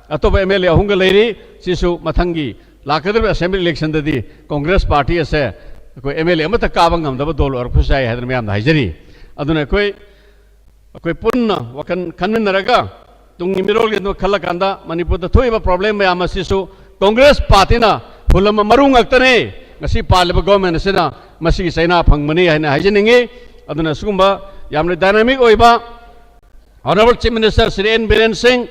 ꯑꯇꯣꯞꯄ ꯑꯦꯝ ꯑꯦꯜ ꯑꯦ ꯑꯍꯨꯝꯒ ꯂꯩꯔꯤ꯫ ꯁꯤꯁꯨ ꯃꯊꯪꯒꯤ ꯂꯥꯛꯀꯗꯧꯔꯤꯕ ꯑꯦꯁꯦꯝꯕ꯭ꯂꯤ ꯏꯂꯦꯛꯁꯟꯗꯗꯤ ꯀꯣꯡꯒ꯭ꯔꯦꯁ ꯄꯥꯔꯇꯤ ꯑꯁꯦ ꯑꯩꯈꯣꯏ ꯑꯦꯝ ꯑꯦꯜ ꯑꯦ ꯑꯃꯠꯇ ꯀꯥꯕ ꯉꯝꯗꯕ ꯗꯣꯜ ꯑꯣꯏꯔꯛꯄꯁꯨ ꯌꯥꯏ ꯍꯥꯏꯗꯅ ꯃꯌꯥꯝꯗ ꯍꯥꯏꯖꯔꯤ꯫ ꯑꯗꯨꯅ ꯑꯩꯈꯣꯏ ꯑꯩꯈꯣꯏ ꯄꯨꯟꯅ ꯋꯥꯈꯜ ꯈꯟꯃꯤꯟꯅꯔꯒ ꯇꯨꯡꯒꯤ ꯃꯤꯔꯣꯜꯒꯤꯗꯃꯛ ꯈꯜꯂꯀꯥꯟꯗ ꯃꯅꯤꯄꯨꯔꯗ ꯊꯣꯛꯏꯕ ꯄ꯭ꯔꯣꯕ꯭ꯂꯦꯝ ꯃꯌꯥꯝ ꯑꯁꯤꯁꯨ ꯀꯣꯡꯒ꯭ꯔꯦꯁ ꯄꯥꯔꯇꯤꯅ ꯍꯨꯜꯂꯝꯕ ꯃꯔꯨ ꯉꯥꯛꯇꯅꯤ꯫ ꯉꯁꯤ ꯄꯥꯜꯂꯤꯕ ꯒꯣꯔꯃꯦꯟ ꯑꯁꯤꯅ ꯃꯁꯤꯒꯤ ꯆꯩꯅꯥ ꯐꯪꯕꯅꯤ ꯍꯥꯏꯅ ꯍꯥꯏꯖꯅꯤꯡꯉꯤ꯫ ꯑꯗꯨꯅ ꯁꯤꯒꯨꯝꯕ ꯌꯥꯝꯅ ꯗꯥꯏꯅꯥꯃꯤꯛ ꯑꯣꯏꯕ Honourable Chief Minister Shri N Biren Singh,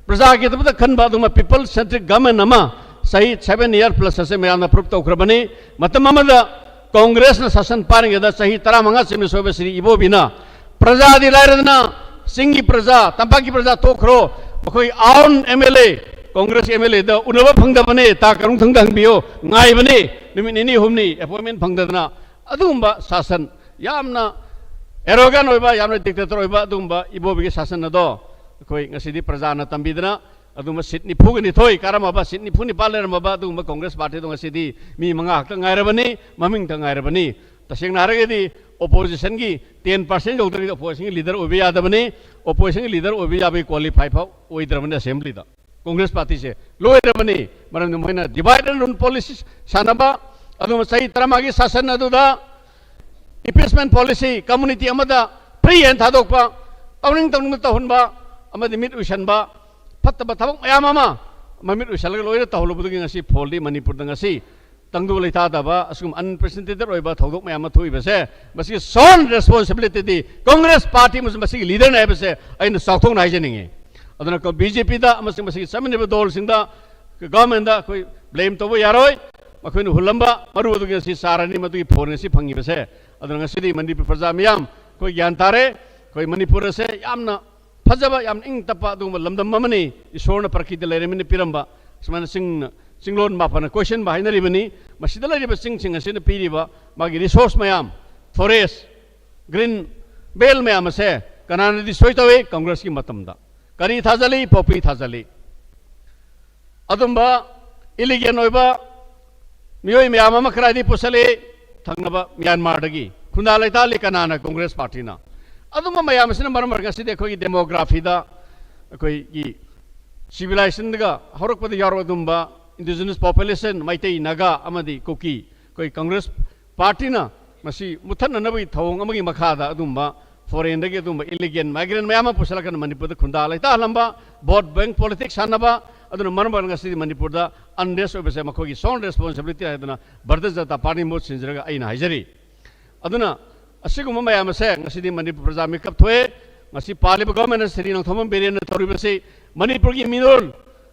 ꯄ꯭ꯔꯖꯥꯒꯤꯗꯃꯛꯇ ꯈꯟꯕ ꯑꯗꯨꯒꯨꯝꯕ ꯄꯤꯄꯜ ꯁꯦꯟꯇ꯭ꯔꯤꯛ ꯒꯚꯔꯟꯃꯦꯟ ꯑꯃ ꯆꯍꯤ ꯁꯚꯦꯟ ꯏꯌꯥꯔ ꯄ꯭ꯂꯁ ꯑꯁꯦ ꯃꯌꯥꯝꯅ ꯄ꯭ꯔꯨꯞ ꯇꯧꯈ꯭ꯔꯕꯅꯤ꯫ ꯃꯇꯝ ꯑꯃꯗ ꯀꯣꯡꯒ꯭ꯔꯦꯁꯅ ꯁꯥꯁꯟ ꯄꯥꯏꯔꯤꯉꯩꯗ ꯆꯍꯤ ꯇꯔꯥꯃꯉꯥ ꯆꯤꯃꯤꯁ ꯑꯣꯏꯕ ꯁ꯭ꯔꯤ ꯏꯕꯣꯕꯤꯅ ꯄ꯭ꯔꯖꯥꯗꯤ ꯂꯥꯏꯔꯗꯅ ꯆꯤꯡꯒꯤ ꯄ꯭ꯔꯖꯥ, ꯇꯝꯄꯥꯛꯀꯤ ꯄ꯭ꯔꯖꯥ ꯇꯣꯛꯈ꯭ꯔꯣ, ꯑꯩꯈꯣꯏ own M L A, Congress M L ꯑꯦꯗ ꯎꯅꯕ ꯐꯪꯗꯕꯅꯦ, ꯇꯥ ꯀꯔꯨꯡꯊꯪꯗ ꯍꯪꯕꯤꯌꯨ, ꯉꯥꯏꯕꯅꯤ, ꯅꯨꯃꯤꯠ ꯅꯤꯅꯤ ꯍꯨꯝꯅꯤ ꯑꯦꯄꯣꯏꯟꯃꯦꯟ ꯐꯪꯗꯗꯅ꯫ ꯑꯗꯨꯒꯨꯝꯕ ꯁꯥꯁꯟ, ꯌꯥꯝꯅ ꯑꯦꯔꯣꯒꯦꯟ ꯑꯣꯏꯕ, ꯌꯥꯝꯅ ꯗꯤꯛꯇꯦꯇꯔ ꯑꯣꯏꯕ ꯑꯗꯨꯒꯨꯝꯕ ꯏꯕꯣꯕꯤꯒꯤ ꯁꯥꯁꯟ ꯑꯗꯣ ꯑꯩꯈꯣꯏ ꯉꯁꯤꯗꯤ ꯄ꯭ꯔꯖꯥꯅ ꯇꯝꯕꯤꯗꯅ ꯑꯗꯨꯒꯨꯝꯕ ꯁꯤꯠ ꯅꯤꯐꯨꯒ ꯅꯤꯊꯣꯏ ꯀꯥꯔꯝꯃꯕ, ꯁꯤꯠ ꯅꯤꯐꯨ ꯅꯤꯄꯥꯜ ꯂꯩꯔꯝꯃꯕ ꯑꯗꯨꯒꯨꯝꯕ ꯀꯣꯡꯒ꯭ꯔꯦꯁ ꯄꯥꯔꯇꯤꯗꯣ ꯉꯁꯤꯗꯤ ꯃꯤ ꯃꯉꯥ ꯈꯛꯇ ꯉꯥꯏꯔꯕꯅꯤ, ꯃꯃꯤꯡꯇ ꯉꯥꯏꯔꯕꯅꯤ꯫ ꯇꯁꯦꯡꯅ ꯍꯥꯏꯔꯒꯗꯤ ꯑꯣꯄꯣꯖꯤꯁꯟꯒꯤ ꯇꯦꯟ ꯄꯥꯔꯁꯦꯟ ꯌꯧꯗ꯭ꯔꯒꯗꯤ ꯑꯣꯄꯣꯖꯤꯁꯟꯒꯤ ꯂꯤꯗꯔ ꯑꯣꯏꯕ ꯌꯥꯗꯕꯅꯤ꯫ ꯑꯣꯄꯣꯖꯤꯁꯟꯒꯤ ꯂꯤꯗꯔ ꯑꯣꯏꯕ ꯌꯥꯕꯒꯤ ꯀ꯭ꯋꯥꯂꯤꯐꯥꯏ ꯐꯥꯎ ꯑꯣꯏꯗ꯭ꯔꯕꯅꯤ ꯑꯁꯦꯝꯕ꯭ꯂꯤꯗ꯫ ꯀꯣꯡꯒ꯭ꯔꯦꯁ ꯄꯥꯔꯇꯤꯁꯦ ꯂꯣꯏꯔꯕꯅꯤ꯫ ꯃꯔꯝꯗꯤ ꯃꯣꯏꯅ ꯗꯤꯚꯥꯏꯗ ꯑꯦꯟ ꯔꯨꯜ ꯄꯣꯂꯤꯁꯤ ꯁꯥꯟꯅꯕ, ꯑꯗꯨꯒ ꯆꯍꯤ ꯇꯔꯥꯃꯉꯥꯒꯤ ꯁꯥꯁꯟ ꯑꯗꯨꯗ ꯏꯝꯄꯤꯆꯃꯦꯟ ꯄꯣꯂꯤꯁꯤ, ꯀꯝꯃꯨꯅꯤꯇꯤ ꯑꯃꯗ ꯐ꯭ꯔꯤ ꯍꯦꯟ ꯊꯥꯗꯣꯛꯄ, ꯇꯧꯅꯤꯡ ꯇꯧꯅꯤꯡꯕ ꯇꯧꯍꯟꯕ, ꯑꯃꯗꯤ ꯃꯤꯠ ꯎꯏꯁꯟꯕ, ꯐꯠꯇꯕ ꯊꯕꯛ ꯃꯌꯥꯝ ꯑꯃ ꯃꯃꯤꯠ ꯎꯏꯁꯜꯂꯒ ꯂꯣꯏꯅ ꯇꯧꯍꯜꯂꯨꯕꯗꯒꯤ ꯉꯁꯤ ꯐꯣꯜꯗꯤ ꯃꯅꯤꯄꯨꯔꯗ ꯉꯁꯤ ꯇꯪꯗꯨ ꯂꯩꯇꯥꯗꯕ ꯑꯁꯤꯒꯨꯝꯕ ꯑꯟꯄ꯭ꯔꯦꯁꯤꯗꯦꯟꯇꯦꯗ ꯑꯣꯏꯕ ꯊꯧꯗꯣꯛ ꯃꯌꯥꯝ ꯑꯃ ꯊꯣꯛꯏꯕꯁꯦ, ꯃꯁꯤꯒꯤ ꯁꯣꯜ ꯔꯦꯁꯄꯣꯟꯁꯤꯕꯤꯂꯤꯇꯤꯗꯤ ꯀꯣꯡꯒ꯭ꯔꯦꯁ ꯄꯥꯔꯇꯤ ꯑꯃꯁꯨꯡ ꯃꯁꯤꯒꯤ ꯂꯤꯗꯔꯅ ꯍꯥꯏꯕꯁꯦ ꯑꯩꯅ ꯆꯥꯎꯊꯣꯛꯅ ꯍꯥꯏꯖꯅꯤꯡꯉꯤ꯫ ꯑꯗꯨꯅ ꯕꯤ ꯖꯦ ꯄꯤꯗ ꯑꯃꯁꯨꯡ ꯃꯁꯤꯒꯤ ꯆꯠꯃꯤꯟꯅꯔꯤꯕ ꯗꯣꯜꯁꯤꯡꯗ, ꯒꯚꯔꯟꯃꯦꯟꯗ ꯑꯩꯈꯣꯏ ꯕ꯭ꯂꯦꯝ ꯇꯧꯕ ꯌꯥꯔꯣꯏ꯫ ꯃꯈꯣꯏꯅ ꯍꯨꯜꯂꯝꯕ ꯃꯔꯨ ꯑꯗꯨ ꯉꯁꯤ ꯆꯥꯔꯅꯤ, ꯃꯗꯨꯒꯤ ꯐꯣꯟ ꯉꯁꯤ ꯐꯪꯉꯤꯕꯁꯦ꯫ ꯑꯗꯨꯅ ꯉꯁꯤꯗꯤ ꯃꯅꯤꯄꯨꯔ ꯄ꯭ꯔꯖꯥ ꯃꯤꯌꯥꯝ ꯑꯩꯈꯣꯏ ꯒ꯭ꯌꯥꯟ ꯇꯥꯔꯦ꯫ ꯑꯩꯈꯣꯏ ꯃꯅꯤꯄꯨꯔ ꯑꯁꯦ ꯌꯥꯝꯅ ꯐꯖꯕ, ꯌꯥꯝꯅ ꯏꯪ ꯇꯞꯄ ꯑꯗꯨꯒꯨꯝꯕ ꯂꯝꯗꯝ ꯑꯃꯅꯤ꯫ ꯏꯁꯣꯔꯅ ꯄ꯭ꯔꯀꯤꯇꯤ ꯂꯩꯔꯦꯝꯕꯤꯅ ꯄꯤꯔꯝꯕ꯫ ꯁꯨꯃꯥꯏꯅ ꯆꯤꯡꯅ, ꯆꯤꯡꯂꯣꯟ ꯃꯥꯄꯟꯅ ꯀꯣꯏꯁꯤꯟꯕ ꯍꯥꯏꯅꯔꯤꯕꯅꯤ꯫ ꯃꯁꯤꯗ ꯂꯩꯔꯤꯕ ꯆꯤꯡꯁꯤꯡ ꯑꯁꯤꯅ ꯄꯤꯔꯤꯕ ꯃꯥꯒꯤ ꯔꯤꯁꯣꯔꯁ ꯃꯌꯥꯝ, ꯐꯣꯔꯦꯁ, ꯒ꯭ꯔꯤꯟ ꯕꯦꯜ ꯃꯌꯥꯝ ꯑꯁꯦ ꯀꯅꯥꯅ ꯗꯤꯁꯇ꯭ꯔꯣꯏ ꯇꯧꯏ? ꯀꯣꯡꯒ꯭ꯔꯦꯁꯀꯤ ꯃꯇꯝꯗ꯫ ꯀꯔꯤ ꯊꯥꯖꯜꯂꯤ? ꯄꯣꯄꯤ ꯊꯥꯖꯜꯂꯤ꯫ ꯑꯗꯨꯝꯕ ꯏꯂꯤꯒꯦꯟ ꯑꯣꯏꯕ ꯃꯤꯑꯣꯏ ꯃꯌꯥꯝ ꯑꯃ ꯀꯗꯥꯏꯗꯒꯤ ꯄꯨꯁꯜꯂꯤ? ꯊꯪꯅꯕ ꯃ꯭ꯌꯥꯟꯃꯥꯔꯗꯒꯤ꯫ ꯈꯨꯟꯗꯥ ꯂꯩꯇꯥꯜꯂꯤ ꯀꯅꯥꯅ? ꯀꯣꯡꯒ꯭ꯔꯦꯁ ꯄꯥꯔꯇꯤꯅ꯫ ꯑꯗꯨꯝꯕ ꯃꯌꯥꯝ ꯑꯁꯤꯅ ꯃꯔꯝ ꯑꯣꯏꯔꯒ ꯉꯁꯤꯗꯤ ꯑꯩꯈꯣꯏꯒꯤ ꯗꯦꯃꯣꯒ꯭ꯔꯥꯐꯤꯗ, ꯑꯩꯈꯣꯏꯒꯤ ꯁꯤꯚꯤꯂꯥꯏꯖꯦꯁꯟꯗꯒ ꯍꯧꯔꯛꯄꯗ ꯌꯥꯎꯔꯕ ꯑꯗꯨꯝꯕ ꯏꯟꯗꯤꯖꯤꯅꯁ ꯄꯣꯄꯨꯂꯦꯁꯟ, ꯃꯩꯇꯩ, ꯅꯥꯒꯥ ꯑꯃꯗꯤ ꯀꯨꯀꯤ, ꯑꯩꯈꯣꯏ ꯀꯣꯡꯒ꯭ꯔꯦꯁ ꯄꯥꯔꯇꯤꯅ ꯃꯁꯤ ꯃꯨꯠꯊꯠꯅꯅꯕꯒꯤ ꯊꯧꯑꯣꯡ ꯑꯃꯒꯤ ꯃꯈꯥꯗ ꯑꯗꯨꯝꯕ ꯐꯣꯔꯦꯟꯗꯒꯤ ꯑꯗꯨꯝꯕ ꯏꯂꯤꯒꯦꯟ ꯃꯥꯏꯒ꯭ꯔꯦꯟ ꯃꯌꯥꯝ ꯑꯃ ꯄꯨꯁꯤꯜꯂꯛꯀꯅ ꯃꯅꯤꯄꯨꯔꯗ ꯈꯨꯟꯗꯥ ꯂꯩꯇꯥꯍꯜꯂꯝꯕ, ꯚꯣꯠ ꯕꯦꯡ ꯄꯣꯂꯤꯇꯤꯛꯁ ꯁꯥꯟꯅꯕ, ꯑꯗꯨꯅ ꯃꯔꯝ ꯑꯣꯏꯔꯒ ꯉꯁꯤꯗꯤ ꯃꯅꯤꯄꯨꯔꯗ ꯑꯟꯔꯦꯁ ꯑꯣꯏꯕꯁꯦ ꯃꯈꯣꯏꯒꯤ ꯁꯣꯜ ꯔꯦꯁꯄꯣꯟꯁꯤꯕꯤꯂꯤꯇꯤ ꯍꯥꯏꯗꯅ ꯚꯥꯔꯇꯤꯌ ꯖꯅꯇꯥ ꯄꯥꯔꯇꯤꯅ ꯃꯍꯨꯠ ꯁꯤꯟꯖꯔꯒ ꯑꯩꯅ ꯍꯥꯏꯖꯔꯤ꯫ ꯑꯗꯨꯅ ꯑꯁꯤꯒꯨꯝꯕ ꯃꯌꯥꯝ ꯑꯁꯦ ꯉꯁꯤꯗꯤ ꯃꯅꯤꯄꯨꯔ ꯄ꯭ꯔꯖꯥ ꯃꯤꯀꯞ ꯊꯣꯛꯑꯦ꯫ ꯉꯁꯤ ꯄꯥꯜꯂꯤꯕ ꯒꯣꯔꯃꯦꯟ ꯑꯁꯤ ꯁ꯭ꯔꯤ ꯅꯣꯡꯊꯣꯝꯕꯝ ꯕꯤꯔꯦꯟꯅ ꯇꯧꯔꯤꯕꯁꯤ ꯃꯅꯤꯄꯨꯔꯒꯤ ꯃꯤꯔꯣꯜ,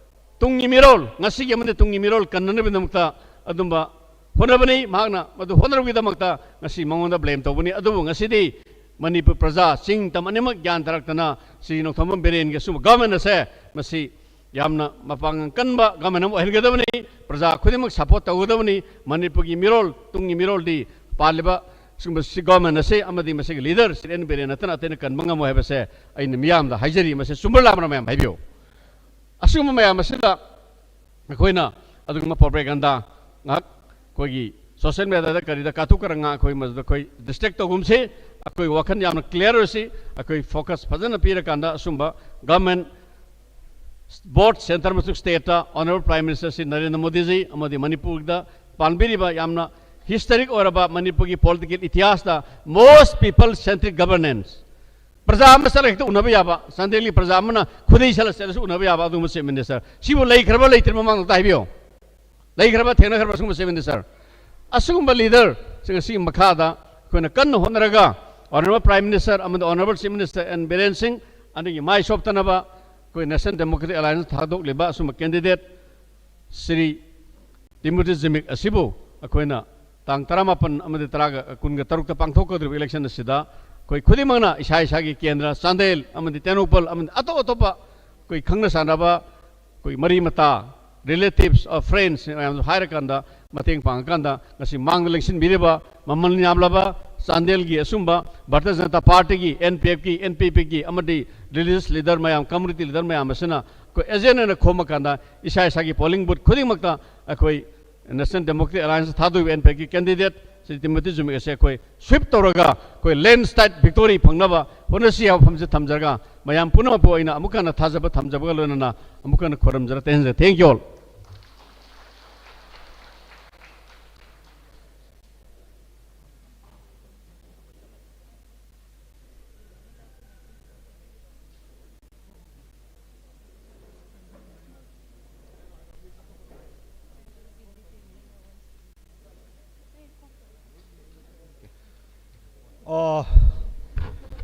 ꯇꯨꯡꯒꯤ ꯃꯤꯔꯣꯜ, ꯉꯁꯤꯒꯤ ꯑꯃꯗꯤ ꯇꯨꯡꯒꯤ ꯃꯤꯔꯣꯜ ꯀꯟꯅꯅꯕꯒꯤꯗꯃꯛꯇ ꯑꯗꯨꯝꯕ ꯍꯣꯠꯅꯕꯅꯤ꯫ ꯃꯍꯥꯛꯅ ꯃꯗꯨ ꯍꯣꯠꯅꯔꯨꯕꯒꯤꯗꯃꯛꯇ ꯉꯁꯤ ꯃꯉꯣꯟꯗ ꯕ꯭ꯂꯦꯝ ꯇꯧꯕꯅꯤ꯫ ꯑꯗꯨꯕꯨ ꯉꯁꯤꯗꯤ ꯃꯅꯤꯄꯨꯔ ꯄ꯭ꯔꯖꯥ ꯆꯤꯡ ꯇꯝ ꯑꯅꯤꯃꯛ ꯒ꯭ꯌꯥꯟ ꯇꯥꯔꯛꯇꯅ ꯁ꯭ꯔꯤ ꯅꯣꯡꯊꯣꯝꯕꯝ ꯕꯤꯔꯦꯟꯒꯤ ꯑꯁꯨꯝꯕ ꯒꯣꯔꯃꯦꯟ ꯑꯁꯦ ꯃꯁꯤ ꯌꯥꯝꯅ ꯃꯄꯥꯡꯒꯜ ꯀꯟꯕ ꯒꯣꯔꯃꯦꯟ ꯑꯃ ꯑꯣꯏꯍꯟꯒꯗꯕꯅꯤ꯫ ꯄ꯭ꯔꯖꯥ ꯈꯨꯗꯤꯡꯃꯛ ꯁꯄꯣꯔꯠ ꯇꯧꯒꯗꯕꯅꯤ꯫ ꯃꯅꯤꯄꯨꯔꯒꯤ ꯃꯤꯔꯣꯜ, ꯇꯨꯡꯒꯤ ꯃꯤꯔꯣꯜꯗꯤ ꯄꯥꯜꯂꯤꯕ ꯁꯤꯒꯨꯝꯕ ꯁꯤ ꯒꯣꯔꯃꯦꯟ ꯑꯁꯤ ꯑꯃꯗꯤ ꯃꯁꯤꯒꯤ ꯂꯤꯗꯔ ꯁ꯭ꯔꯤ ꯑꯦꯟ ꯕꯤꯔꯦꯟ ꯅꯠꯇꯅ ꯑꯇꯩꯅ ꯀꯟꯕ ꯉꯝꯃꯣꯏ ꯍꯥꯏꯕꯁꯦ ꯑꯩꯅ ꯃꯤꯌꯥꯝꯗ ꯍꯥꯏꯖꯔꯤ꯫ ꯃꯁꯤ ꯆꯨꯝꯕ꯭ꯔꯥ ꯂꯥꯟꯕ꯭ꯔꯥ ꯃꯌꯥꯝ ꯍꯥꯏꯕꯤꯌꯨ꯫ ꯑꯁꯤꯒꯨꯝꯕ ꯃꯌꯥꯝ ꯑꯁꯤꯗ ꯑꯩꯈꯣꯏꯅ ꯑꯗꯨꯒꯨꯝꯕ ꯄ꯭ꯔꯣꯄꯦꯒꯟꯗꯥ ꯉꯥꯏꯍꯥꯛ ꯑꯩꯈꯣꯏꯒꯤ ꯁꯣꯁꯤꯌꯦꯜ ꯃꯦꯗꯤꯌꯥꯗ ꯀꯔꯤꯗ ꯀꯥꯊꯣꯛ ꯀꯔꯟ ꯉꯥ ꯑꯩꯈꯣꯏ ꯃꯗꯨꯗ ꯑꯩꯈꯣꯏ ꯗꯤꯁꯇ꯭ꯔꯦꯛ ꯇꯧꯒꯨꯝꯁꯤ꯫ ꯑꯩꯈꯣꯏ ꯋꯥꯈꯜ ꯌꯥꯝꯅ ꯀ꯭ꯂꯤꯌꯥꯔ ꯑꯣꯏꯁꯤ꯫ ꯑꯩꯈꯣꯏ ꯐꯣꯀꯁ ꯐꯖꯅ ꯄꯤꯔꯀꯥꯟꯗ ꯑꯁꯨꯝꯕ ꯒꯚꯔꯟꯃꯦꯟꯠ, ꯕꯣꯠ ꯁꯦꯟꯇꯔ ꯑꯃꯁꯨꯡ ꯁ꯭ꯇꯦꯠꯇ honourable prime minister Shri Narendra Modiji ꯑꯃꯗꯤ ꯃꯅꯤꯄꯨꯔꯗ ꯄꯥꯟꯕꯤꯔꯤꯕ ꯌꯥꯝꯅ ꯍꯤꯁꯇꯣꯔꯤꯛ ꯑꯣꯏꯔꯕ ꯃꯅꯤꯄꯨꯔꯒꯤ political ꯏꯇꯤꯍꯥꯁꯇ most people centric governance, ꯄ꯭ꯔꯖꯥ ꯑꯃ ꯆꯠꯂ ꯍꯦꯛꯇ ꯎꯅꯕ ꯌꯥꯕ, ꯆꯥꯟꯗꯦꯜꯒꯤ ꯄ꯭ꯔꯖꯥ ꯑꯃꯅ ꯈꯨꯗꯩ ꯁꯦꯠꯂ ꯆꯠꯂꯁꯨ ꯎꯅꯕ ꯌꯥꯕ ꯑꯗꯨꯒꯨꯝꯕ ꯆꯤꯐ ꯃꯤꯅꯤꯁꯇꯔ ꯁꯤꯕꯨ ꯂꯩꯈ꯭ꯔꯕ ꯂꯩꯇ꯭ꯔꯤꯕ ꯃꯃꯥꯡꯗ ꯑꯝꯇ ꯍꯥꯏꯕꯤꯌꯨ꯫ ꯂꯩꯈ꯭ꯔꯕ, ꯊꯦꯡꯅꯈ꯭ꯔꯕ ꯁꯤꯒꯨꯝꯕ ꯆꯤꯐ ꯃꯤꯅꯤꯁꯇꯔ? ꯑꯁꯤꯒꯨꯝꯕ ꯂꯤꯗꯔꯁꯤꯡ ꯑꯁꯤꯒꯤ ꯃꯈꯥꯗ ꯑꯩꯈꯣꯏꯅ ꯀꯟꯅ ꯍꯣꯠꯅꯔꯒ ꯑꯣꯅꯔꯦꯕꯜ ꯄ꯭ꯔꯥꯏꯝ ꯃꯤꯅꯤꯁꯇꯔ ꯑꯃꯗꯤ honourable chief minister N Biren Singh ꯑꯅꯤꯒꯤ ꯃꯥꯏ ꯁꯣꯞꯇꯅꯕ ꯑꯩꯈꯣꯏ ꯅꯦꯁꯅꯦꯜ ꯗꯦꯃꯣꯀ꯭ꯔꯦꯇꯤꯛ ꯑꯦꯂꯥꯏꯟꯁ ꯊꯥꯗꯣꯛꯂꯤꯕ ꯑꯁꯨꯝꯕ ꯀꯦꯟꯗꯤꯗꯦꯠ ꯁ꯭ꯔꯤ ꯇꯤꯃꯣꯊꯤ ꯖꯤꯃꯤꯛ ꯑꯁꯤꯕꯨ ꯑꯩꯈꯣꯏꯅ ꯇꯥꯡ ꯇꯔꯥꯃꯥꯄꯟ ꯑꯃꯗꯤ ꯇꯔꯥꯒ, ꯀꯨꯟꯒ ꯇꯔꯨꯛꯇ ꯄꯥꯡꯊꯣꯛꯀꯗꯧꯔꯤꯕ ꯏꯂꯦꯛꯁꯟ ꯑꯁꯤꯗ ꯑꯩꯈꯣꯏ ꯈꯨꯗꯤꯡꯃꯛꯅ ꯏꯁꯥ ꯏꯁꯥꯒꯤ ꯀꯦꯟꯗ꯭ꯔ ꯆꯥꯟꯗꯦꯜ ꯑꯃꯗꯤ ꯇꯦꯡꯅꯧꯄꯜ ꯑꯃꯗꯤ ꯑꯇꯣꯞ ꯑꯇꯣꯞꯄ ꯑꯩꯈꯣꯏ ꯈꯪꯅ ꯆꯥꯟꯅꯕ ꯑꯩꯈꯣꯏ ꯃꯔꯤ ꯃꯇꯥ, relatives of friends ꯃꯌꯥꯝꯗꯨ ꯍꯥꯏꯔꯀꯥꯟꯗ ꯃꯇꯦꯡ ꯄꯥꯡꯉꯀꯥꯟꯗ ꯉꯁꯤ ꯃꯥꯡꯗ ꯂꯦꯡꯁꯤꯟꯕꯤꯔꯤꯕ ꯃꯃꯜ ꯌꯥꯝꯂꯕ ꯆꯥꯟꯗꯦꯜꯒꯤ ꯑꯁꯨꯝꯕ ꯚꯥꯔꯇꯤꯌ ꯖꯅꯇꯥ ꯄꯥꯔꯇꯤꯒꯤ, ꯑꯦꯟ ꯄꯤ ꯑꯦꯐꯀꯤ, ꯑꯦꯟ ꯄꯤ ꯄꯤꯒꯤ ꯑꯃꯗꯤ ꯔꯤꯂꯤꯖꯤꯌꯁ ꯂꯤꯗꯔ ꯃꯌꯥꯝ, ꯀꯝꯃꯨꯅꯤꯇꯤ ꯂꯤꯗꯔ ꯃꯌꯥꯝ ꯑꯁꯤꯅ ꯑꯩꯈꯣꯏ ꯑꯦꯖꯦꯟ ꯑꯣꯏꯅ ꯈꯣꯝꯃꯀꯥꯟꯗ ꯏꯁꯥ ꯏꯁꯥꯒꯤ ꯄꯣꯂꯤꯡ ꯕꯨꯊ ꯈꯨꯗꯤꯡꯃꯛꯇ ꯑꯩꯈꯣꯏ ꯅꯦꯁꯅꯦꯜ ꯗꯦꯃꯣꯀ꯭ꯔꯦꯇꯤꯛ ꯑꯦꯂꯥꯏꯟꯁ ꯊꯥꯗꯣꯛꯏꯕ ꯑꯦꯟ ꯄꯤ ꯑꯦꯐꯀꯤ ꯀꯦꯟꯗꯤꯗꯦꯠ ꯁ꯭ꯔꯤ ꯇꯤꯃꯣꯊꯤ ꯖꯤꯃꯤꯛ ꯑꯁꯦ ꯑꯩꯈꯣꯏ ꯁ꯭ꯋꯤꯞ ꯇꯧꯔꯒ ꯑꯩꯈꯣꯏ ꯂꯦꯟꯁ꯭ꯂꯥꯏꯗ ꯚꯤꯛꯇꯣꯔꯤ ꯐꯪꯅꯕ ꯍꯣꯠꯅꯁꯤ ꯍꯥꯏꯕ ꯋꯥꯐꯝꯁꯦ ꯊꯝꯖꯔꯒ ꯃꯌꯥꯝ ꯄꯨꯝꯅꯃꯛꯄꯨ ꯑꯩꯅ ꯑꯃꯨꯛ ꯍꯟꯅ ꯊꯥꯖꯕ ꯊꯝꯖꯕꯒ ꯂꯣꯏꯅꯅ ꯑꯃꯨꯛ ꯍꯟꯅ ꯈꯨꯔꯨꯝꯖꯔ ꯇꯦꯟꯖꯔꯦ꯫ Thank you all.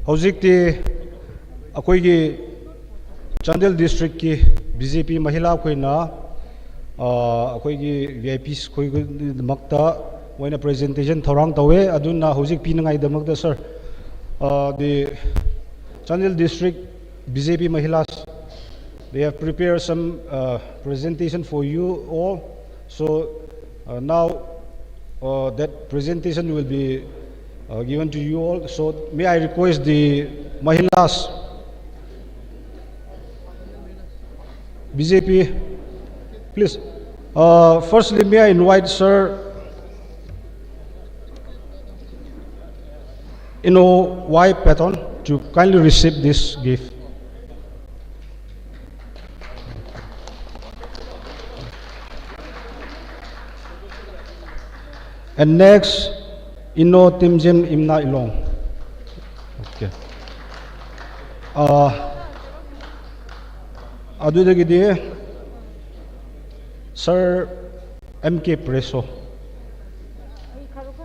ꯍꯧꯖꯤꯛꯇꯤ ꯑꯩꯈꯣꯏꯒꯤ ꯆꯥꯟꯗꯦꯜ ꯗꯤꯁꯇ꯭ꯔꯤꯛꯀꯤ ꯕꯤ ꯖꯦ ꯄꯤ ꯃꯍꯤꯂꯥ ꯑꯩꯈꯣꯏꯅ, ꯑ, ꯑꯩꯈꯣꯏꯒꯤ ꯚꯤ ꯑꯥꯏ ꯄꯤꯁ ꯑꯩꯈꯣꯏꯒꯤꯗꯃꯛꯇ ꯃꯣꯏꯅ ꯄ꯭ꯔꯖꯦꯟꯇꯦꯁꯟ ꯊꯧꯔꯥꯡ ꯇꯧꯋꯦ꯫ ꯑꯗꯨꯅ ꯍꯧꯖꯤꯛ ꯄꯤꯅꯉꯥꯏꯗꯃꯛꯇ, ꯁꯥꯔ, ꯑ, the Chandel District B J P Mahilas, they have prepared some, uh, presentation for you all. So, uh, now, uh, that presentation will be, uh, given to you all. So may I request the Mahilas, B J P, please. Uh, firstly, may I invite Sir Ino Y Patton to kindly receive this gift. And next, Ino Timjim Imna Ilong. Okay. Uh, ꯑꯗꯨꯗꯒꯤꯗꯤ Sir M K Preso,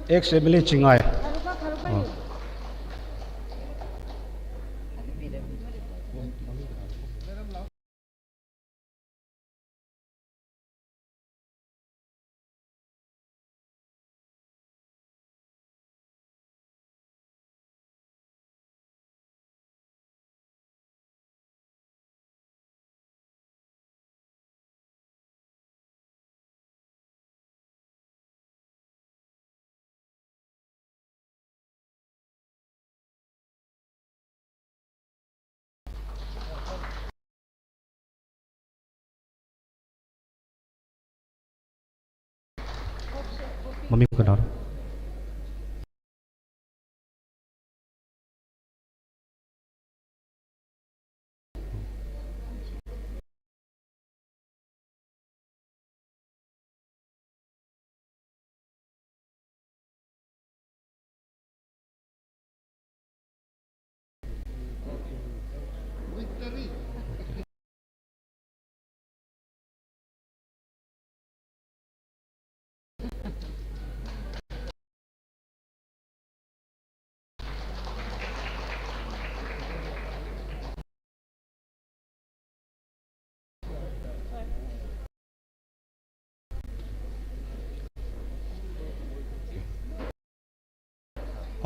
ex M L A Chingai. ꯑ꯫ ꯃꯃꯤꯡ ꯀꯅꯥꯅꯣ?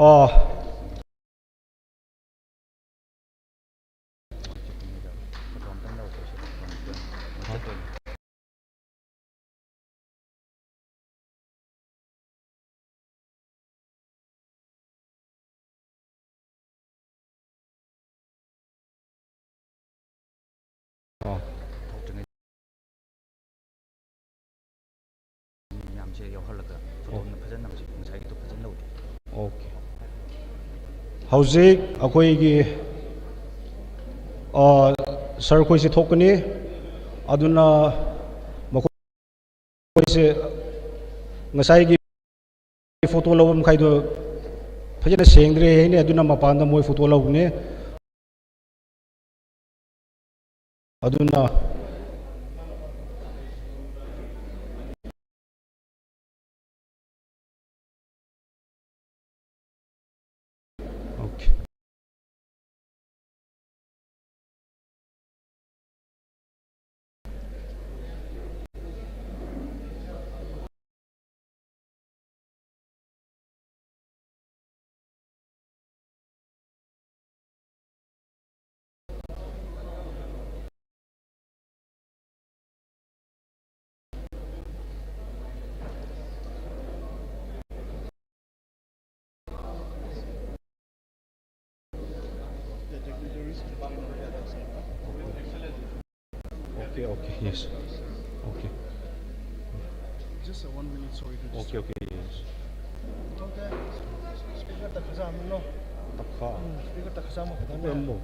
ꯑꯥ꯫ ꯑꯣ꯫ ꯃꯌꯥꯝꯁꯦ ꯌꯥꯎꯍꯜꯂꯒ photo ꯑꯣ꯫ ꯐꯖꯅ ꯍꯧꯖꯤꯛ ꯉꯁꯥꯏꯒꯤꯗꯣ ꯐꯖꯅ ꯂꯧꯗꯦ꯫ ꯑꯣꯀꯦ꯫ ꯍꯧꯖꯤꯛ ꯑꯩꯈꯣꯏꯒꯤ, ꯑ, ꯁꯥꯔ ꯈꯣꯏꯁꯦ ꯊꯣꯛꯀꯅꯤ꯫ ꯑꯗꯨꯅ ꯃꯈꯣꯏ ꯑꯩꯈꯣꯏꯁꯦ ꯉꯁꯥꯏꯒꯤ ꯐꯣꯇꯣ ꯂꯧꯕ ꯃꯈꯩꯗꯣ ꯐꯖꯅ ꯁꯦꯡꯗ꯭ꯔꯦ ꯍꯥꯏꯅꯦ, ꯑꯗꯨꯅ ꯃꯄꯥꯟꯗ ꯃꯣꯏ ꯐꯣꯇꯣ ꯂꯧꯕꯅꯦ꯫ ꯑꯗꯨꯅ okay. Okay, okay, yes. Okay. Just a one minute, sorry. Okay, okay, yes. Okay. Speaker ꯇ ꯈꯖꯥ ꯑꯃ ꯅꯣ꯫ ꯇꯛꯈꯥ꯫ ꯎꯝ, speaker ꯇ ꯈꯖꯥ ꯑꯃ ꯈꯛꯇꯅꯦ꯫ ꯑꯃ꯫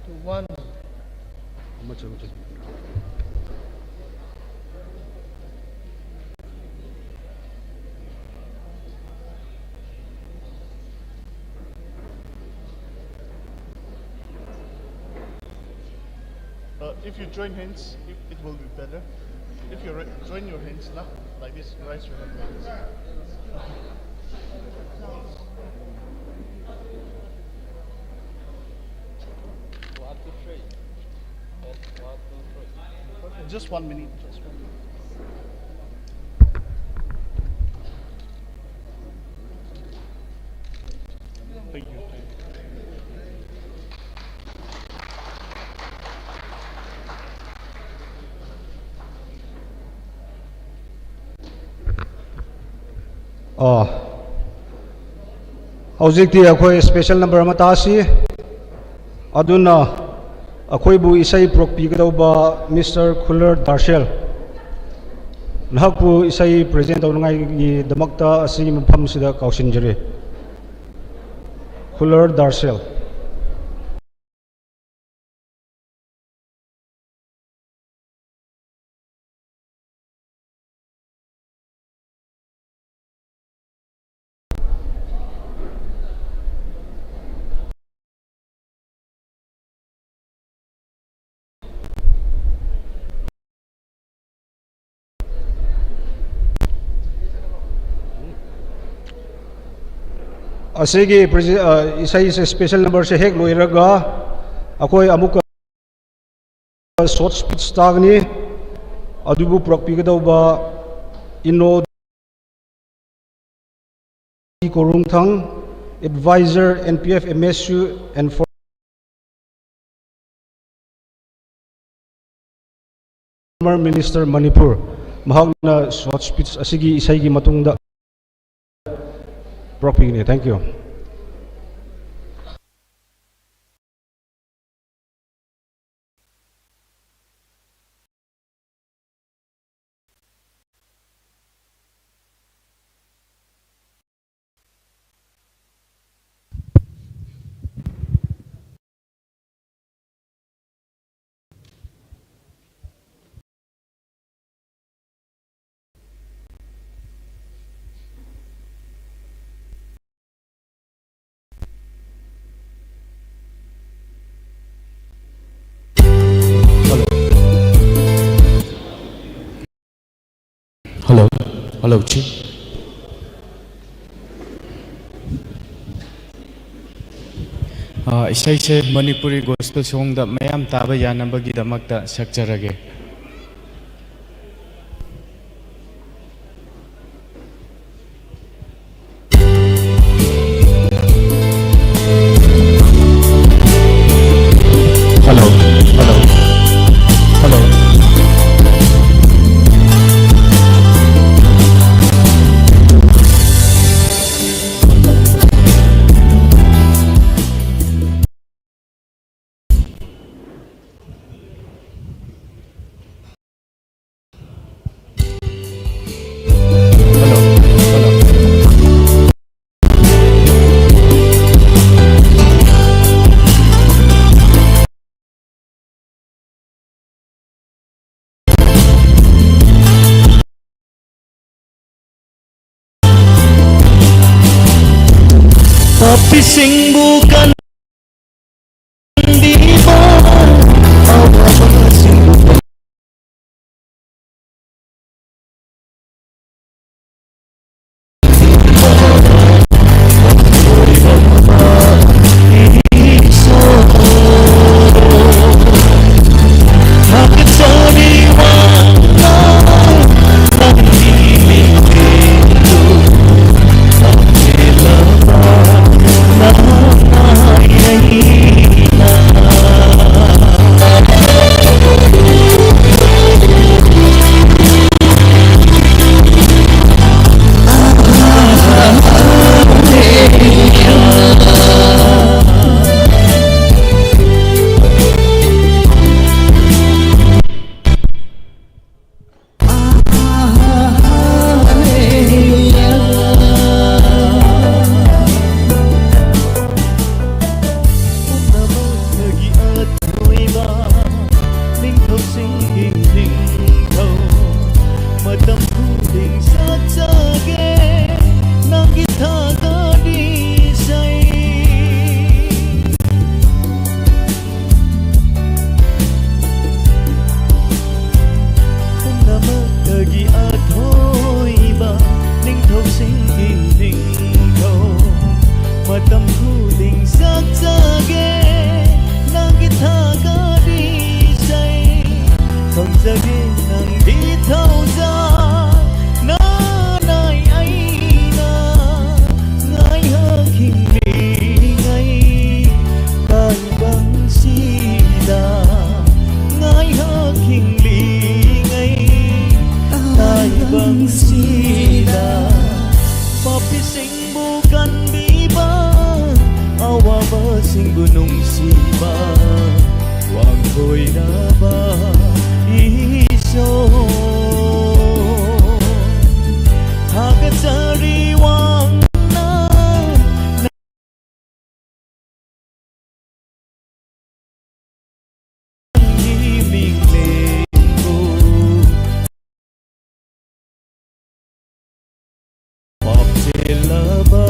Two, one. ꯑꯃ ꯆꯪ ꯆꯪ꯫ Uh, if you join hands, it, it will be better. If you re- join your hands now, like this, raise your hand like this. One, two, three. Test, one, two, three. Just one minute. Just one minute. ꯑꯣ, ꯍꯧꯖꯤꯛꯇꯤ ꯑꯩꯈꯣꯏ special number ꯑꯃ ꯇꯥꯁꯤ꯫ ꯑꯗꯨꯅ ꯑꯩꯈꯣꯏꯕꯨ ꯏꯁꯩ ꯄꯨꯔꯛꯄꯤꯒꯗꯧꯕ Mister ꯈꯨꯂꯔ ꯗꯥꯔꯁꯦꯜ, ꯅꯍꯥꯛꯄꯨ ꯏꯁꯩ present ꯇꯧꯅꯉꯥꯏꯒꯤꯗꯃꯛꯇ ꯑꯁꯤꯒꯤ ꯃꯐꯝꯁꯤꯗ ꯀꯧꯁꯤꯟꯖꯔꯤ꯫ ꯈꯨꯂꯔ ꯗꯥꯔꯁꯦꯜ꯫ ꯑꯁꯤꯒꯤ ꯄ꯭ꯔꯦꯖꯤ-, ꯑ, ꯏꯁꯩꯁꯦ, special numberꯁꯦ ꯍꯦꯛ ꯂꯣꯏꯔꯒ ꯑꯩꯈꯣꯏ ꯑꯃꯨꯛꯀ short speech ꯇꯥꯒꯅꯤ꯫ ꯑꯗꯨꯕꯨ ꯄꯨꯔꯛꯄꯤꯒꯗꯧꯕ ꯏꯅꯣ ꯀꯣꯔꯨꯡꯊꯪ, advisor, N P F, M S U and former minister Manipur, ꯃꯍꯥꯛꯅ short speech ꯑꯁꯤꯒꯤ ꯏꯁꯩꯒꯤ ꯃꯇꯨꯡꯗ ꯄꯨꯔꯛꯄꯤꯒꯅꯤ꯫ Thank you꯫ Hello. Hello, ꯆꯦ꯫ ꯑ, ꯏꯁꯩꯁꯦ ꯃꯅꯤꯄꯨꯔꯤ gospel songꯗ ꯃꯌꯥꯝ ꯇꯥꯕ ꯌꯥꯅꯕꯒꯤꯗꯃꯛꯇ ꯁꯛꯆꯔꯒꯦ꯫ Hello, hello, hello. ꯄꯥꯄꯤꯁꯤꯡꯕꯨ ꯀꯟꯕꯤꯕ ꯑꯋꯥꯕꯁꯤꯡꯕꯨ ꯄꯨꯝꯅꯃꯛꯇꯒꯤ ꯑꯊꯣꯏꯕ ꯅꯤꯡꯊꯧꯁꯤꯡꯒꯤ ꯅꯤꯡꯊꯧ, ꯃꯇꯝ ꯈꯨꯗꯤꯡ ꯁꯛꯆꯒꯦ ꯅꯪꯒꯤ ꯊꯥꯒꯠ ꯏꯁꯩ꯫ ꯄꯨꯝꯅꯃꯛꯇꯒꯤ ꯑꯊꯣꯏꯕ ꯅꯤꯡꯊꯧꯁꯤꯡꯒꯤ ꯅꯤꯡꯊꯧ, ꯃꯇꯝ ꯈꯨꯗꯤꯡ ꯁꯛꯆꯒꯦ ꯅꯪꯒꯤ ꯊꯥꯒꯠ ꯏꯁꯩ꯫ ꯈꯪꯖꯒꯦ ꯅꯪꯒꯤ ꯊꯧꯖꯥꯜ ꯅꯅꯥꯏ ꯑꯩꯅ ꯉꯥꯏꯍꯥꯛ ꯍꯤꯡꯂꯤꯉꯩ ꯇꯥꯏꯕꯪꯁꯤꯗ, ꯉꯥꯏꯍꯥꯛ ꯍꯤꯡꯂꯤꯉꯩ ꯇꯥꯏꯕꯪꯁꯤꯗ ꯄꯥꯄꯤꯁꯤꯡꯕꯨ ꯀꯟꯕꯤꯕ, ꯑꯋꯥꯕꯁꯤꯡꯕꯨ ꯅꯨꯡꯁꯤꯕ, ꯋꯥꯡꯈꯣꯏꯔꯕ ꯏꯁꯣꯔ꯫ ꯊꯥꯒꯠꯆꯔꯤ ꯋꯥꯡꯅ ꯅꯪꯒꯤ ꯃꯤꯡꯂꯦꯟꯕꯨ ꯄꯥꯝꯖꯤꯜꯂꯕ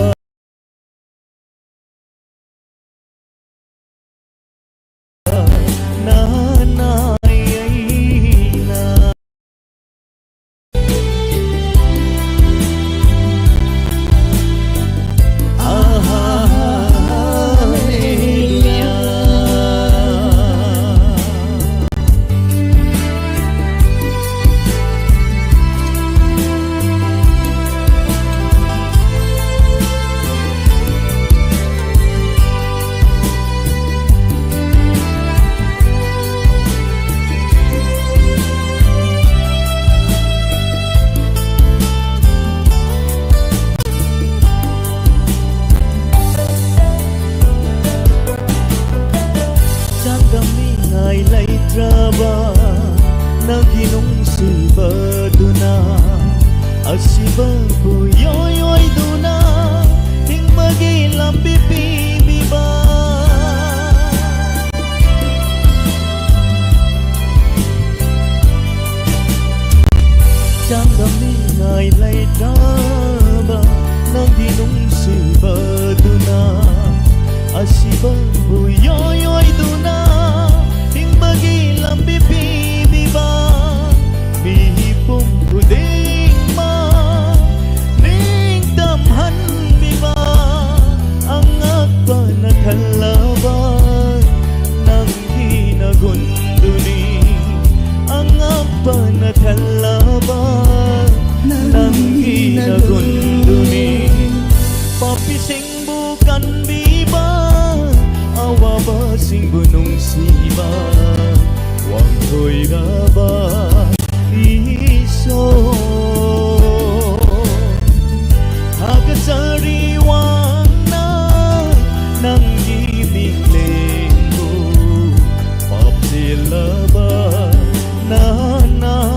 ꯑꯁꯤꯕꯕꯨ ꯌꯣꯏ ꯑꯣꯏꯗꯨꯅ ꯍꯤꯡꯕꯒꯤ ꯂꯝꯕꯤ ꯄꯤꯕꯤꯕ ꯃꯤꯄꯨꯝ ꯈꯨꯗꯤꯡꯃꯛ ꯅꯤꯡꯇꯝꯍꯟꯕꯤꯕ ꯑꯉꯛꯄꯅ ꯊꯜꯂꯕ ꯅꯪꯒꯤ ꯅꯒꯨꯟꯗꯨꯅꯤ꯫ ꯑꯉꯛꯄꯅ ꯊꯜꯂꯕ ꯅꯪꯒꯤ ꯅꯒꯨꯟꯗꯨꯅꯤ꯫ ꯄꯥꯄꯤꯁꯤꯡꯕꯨ ꯀꯟꯕꯤꯕ, ꯑꯋꯥꯕꯁꯤꯡꯕꯨ ꯅꯨꯡꯁꯤꯕ, ꯋꯥꯡꯊꯣꯏꯔꯕ ꯏꯁꯣꯔ꯫ ꯊꯥꯒꯠꯆꯔꯤ ꯋꯥꯡꯅ ꯅꯪꯒꯤ ꯃꯤꯡꯂꯦꯟꯕꯨ ꯄꯥꯞꯆꯦꯜꯂꯕ ꯅꯅꯥꯏꯅ꯫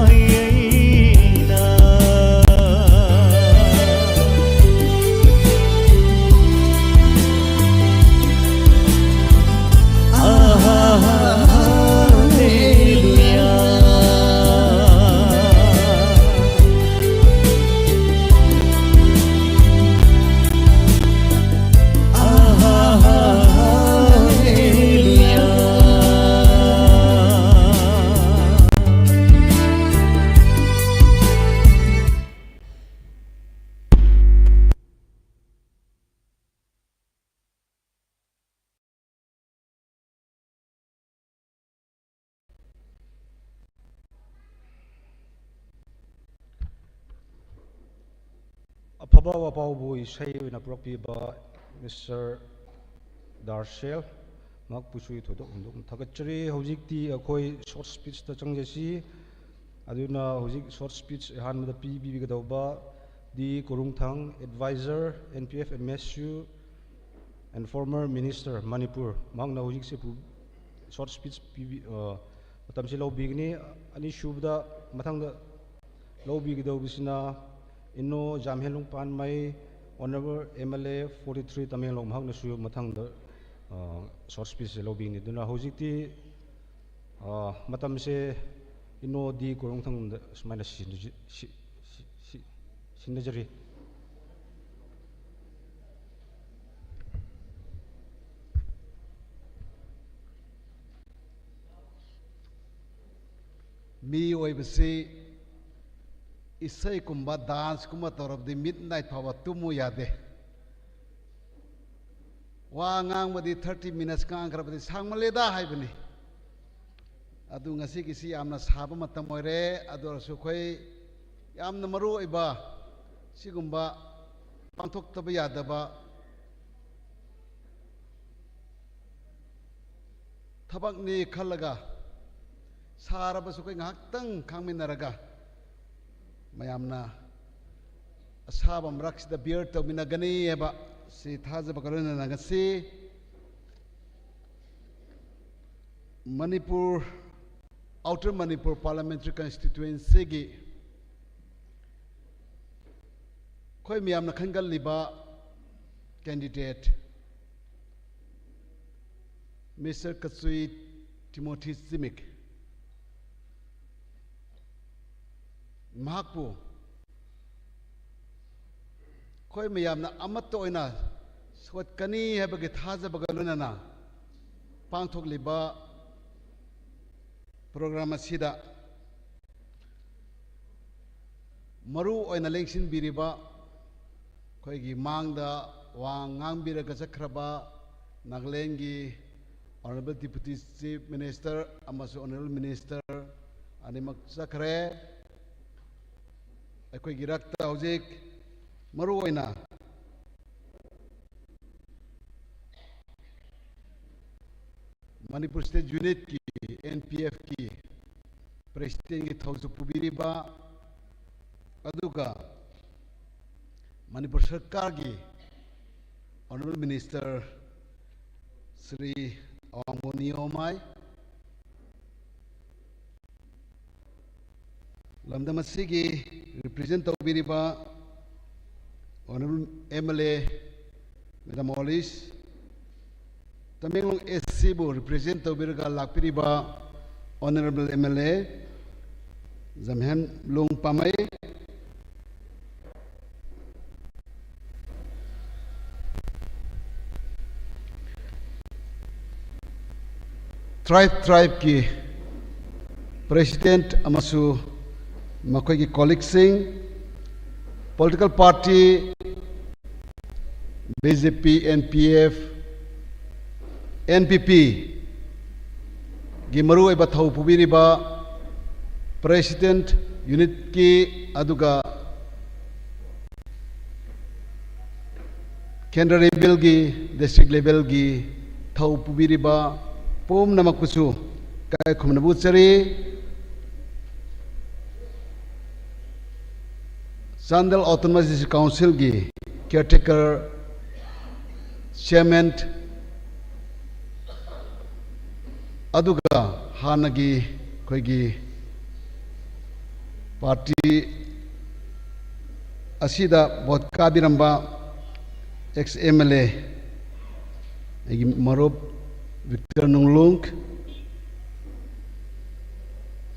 ꯑꯐꯕ ꯋꯥꯄꯥꯎꯕꯨ ꯏꯁꯩ ꯑꯣꯏꯅ ꯄꯨꯔꯛꯄꯤꯕ ꯃꯤꯁꯇꯔ ꯗꯥꯔꯁꯦꯜ ꯃꯍꯥꯛꯄꯨꯁꯨ ꯊꯣꯏꯗꯣꯛ ꯍꯦꯟꯗꯣꯛꯅ ꯊꯥꯒꯠꯆꯔꯤ꯫ ꯍꯧꯖꯤꯛꯇꯤ ꯑꯩꯈꯣꯏ ꯁꯣꯔꯠ ꯁ꯭ꯄꯤꯆꯇ ꯆꯪꯖꯁꯤ꯫ ꯑꯗꯨꯅ ꯍꯧꯖꯤꯛ ꯁꯣꯔꯠ ꯁ꯭ꯄꯤꯆ ꯑꯍꯥꯟꯕꯗ ꯄꯤꯕꯤꯒꯗꯧꯕ ꯗꯤ ꯀꯣꯔꯨꯡꯊꯪ, adviser, N P F M S U and former minister, Manipur, ꯃꯍꯥꯛꯅ ꯍꯧꯖꯤꯛꯁꯦ ꯄꯨ-, ꯁꯣꯔꯠ ꯁ꯭ꯄꯤꯆ ꯄꯤꯕꯤ-, ꯑ, ꯃꯇꯝꯁꯤ ꯂꯧꯕꯤꯒꯅꯤ꯫ ꯑꯅꯤꯁꯨꯕꯗ ꯃꯊꯪꯗ ꯂꯧꯕꯤꯒꯗꯧꯕꯁꯤꯅ ꯏꯅꯣ ꯖꯥꯝꯍꯦꯟꯂꯨꯡ ꯄꯥꯟꯃꯩ, Honourable M L A forty three Tamenglong, ꯃꯍꯥꯛꯅꯁꯨ ꯃꯊꯪꯗ, ꯑ, ꯁꯣꯔꯠ ꯁ꯭ꯄꯤꯆꯁꯦ ꯂꯧꯕꯤꯒꯅꯤ꯫ ꯑꯗꯨꯅ ꯍꯧꯖꯤꯛꯇꯤ, ꯑ, ꯃꯇꯝꯁꯦ ꯏꯅꯣ ꯗꯤ ꯀꯣꯔꯨꯡꯊꯪꯗ ꯁꯨꯃꯥꯏꯅ ꯁꯤꯟꯅꯖ-, ꯁꯤ-, ꯁꯤ-, ꯁꯤ-, ꯁꯤꯟꯅꯖꯔꯤ꯫ ꯃꯤꯑꯣꯏꯕꯁꯤ ꯏꯁꯩꯒꯨꯝꯕ, ꯗꯥꯟꯁꯀꯨꯝꯕ ꯇꯧꯔꯕꯗꯤ ꯃꯤꯠ ꯅꯥꯏꯠ ꯐꯥꯎꯕ ꯇꯨꯝꯃꯨ ꯌꯥꯗꯦ꯫ ꯋꯥ ꯉꯥꯡꯕꯗꯤ ꯊꯥꯔꯇꯤ ꯃꯤꯅꯠꯁ ꯉꯥꯡꯈ꯭ꯔꯕꯗꯤ ꯁꯥꯡꯃꯜꯂꯦꯗ ꯍꯥꯏꯕꯅꯤ꯫ ꯑꯗꯨ ꯉꯁꯤꯒꯤꯁꯤ ꯌꯥꯝꯅ ꯁꯥꯕ ꯃꯇꯝ ꯑꯣꯏꯔꯦ꯫ ꯑꯗꯨ ꯑꯣꯏꯔꯁꯨ ꯑꯩꯈꯣꯏ ꯌꯥꯝꯅ ꯃꯔꯨ ꯑꯣꯏꯕ ꯁꯤꯒꯨꯝꯕ ꯄꯥꯡꯊꯣꯛꯇꯕ ꯌꯥꯗꯕ ꯊꯕꯛꯅꯤ ꯈꯜꯂꯒ ꯁꯥꯔꯕꯁꯨ ꯑꯩꯈꯣꯏ ꯉꯥꯏꯍꯥꯛꯇꯪ ꯈꯥꯡꯃꯤꯟꯅꯔꯒ ꯃꯌꯥꯝꯅ ꯑꯁꯥꯕ ꯃꯔꯛꯁꯤꯗ ꯕꯤꯌꯔ ꯇꯧꯃꯤꯟꯅꯒꯅꯤ ꯍꯥꯏꯕ ꯁꯤ ꯊꯥꯖꯕꯒ ꯂꯣꯏꯅꯅ ꯉꯁꯤ ꯃꯅꯤꯄꯨꯔ, ꯑꯥꯎꯇꯔ ꯃꯅꯤꯄꯨꯔ ꯄꯥꯔꯂꯤꯌꯥꯃꯦꯟꯇꯔꯤ ꯀꯟꯁꯇꯤꯇ꯭ꯋꯦꯟꯁꯤꯒꯤ ꯑꯩꯈꯣꯏ ꯃꯌꯥꯝꯅ ꯈꯟꯒꯠꯂꯤꯕ ꯀꯦꯟꯗꯤꯗꯦꯠ ꯃꯤꯁꯇꯔ ꯀꯆꯨꯏ ꯇꯤꯃꯣꯊꯤ ꯆꯤꯃꯤꯛ, ꯃꯍꯥꯛꯄꯨ ꯑꯩꯈꯣꯏ ꯃꯌꯥꯝꯅ ꯑꯃꯠꯇ ꯑꯣꯏꯅ ꯁꯧꯒꯠꯀꯅꯤ ꯍꯥꯏꯕꯒꯤ ꯊꯥꯖꯕꯒ ꯂꯣꯏꯅꯅ ꯄꯥꯡꯊꯣꯛꯂꯤꯕ ꯄ꯭ꯔꯣꯒ꯭ꯔꯥꯝ ꯑꯁꯤꯗ ꯃꯔꯨ ꯑꯣꯏꯅ ꯂꯦꯡꯁꯤꯟꯕꯤꯔꯤꯕ ꯑꯩꯈꯣꯏꯒꯤ ꯃꯥꯡꯗ ꯋꯥ ꯉꯥꯡꯕꯤꯔꯒ ꯆꯠꯈ꯭ꯔꯕ ꯅꯥꯒꯥꯂꯦꯟꯒꯤ Honourable Deputy Chief Minister ꯑꯃꯁꯨꯡ Honourable Minister ꯑꯅꯤꯃꯛ ꯆꯠꯈ꯭ꯔꯦ꯫ ꯑꯩꯈꯣꯏꯒꯤ ꯏꯔꯛꯇ ꯍꯧꯖꯤꯛ ꯃꯔꯨ ꯑꯣꯏꯅ ꯃꯅꯤꯄꯨꯔ ꯁ꯭ꯇꯦꯠ ꯌꯨꯅꯤꯠꯀꯤ, ꯑꯦꯟ ꯄꯤ ꯑꯦꯐꯀꯤ ꯄ꯭ꯔꯦꯁꯤꯗꯦꯟꯒꯤ ꯊꯧꯁꯨ ꯄꯨꯕꯤꯔꯤꯕ, ꯑꯗꯨꯒ ꯃꯅꯤꯄꯨꯔ ꯁꯔꯀꯥꯔꯒꯤ Honourable Minister ꯁ꯭ꯔꯤ ꯑꯋꯥꯡꯕꯝ ꯅꯤꯌꯣꯝ ꯃꯥꯏ, ꯂꯝꯗꯝ ꯑꯁꯤꯒꯤ ꯔꯤꯄ꯭ꯔꯖꯦꯟ ꯇꯧꯕꯤꯔꯤꯕ Honourable M L A Madam Alice, Tamenglong ꯑꯦꯁ ꯁꯤꯕꯨ ꯔꯤꯄ꯭ꯔꯖꯦꯟ ꯇꯧꯕꯤꯔꯒ ꯂꯥꯛꯄꯤꯔꯤꯕ Honourable M L A ꯖꯝꯍꯦꯟꯂꯣꯡ ꯄꯥꯃꯩ, tribe ꯇ꯭ꯔꯥꯏꯕꯀꯤ president ꯑꯃꯁꯨ ꯃꯈꯣꯏꯒꯤ colleagueꯁꯤꯡ, political party, B J P, N P F, N P P ꯒꯤ ꯃꯔꯨꯑꯣꯏꯕ ꯊꯧ ꯄꯨꯕꯤꯔꯤꯕ president unitꯀꯤ, ꯑꯗꯨꯒ ꯀꯦꯟꯗ꯭ꯔ levelꯒꯤ, district levelꯒꯤ ꯊꯧ ꯄꯨꯕꯤꯔꯤꯕ ꯄꯨꯝꯅꯃꯛꯄꯨꯁꯨ ꯏꯀꯥꯏ ꯈꯨꯝꯅꯕ ꯎꯠꯆꯔꯤ꯫ Chandel Autonomous District Councilꯒꯤ caretaker chairman, ꯑꯗꯨꯒ ꯍꯥꯟꯅꯒꯤ ꯑꯩꯈꯣꯏꯒꯤ party ꯑꯁꯤꯗ vote ꯀꯥꯕꯤꯔꯝꯕ ex M L A ꯑꯩꯒꯤ ꯃꯔꯨꯞ ꯕꯤꯛꯇꯔ ꯅꯨꯡꯂꯨꯡ,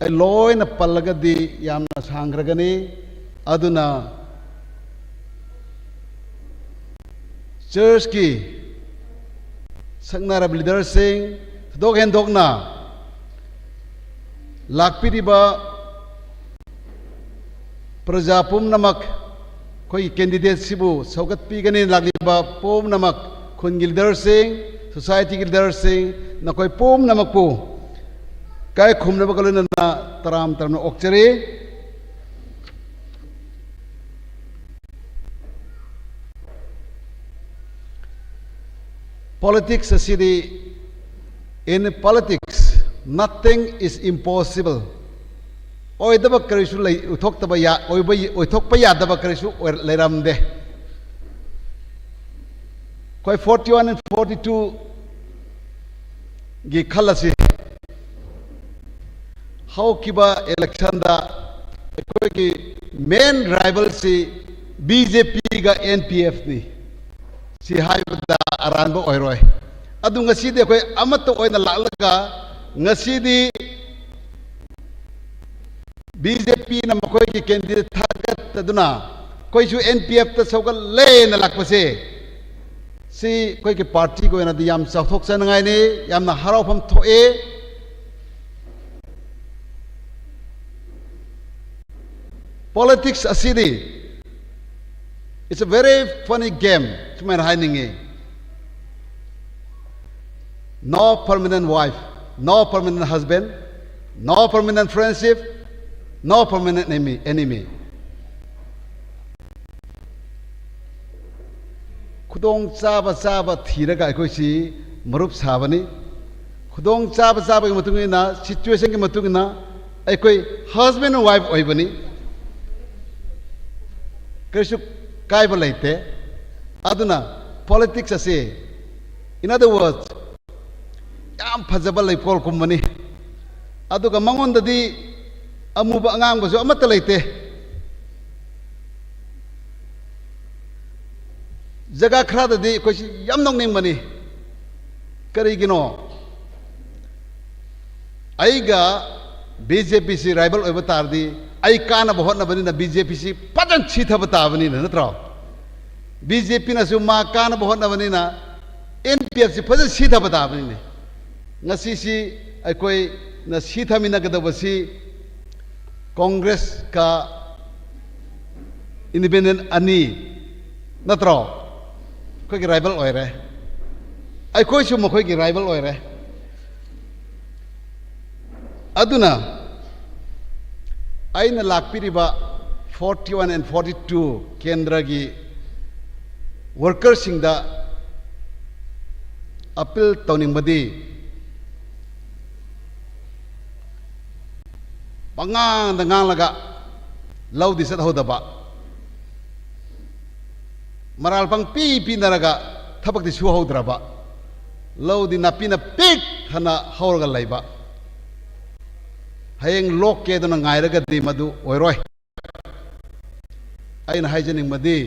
ꯑꯩ ꯂꯣꯏꯅ ꯄꯜꯂꯒꯗꯤ ꯌꯥꯝꯅ ꯁꯥꯡꯈ꯭ꯔꯒꯅꯤ꯫ ꯑꯗꯨꯅ churchꯀꯤ ꯁꯛꯅꯥꯏꯔꯕ leaderꯁꯤꯡ, ꯊꯣꯏꯗꯣꯛ ꯍꯦꯟꯗꯣꯛꯅ ꯂꯥꯛꯄꯤꯔꯤꯕ ꯄ꯭ꯔꯖꯥ ꯄꯨꯝꯅꯃꯛ, ꯑꯩꯈꯣꯏꯒꯤ candidateꯁꯤꯕꯨ ꯁꯧꯒꯠꯄꯤꯒꯅꯤ ꯂꯥꯛꯂꯤꯕ ꯄꯨꯝꯅꯃꯛ, ꯈꯨꯟꯒꯤ leaderꯁꯤꯡ, societyꯒꯤ leaderꯁꯤꯡ, ꯅꯈꯣꯏ ꯄꯨꯝꯅꯃꯛꯄꯨ ꯏꯀꯥꯏ ꯈꯨꯝꯅꯕꯒ ꯂꯣꯏꯅꯅ ꯇꯔꯥꯝ ꯇꯔꯥꯝꯅ ꯑꯣꯛꯆꯔꯤ꯫ Politics ꯑꯁꯤꯗꯤ, in politics, nothing is impossible. ꯑꯣꯏꯗꯕ ꯀꯔꯤꯁꯨ ꯂꯩ, ꯑꯣꯏꯊꯣꯛꯇꯕ ꯌꯥ-, ꯑꯣꯏꯕ, ꯑꯣꯏꯊꯣꯛꯄ ꯌꯥꯗꯕ ꯀꯔꯤꯁꯨ ꯑꯣꯏ-, ꯂꯩꯔꯝꯗꯦ꯫ ꯑꯩꯈꯣꯏ forty one and forty two ꯒꯤ ꯈꯜ ꯑꯁꯤ ꯍꯧꯈꯤꯕ electionꯗ ꯑꯩꯈꯣꯏꯒꯤ main rivalꯁꯤ B J Pꯒ N P Fꯅꯤ꯫ ꯁꯤ ꯍꯥꯏꯕꯗ ꯑꯔꯥꯟꯕ ꯑꯣꯏꯔꯣꯏ꯫ ꯑꯗꯨ ꯉꯁꯤꯗꯤ ꯑꯩꯈꯣꯏ ꯑꯃꯠꯇ ꯑꯣꯏꯅ ꯂꯥꯛꯂꯒ ꯉꯁꯤꯗꯤ B J Pꯅ ꯃꯈꯣꯏꯒꯤ candidate ꯊꯥꯒꯠꯇꯗꯨꯅ ꯑꯩꯈꯣꯏꯁꯨ N P Fꯇ ꯁꯧꯒꯠꯂꯦꯅ ꯂꯥꯛꯄꯁꯦ, ꯁꯤ ꯑꯩꯈꯣꯏꯒꯤ partyꯒꯤ ꯑꯣꯏꯅꯗꯤ ꯌꯥꯝ ꯆꯥꯎꯊꯣꯛꯆꯅꯤꯡꯉꯥꯏꯅꯤ, ꯌꯥꯝꯅ ꯍꯔꯥꯎꯐꯝ ꯊꯣꯛꯑꯦ꯫ Politics ꯑꯁꯤꯗꯤ, it's a very funny game ꯁꯨꯃꯥꯏꯅ ꯍꯥꯏꯅꯤꯡꯉꯤ. No permanent wife, no permanent husband, no permanent friendship, no permanent enemy. ꯈꯨꯗꯣꯡ ꯆꯥꯕ ꯆꯥꯕ ꯊꯤꯔꯒ ꯑꯩꯈꯣꯏꯁꯤ ꯃꯔꯨꯞ ꯁꯥꯕꯅꯤ. ꯈꯨꯗꯣꯡ ꯆꯥꯕ ꯆꯥꯕꯒꯤ ꯃꯇꯨꯡ ꯏꯟꯅ, ꯁꯤꯆꯨꯋꯦꯁꯟꯒꯤ ꯃꯇꯨꯡ ꯏꯟꯅ ꯑꯩꯈꯣꯏ ꯍꯁꯕꯦꯟ ꯋꯥꯏꯐ ꯑꯣꯏꯕꯅꯤ. ꯀꯔꯤꯁꯨ ꯀꯥꯏꯕ ꯂꯩꯇꯦ. ꯑꯗꯨꯅ politics ꯑꯁꯤ, in other words, ꯌꯥꯝ ꯐꯖꯕ ꯂꯩꯀꯣꯜꯒꯨꯝꯕꯅꯤ. ꯑꯗꯨꯒ ꯃꯉꯣꯟꯗꯗꯤ ꯑꯃꯨꯕ ꯑꯉꯥꯡꯕꯁꯨ ꯑꯃꯠꯇ ꯂꯩꯇꯦ. ꯖꯒꯥ ꯈꯔꯗꯗꯤ ꯑꯩꯈꯣꯏꯁꯤ ꯌꯥꯝ ꯅꯣꯛꯅꯤꯡꯕꯅꯤ. ꯀꯔꯤꯒꯤꯅꯣ? ꯑꯩꯒ BJP ꯁꯤ rival ꯑꯣꯏꯕ ꯇꯥꯔꯗꯤ, ꯑꯩ ꯀꯥꯅꯕ ꯍꯣꯠꯅꯕꯅꯤꯅ BJP ꯁꯤ ꯐꯖꯅ ꯁꯤꯊꯕ ꯇꯥꯕꯅꯤꯅ, ꯅꯠꯇ꯭ꯔꯣ? BJP ꯅꯁꯨ ꯃꯥ ꯀꯥꯅꯕ ꯍꯣꯠꯅꯕꯅꯤꯅ NPF ꯁꯤ ꯐꯖꯅ ꯁꯤꯊꯕ ꯇꯥꯕꯅꯤꯅꯦ. ꯉꯁꯤꯁꯤ ꯑꯩꯈꯣꯏꯅ ꯁꯤꯊꯃꯤꯟꯅꯒꯗꯕꯁꯤ ꯀꯣꯡꯒ꯭ꯔꯦꯁꯀ ꯏꯟꯗꯤꯄꯦꯟꯗꯦꯟ ꯑꯅꯤ ꯅꯠꯇ꯭ꯔꯣ? ꯑꯩꯈꯣꯏꯒꯤ rival ꯑꯣꯏꯔꯦ. ꯑꯩꯈꯣꯏꯁꯨ ꯃꯈꯣꯏꯒꯤ rival ꯑꯣꯏꯔꯦ. ꯑꯗꯨꯅ ꯑꯩꯅ ꯂꯥꯛꯄꯤꯔꯤꯕ forty one and forty two ꯀꯦꯟꯗ꯭ꯔꯒꯤ worker ꯁꯤꯡꯗ appeal ꯇꯧꯅꯤꯡꯕꯗꯤ, ꯄꯉꯥꯡꯗ ꯉꯥꯡꯂꯒ ꯂꯧꯗꯤ ꯆꯠꯍꯧꯗꯕ, ꯃꯔꯥꯜ ꯄꯪꯄꯤ ꯄꯤꯅꯔꯒ ꯊꯕꯛꯇꯤ ꯁꯨꯍꯧꯗ꯭ꯔꯕ, ꯂꯧꯗꯤ ꯅꯥꯄꯤꯅ ꯄꯤꯛ ꯊꯟꯅ ꯍꯧꯔꯒ ꯂꯩꯕ, ꯍꯌꯦꯡ ꯂꯣꯛꯀꯦꯗꯅ ꯉꯥꯏꯔꯒꯗꯤ ꯃꯗꯨ ꯑꯣꯏꯔꯣꯏ꯫ ꯑꯩꯅ ꯍꯥꯏꯖꯅꯤꯡꯕꯗꯤ,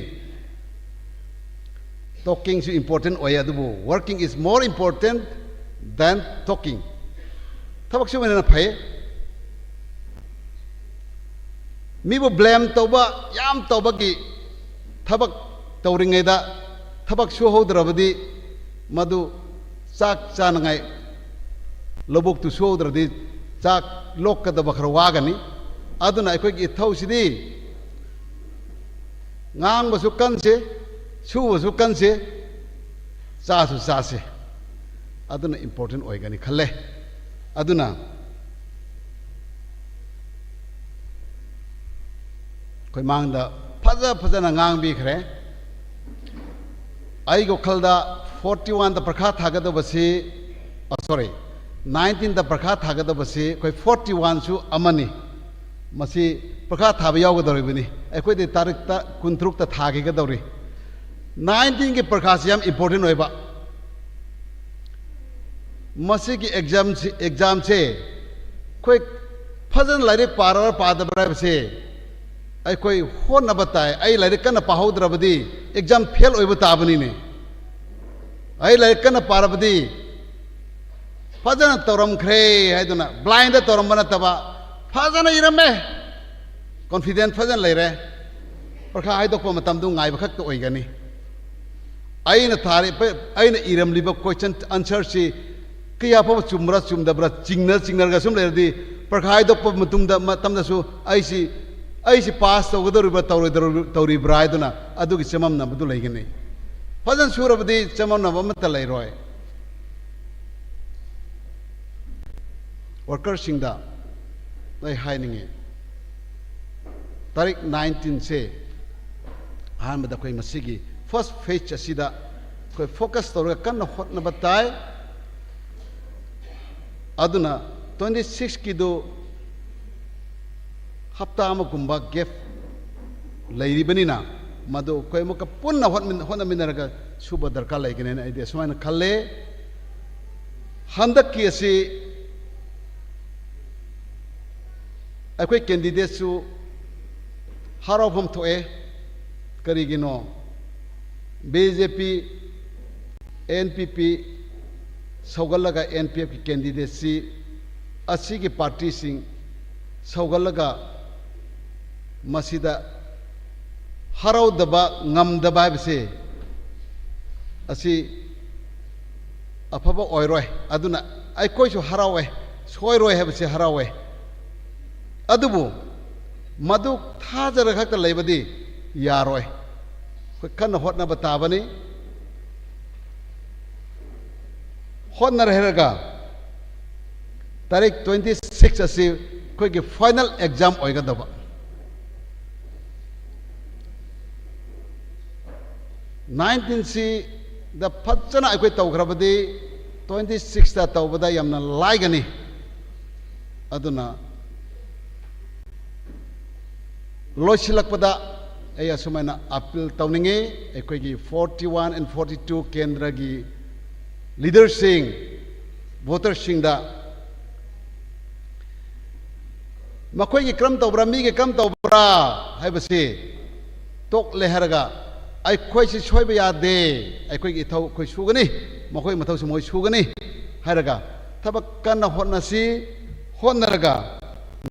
talking ꯁꯨ important ꯑꯣꯏ, ꯑꯗꯨꯕꯨ working is more important than talking. ꯊꯕꯛ ꯁꯨꯕꯅ ꯍꯦꯟꯅ ꯐꯩ꯫ ꯃꯤꯕꯨ blame ꯇꯧꯕ ꯌꯥꯝ ꯇꯧꯕꯒꯤ, ꯊꯕꯛ ꯇꯧꯔꯤꯉꯩꯗ ꯊꯕꯛ ꯁꯨꯍꯧꯗ꯭ꯔꯕꯗꯤ, ꯃꯗꯨ ꯆꯥꯛ ꯆꯥꯅꯉꯥꯏ ꯂꯧꯕꯨꯛꯇꯨ ꯁꯨꯍꯧꯗ꯭ꯔꯗꯤ ꯆꯥꯛ ꯂꯣꯛꯀꯗꯕ ꯈꯔ ꯋꯥꯒꯅꯤ꯫ ꯑꯗꯨꯅ ꯑꯩꯈꯣꯏꯒꯤ ꯏꯊꯧꯁꯤꯗꯤ ꯉꯥꯡꯕꯁꯨ ꯀꯟꯁꯦ, ꯁꯨꯕꯁꯨ ꯀꯟꯁꯦ, ꯆꯥꯁꯨ ꯆꯥꯁꯦ꯫ ꯑꯗꯨꯅ important ꯑꯣꯏꯒꯅꯤ ꯈꯜꯂꯦ꯫ ꯑꯗꯨꯅ ꯑꯩꯈꯣꯏ ꯃꯥꯡꯗ ꯐꯖ ꯐꯖꯅ ꯉꯥꯡꯕꯤꯈ꯭ꯔꯦ꯫ ꯑꯩꯒꯤ ꯋꯥꯈꯜꯗ forty oneꯗ ꯄꯔꯈꯥ ꯊꯥꯒꯗꯕꯁꯤ, sorry, nineteenꯗ ꯄꯔꯈꯥ ꯊꯥꯒꯗꯕꯁꯤ ꯑꯩꯈꯣꯏ forty oneꯁꯨ ꯑꯃꯅꯤ꯫ ꯃꯁꯤ ꯄꯔꯈꯥ ꯊꯥꯕ ꯌꯥꯎꯒꯗꯧꯔꯤꯕꯅꯤ꯫ ꯑꯩꯈꯣꯏꯗꯤ ꯇꯥꯔꯤꯛꯇ ꯀꯨꯟꯇꯔꯨꯛꯇ ꯊꯥꯈꯤꯒꯗꯧꯔꯤ꯫ Nineteenꯒꯤ ꯄꯔꯈꯥꯁꯤ ꯌꯥꯝ important ꯑꯣꯏꯕ꯫ ꯃꯁꯤꯒꯤ examꯁꯤ, examꯁꯦ ꯑꯩꯈꯣꯏ ꯐꯖꯅ ꯂꯥꯏꯔꯤꯛ ꯄꯥꯔꯕ꯭ꯔꯥ ꯄꯥꯗꯕ꯭ꯔꯥ ꯍꯥꯏꯕꯁꯦ ꯑꯩꯈꯣꯏ ꯍꯣꯠꯅꯕ ꯇꯥꯏ꯫ ꯑꯩ ꯂꯥꯏꯔꯤꯛ ꯀꯟꯅ ꯄꯥꯍꯧꯗ꯭ꯔꯕꯗꯤ exam fail ꯑꯣꯏꯕ ꯇꯥꯕꯅꯤꯅꯦ꯫ ꯑꯩ ꯂꯥꯏꯔꯤꯛ ꯀꯟꯅ ꯄꯥꯔꯕꯗꯤ ꯐꯖꯅ ꯇꯧꯔꯝꯈ꯭ꯔꯦ ꯍꯥꯏꯗꯨꯅ blindꯗ ꯇꯧꯔꯝꯕ ꯅꯠꯇꯕ ꯐꯖꯅ ꯏꯔꯝꯃꯦ, confident ꯐꯖꯅ ꯂꯩꯔꯦ, ꯄꯔꯈꯥ ꯍꯥꯏꯗꯣꯛꯄ ꯃꯇꯝꯗꯨ ꯉꯥꯏꯕ ꯈꯛꯇ ꯑꯣꯏꯒꯅꯤ꯫ ꯑꯩꯅ ꯊꯥꯔꯤꯕ, ꯑꯩꯅ ꯏꯔꯝꯂꯤꯕ question answerꯁꯤ ꯀꯌꯥ ꯐꯥꯎꯕ ꯆꯨꯝꯕ꯭ꯔꯥ ꯆꯨꯝꯗꯕ꯭ꯔꯥ ꯆꯤꯡꯅ ꯆꯤꯡꯅꯔꯒ ꯁꯨꯝ ꯂꯩꯔꯗꯤ ꯄꯔꯈꯥ ꯍꯥꯏꯗꯣꯛꯄ ꯃꯇꯨꯡꯗ, ꯃꯇꯝꯗꯁꯨ ꯑꯩꯁꯤ, ꯑꯩꯁꯤ pass ꯇꯧꯒꯗꯧꯔꯤꯕ꯭ꯔꯥ ꯇꯧꯔꯣꯏꯗꯧꯔꯤ-, ꯇꯧꯔꯤꯕ꯭ꯔꯥ ꯍꯥꯏꯗꯨꯅ ꯑꯗꯨꯒꯤ ꯆꯃꯝꯅꯕꯗꯨ ꯂꯩꯒꯅꯤ꯫ ꯐꯖꯅ ꯁꯨꯔꯕꯗꯤ ꯆꯃꯝꯅꯕ ꯑꯃꯠꯇ ꯂꯩꯔꯣꯏ꯫ Workerꯁꯤꯡꯗ ꯑꯩ ꯍꯥꯏꯅꯤꯡꯉꯤ, ꯇꯥꯔꯤꯛ nineteenꯁꯦ ꯑꯍꯥꯟꯕꯗ ꯑꯩꯈꯣꯏ ꯃꯁꯤꯒꯤ first phase ꯑꯁꯤꯗ ꯑꯩꯈꯣꯏ focus ꯇꯧꯔꯒ ꯀꯟꯅ ꯍꯣꯠꯅꯕ ꯇꯥꯏ꯫ ꯑꯗꯨꯅ twenty sixꯀꯤꯗꯨ ꯍꯞꯇꯥ ꯑꯃꯒꯨꯝꯕ gap ꯂꯩꯔꯤꯕꯅꯤꯅ ꯃꯗꯨ ꯑꯩꯈꯣꯏ ꯑꯃꯨꯛꯀ ꯄꯨꯟꯅ ꯍꯣꯠꯃꯤꯟ-, ꯍꯣꯠꯅꯃꯤꯟꯅꯔꯒ ꯁꯨꯕ ꯗꯔꯀꯥꯔ ꯂꯩꯒꯅꯦꯅ ꯑꯩꯗꯤ ꯑꯁꯨꯃꯥꯏꯅ ꯈꯜꯂꯦ꯫ ꯍꯟꯗꯛꯀꯤ ꯑꯁꯤ ꯑꯩꯈꯣꯏ candidateꯁꯨ ꯍꯔꯥꯎꯐꯝ ꯊꯣꯛꯑꯦ꯫ ꯀꯔꯤꯒꯤꯅꯣ? BJP, NPP ꯁꯧꯒꯠꯂꯒ NPFꯀꯤ candidateꯁꯤ ꯑꯁꯤꯒꯤ partyꯁꯤꯡ ꯁꯧꯒꯠꯂꯒ ꯃꯁꯤꯗ ꯍꯔꯥꯎꯗꯕ, ꯉꯝꯗꯕ ꯍꯥꯏꯕꯁꯦ ꯑꯁꯤ ꯑꯐꯕ ꯑꯣꯏꯔꯣꯏ꯫ ꯑꯗꯨꯅ ꯑꯩꯈꯣꯏꯁꯨ ꯍꯔꯥꯎꯋꯦ, ꯁꯣꯏꯔꯣꯏ ꯍꯥꯏꯕꯁꯤ ꯍꯔꯥꯎꯋꯦ꯫ ꯑꯗꯨꯕꯨ ꯃꯗꯨ ꯊꯥꯖꯔ ꯈꯛꯇ ꯂꯩꯕꯗꯤ ꯌꯥꯔꯣꯏ꯫ ꯑꯩꯈꯣꯏ ꯀꯟꯅ ꯍꯣꯠꯅꯕ ꯇꯥꯕꯅꯤ꯫ ꯍꯣꯠꯅꯔꯦ ꯍꯥꯏꯔꯒ ꯇꯥꯔꯤꯛ twenty six ꯑꯁꯤ ꯑꯩꯈꯣꯏꯒꯤ final exam ꯑꯣꯏꯒꯗꯕ꯫ Nineteen ꯁꯤꯗ ꯐꯖꯅ ꯑꯩꯈꯣꯏ ꯇꯧꯈ꯭ꯔꯕꯗꯤ twenty sixꯇ ꯇꯧꯕꯗ ꯌꯥꯝꯅ ꯂꯥꯏꯒꯅꯤ꯫ ꯑꯗꯨꯅ ꯂꯣꯏꯁꯤꯜꯂꯛꯄꯗ ꯑꯩ ꯑꯁꯨꯃꯥꯏꯅ appeal ꯇꯧꯅꯤꯡꯉꯤ, ꯑꯩꯈꯣꯏꯒꯤ forty one and forty two ꯀꯦꯟꯗ꯭ꯔꯒꯤ leaderꯁꯤꯡ, voterꯁꯤꯡꯗ, ꯃꯈꯣꯏꯒꯤ ꯀꯔꯝ ꯇꯧꯕ꯭ꯔꯥ, ꯃꯤꯒꯤ ꯀꯔꯝ ꯇꯧꯕ꯭ꯔꯥ ꯍꯥꯏꯕꯁꯤ ꯇꯣꯛꯂꯦ ꯍꯥꯏꯔꯒ, ꯑꯩꯈꯣꯏꯁꯤ ꯁꯣꯏꯕ ꯌꯥꯗꯦ, ꯑꯩꯈꯣꯏꯒꯤ ꯏꯊꯧ ꯑꯩꯈꯣꯏ ꯁꯨꯒꯅꯤ, ꯃꯈꯣꯏ ꯃꯊꯧꯁꯨ ꯃꯣꯏ ꯁꯨꯒꯅꯤ ꯍꯥꯏꯔꯒ ꯊꯕꯛ ꯀꯟꯅ ꯍꯣꯠꯅꯁꯤ꯫ ꯍꯣꯠꯅꯔꯒ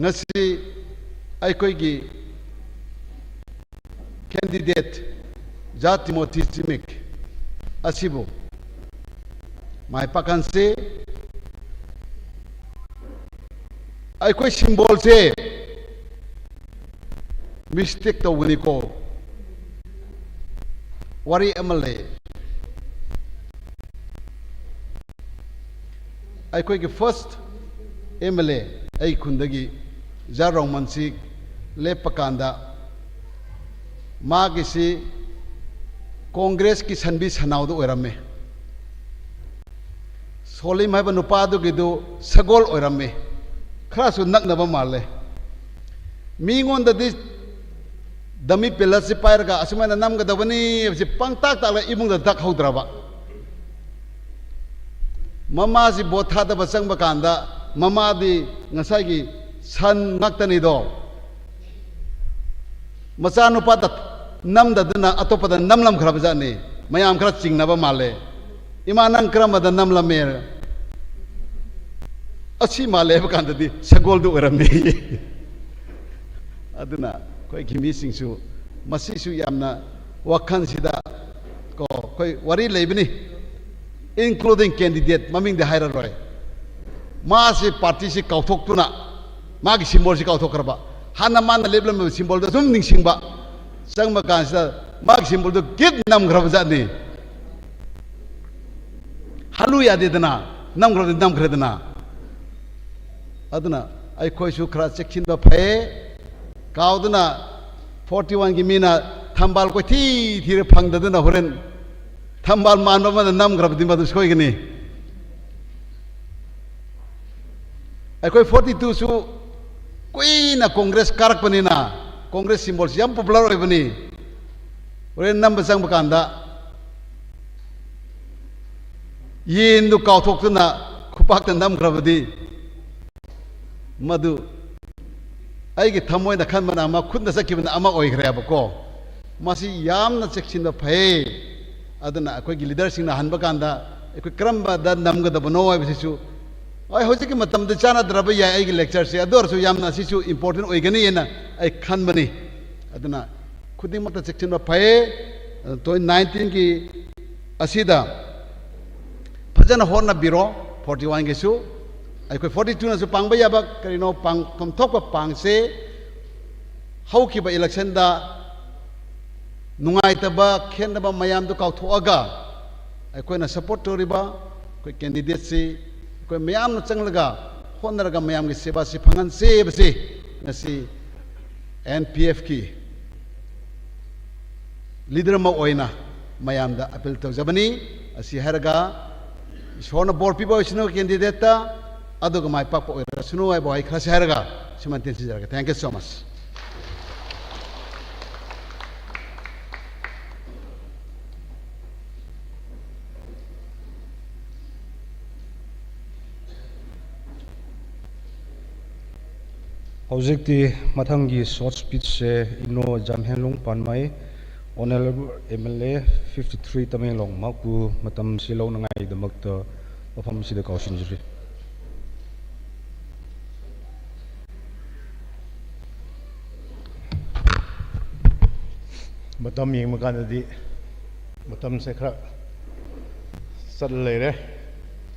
ꯉꯁꯤ ꯑꯩꯈꯣꯏꯒꯤ candidate ꯖꯥ ꯇꯤꯃꯣꯊꯤ ꯆꯤꯃꯤꯛ ꯑꯁꯤꯕꯨ ꯃꯥꯏ ꯄꯥꯛꯍꯟꯁꯤ꯫ ꯑꯩꯈꯣꯏ symbolꯁꯦ mistake ꯇꯧꯒꯅꯤꯀꯣ꯫ ꯋꯥꯔꯤ ꯑꯃ ꯂꯩ꯫ ꯑꯩꯈꯣꯏꯒꯤ first M L A ꯑꯩ ꯈꯨꯟꯗꯒꯤ ꯖꯥ ꯔꯣꯡꯃꯟꯁꯤ ꯂꯦꯞꯄ ꯀꯥꯟꯗ ꯃꯥꯒꯤꯁꯤ ꯀꯣꯡꯒ꯭ꯔꯦꯁꯀꯤ ꯁꯟꯕꯤ ꯁꯟꯅꯥꯎꯗꯨ ꯑꯣꯏꯔꯝꯃꯦ꯫ ꯁꯣꯂꯤꯝ ꯍꯥꯏꯕ ꯅꯨꯄꯥꯗꯨꯒꯤꯗꯨ ꯁꯒꯣꯜ ꯑꯣꯏꯔꯝꯃꯤ꯫ ꯈꯔꯁꯨ ꯅꯛꯅꯕ ꯃꯥꯜꯂꯦ꯫ ꯃꯤꯉꯣꯟꯗꯗꯤ dummy ballotꯁꯤ ꯄꯥꯏꯔꯒ ꯑꯁꯨꯃꯥꯏꯅ ꯅꯝꯒꯗꯕꯅꯤ ꯍꯥꯏꯕꯁꯤ ꯄꯪꯇꯥꯛ ꯇꯥꯛꯂꯒ ꯏꯃꯨꯡꯗ ꯇꯥꯛꯍꯧꯗ꯭ꯔꯕ꯫ ꯃꯃꯥꯁꯤ vote ꯊꯥꯗꯕ ꯆꯪꯕ ꯀꯥꯟꯗ ꯃꯃꯥꯗꯤ ꯉꯁꯥꯏꯒꯤ ꯁꯟ ꯉꯥꯛꯇꯅꯤꯗꯣ꯫ ꯃꯆꯥꯅꯨꯄꯥꯗ ꯅꯝꯗꯗꯅ ꯑꯇꯣꯞꯄꯗ ꯅꯝꯂꯝꯈ꯭ꯔꯕ ꯖꯥꯠꯅꯤ꯫ ꯃꯌꯥꯝ ꯈꯔ ꯆꯤꯡꯅꯕ ꯃꯥꯜꯂꯦ꯫ "ꯏꯃꯥ, ꯅꯪ ꯀꯔꯝꯕꯗ ꯅꯝꯂꯝꯃꯦ?" "ꯑꯁꯤ ꯃꯥꯜꯂꯦ" ꯍꯥꯏꯕ ꯀꯥꯟꯗꯗꯤ ꯁꯒꯣꯜꯗꯨ ꯑꯣꯏꯔꯝꯃꯤ꯫ ꯑꯗꯨꯅ ꯑꯩꯈꯣꯏꯒꯤ ꯃꯤꯁꯤꯡꯁꯨ ꯃꯁꯤꯁꯨ ꯌꯥꯝꯅ ꯋꯥꯈꯜꯁꯤꯗ ꯀꯣ, ꯑꯩꯈꯣꯏ ꯋꯥꯔꯤ ꯂꯩꯕꯅꯤ, including candidate, ꯃꯃꯤꯡꯗꯤ ꯍꯥꯏꯔꯔꯣꯏ꯫ ꯃꯥꯁꯤ partyꯁꯤ ꯀꯥꯎꯊꯣꯛꯇꯨꯅ ꯃꯥꯒꯤ symbolꯁꯤ ꯀꯥꯎꯊꯣꯛꯈ꯭ꯔꯕ꯫ ꯍꯥꯟꯅ ꯃꯥꯅ ꯂꯦꯞꯂꯝꯃꯤꯕ symbolꯗ ꯁꯨꯝ ꯅꯤꯡꯁꯤꯡꯕ꯫ ꯆꯪꯕ ꯀꯥꯟꯁꯤꯗ ꯃꯥꯒꯤ ꯁꯤꯝꯕꯣꯜꯗꯨ ꯒꯤꯠ ꯅꯝꯈ꯭ꯔꯕ ꯖꯥꯠꯅꯤ꯫ ꯍꯜꯂꯨ ꯌꯥꯗꯦꯗꯅ, ꯅꯝꯈ꯭ꯔꯗꯤ ꯅꯝꯈ꯭ꯔꯦꯗꯅ꯫ ꯑꯗꯨꯅ ꯑꯩꯈꯣꯏꯁꯨ ꯈꯔ ꯆꯦꯛꯁꯤꯟꯕ ꯐꯩ꯫ ꯀꯥꯎꯗꯅ ꯐꯣꯔꯇꯤ ꯋꯥꯟꯒꯤ ꯃꯤꯅ ꯊꯝꯕꯥꯜ ꯀꯣꯏꯊꯤ ꯊꯤꯔ ꯐꯪꯗꯗꯅ ꯍꯣꯔꯦꯟ ꯊꯝꯕꯥꯜ ꯃꯥꯟꯕ ꯑꯃꯗ ꯅꯝꯈ꯭ꯔꯕꯗꯤ ꯃꯗꯨ ꯁꯣꯏꯒꯅꯤ꯫ ꯑꯩꯈꯣꯏ ꯐꯣꯔꯇꯤ ꯇꯨꯁꯨ ꯀꯨꯏꯅ ꯀꯣꯡꯒ꯭ꯔꯦꯁ ꯀꯥꯔꯛꯄꯅꯤꯅ ꯀꯣꯡꯒ꯭ꯔꯦꯁ ꯁꯤꯝꯕꯣꯜꯁꯤ ꯌꯥꯝ ꯄꯣꯄꯨꯂꯔ ꯑꯣꯏꯕꯅꯤ꯫ ꯍꯣꯔꯦꯟ ꯅꯝꯕ ꯆꯪꯕ ꯀꯥꯟꯗ ꯌꯦꯟꯗꯨ ꯀꯥꯎꯊꯣꯛꯇꯨꯅ ꯈꯨꯄꯥꯛꯇ ꯅꯝꯈ꯭ꯔꯕꯗꯤ ꯃꯗꯨ ꯑꯩꯒꯤ ꯊꯃꯣꯏꯅ ꯈꯟꯕꯅ ꯑꯃ, ꯈꯨꯠꯅ ꯆꯠꯈꯤꯕꯅ ꯑꯃ ꯑꯣꯏꯈ꯭ꯔꯦꯕꯀꯣ꯫ ꯃꯁꯤ ꯌꯥꯝꯅ ꯆꯦꯛꯁꯤꯟꯕ ꯐꯩ꯫ ꯑꯗꯨꯅ ꯑꯩꯈꯣꯏꯒꯤ ꯂꯤꯗꯔꯁꯤꯡꯅ ꯍꯟꯕ ꯀꯥꯟꯗ ꯑꯩꯈꯣꯏ ꯀꯔꯝꯕꯗ ꯅꯝꯒꯗꯕꯅꯣ ꯍꯥꯏꯕꯁꯤꯁꯨ, ꯍꯣꯏ, ꯍꯧꯖꯤꯛꯀꯤ ꯃꯇꯝꯗ ꯆꯥꯟꯅꯗ꯭ꯔꯕ ꯌꯥꯏ ꯑꯩꯒꯤ lectureꯁꯦ, ꯑꯗꯨ ꯑꯣꯏꯔꯁꯨ ꯌꯥꯝꯅ ꯑꯁꯤꯁꯨ important ꯑꯣꯏꯒꯅꯤꯅ ꯑꯩ ꯈꯟꯕꯅꯤ꯫ ꯑꯗꯨꯅ ꯈꯨꯗꯤꯡꯃꯛꯇ ꯆꯦꯛꯁꯤꯟꯕ ꯐꯩ꯫ ꯑꯗꯨ twenty nineteenꯒꯤ ꯑꯁꯤꯗ ꯐꯖꯅ ꯍꯣꯠꯅꯕꯤꯔꯣ꯫ Forty oneꯒꯤꯁꯨ ꯑꯩꯈꯣꯏ forty twoꯅꯁꯨ ꯄꯥꯡꯕ ꯌꯥꯕ ꯀꯔꯤꯅꯣ ꯄꯥꯡꯐꯝ ꯊꯣꯛꯄ ꯄꯥꯡꯁꯦ꯫ ꯍꯧꯈꯤꯕ electionꯗ ꯅꯨꯡꯉꯥꯏꯇꯕ ꯈꯦꯠꯅꯕ ꯃꯌꯥꯝꯗꯨ ꯀꯥꯎꯊꯣꯛꯑꯒ ꯑꯩꯈꯣꯏꯅ support ꯇꯧꯔꯤꯕ ꯑꯩꯈꯣꯏ candidateꯁꯤ ꯑꯩꯈꯣꯏ ꯃꯌꯥꯝꯅ ꯆꯪꯂꯒ ꯍꯣꯠꯅꯔꯒ ꯃꯌꯥꯝꯒꯤ ꯁꯦꯕꯥꯁꯤ ꯐꯪꯍꯟꯁꯦ ꯍꯥꯏꯕꯁꯤ ꯉꯁꯤ NPFꯀꯤ leader ꯑꯃ ꯑꯣꯏꯅ ꯃꯌꯥꯝꯗ appeal ꯇꯧꯖꯕꯅꯤ꯫ ꯑꯁꯤ ꯍꯥꯏꯔꯒ ꯏꯁꯣꯔꯅ ꯕꯣꯔ ꯄꯤꯕ ꯑꯣꯏꯁꯅꯨ candidateꯇ, ꯑꯗꯨꯒ ꯃꯥꯏ ꯄꯥꯛꯄ ꯑꯣꯏꯔꯁꯅꯨ ꯍꯥꯏꯕ ꯋꯥꯍꯩ ꯈꯔꯁꯤ ꯍꯥꯏꯔꯒ ꯁꯤꯃ ꯇꯦꯟꯁꯤꯟꯖꯔꯒꯦ꯫ Thank you so much꯫ ꯍꯧꯖꯤꯛꯇꯤ ꯃꯊꯪꯒꯤ short speechꯁꯦ ꯏꯅꯣ ꯖꯥꯝꯍꯦꯟꯂꯨꯡ ꯄꯥꯟꯃꯩ, Honourable MLA fifty three Tamenglong, ꯃꯍꯥꯛꯄꯨ ꯃꯇꯝꯁꯤ ꯂꯧꯅꯉꯥꯏꯒꯤꯗꯃꯛꯇ ꯃꯐꯝꯁꯤꯗ ꯀꯧꯁꯤꯟꯖꯔꯤ꯫ ꯃꯇꯝ ꯌꯦꯡꯕ ꯀꯥꯟꯗꯗꯤ ꯃꯇꯝꯁꯦ ꯈꯔ ꯆꯠꯂ ꯂꯩꯔꯦ꯫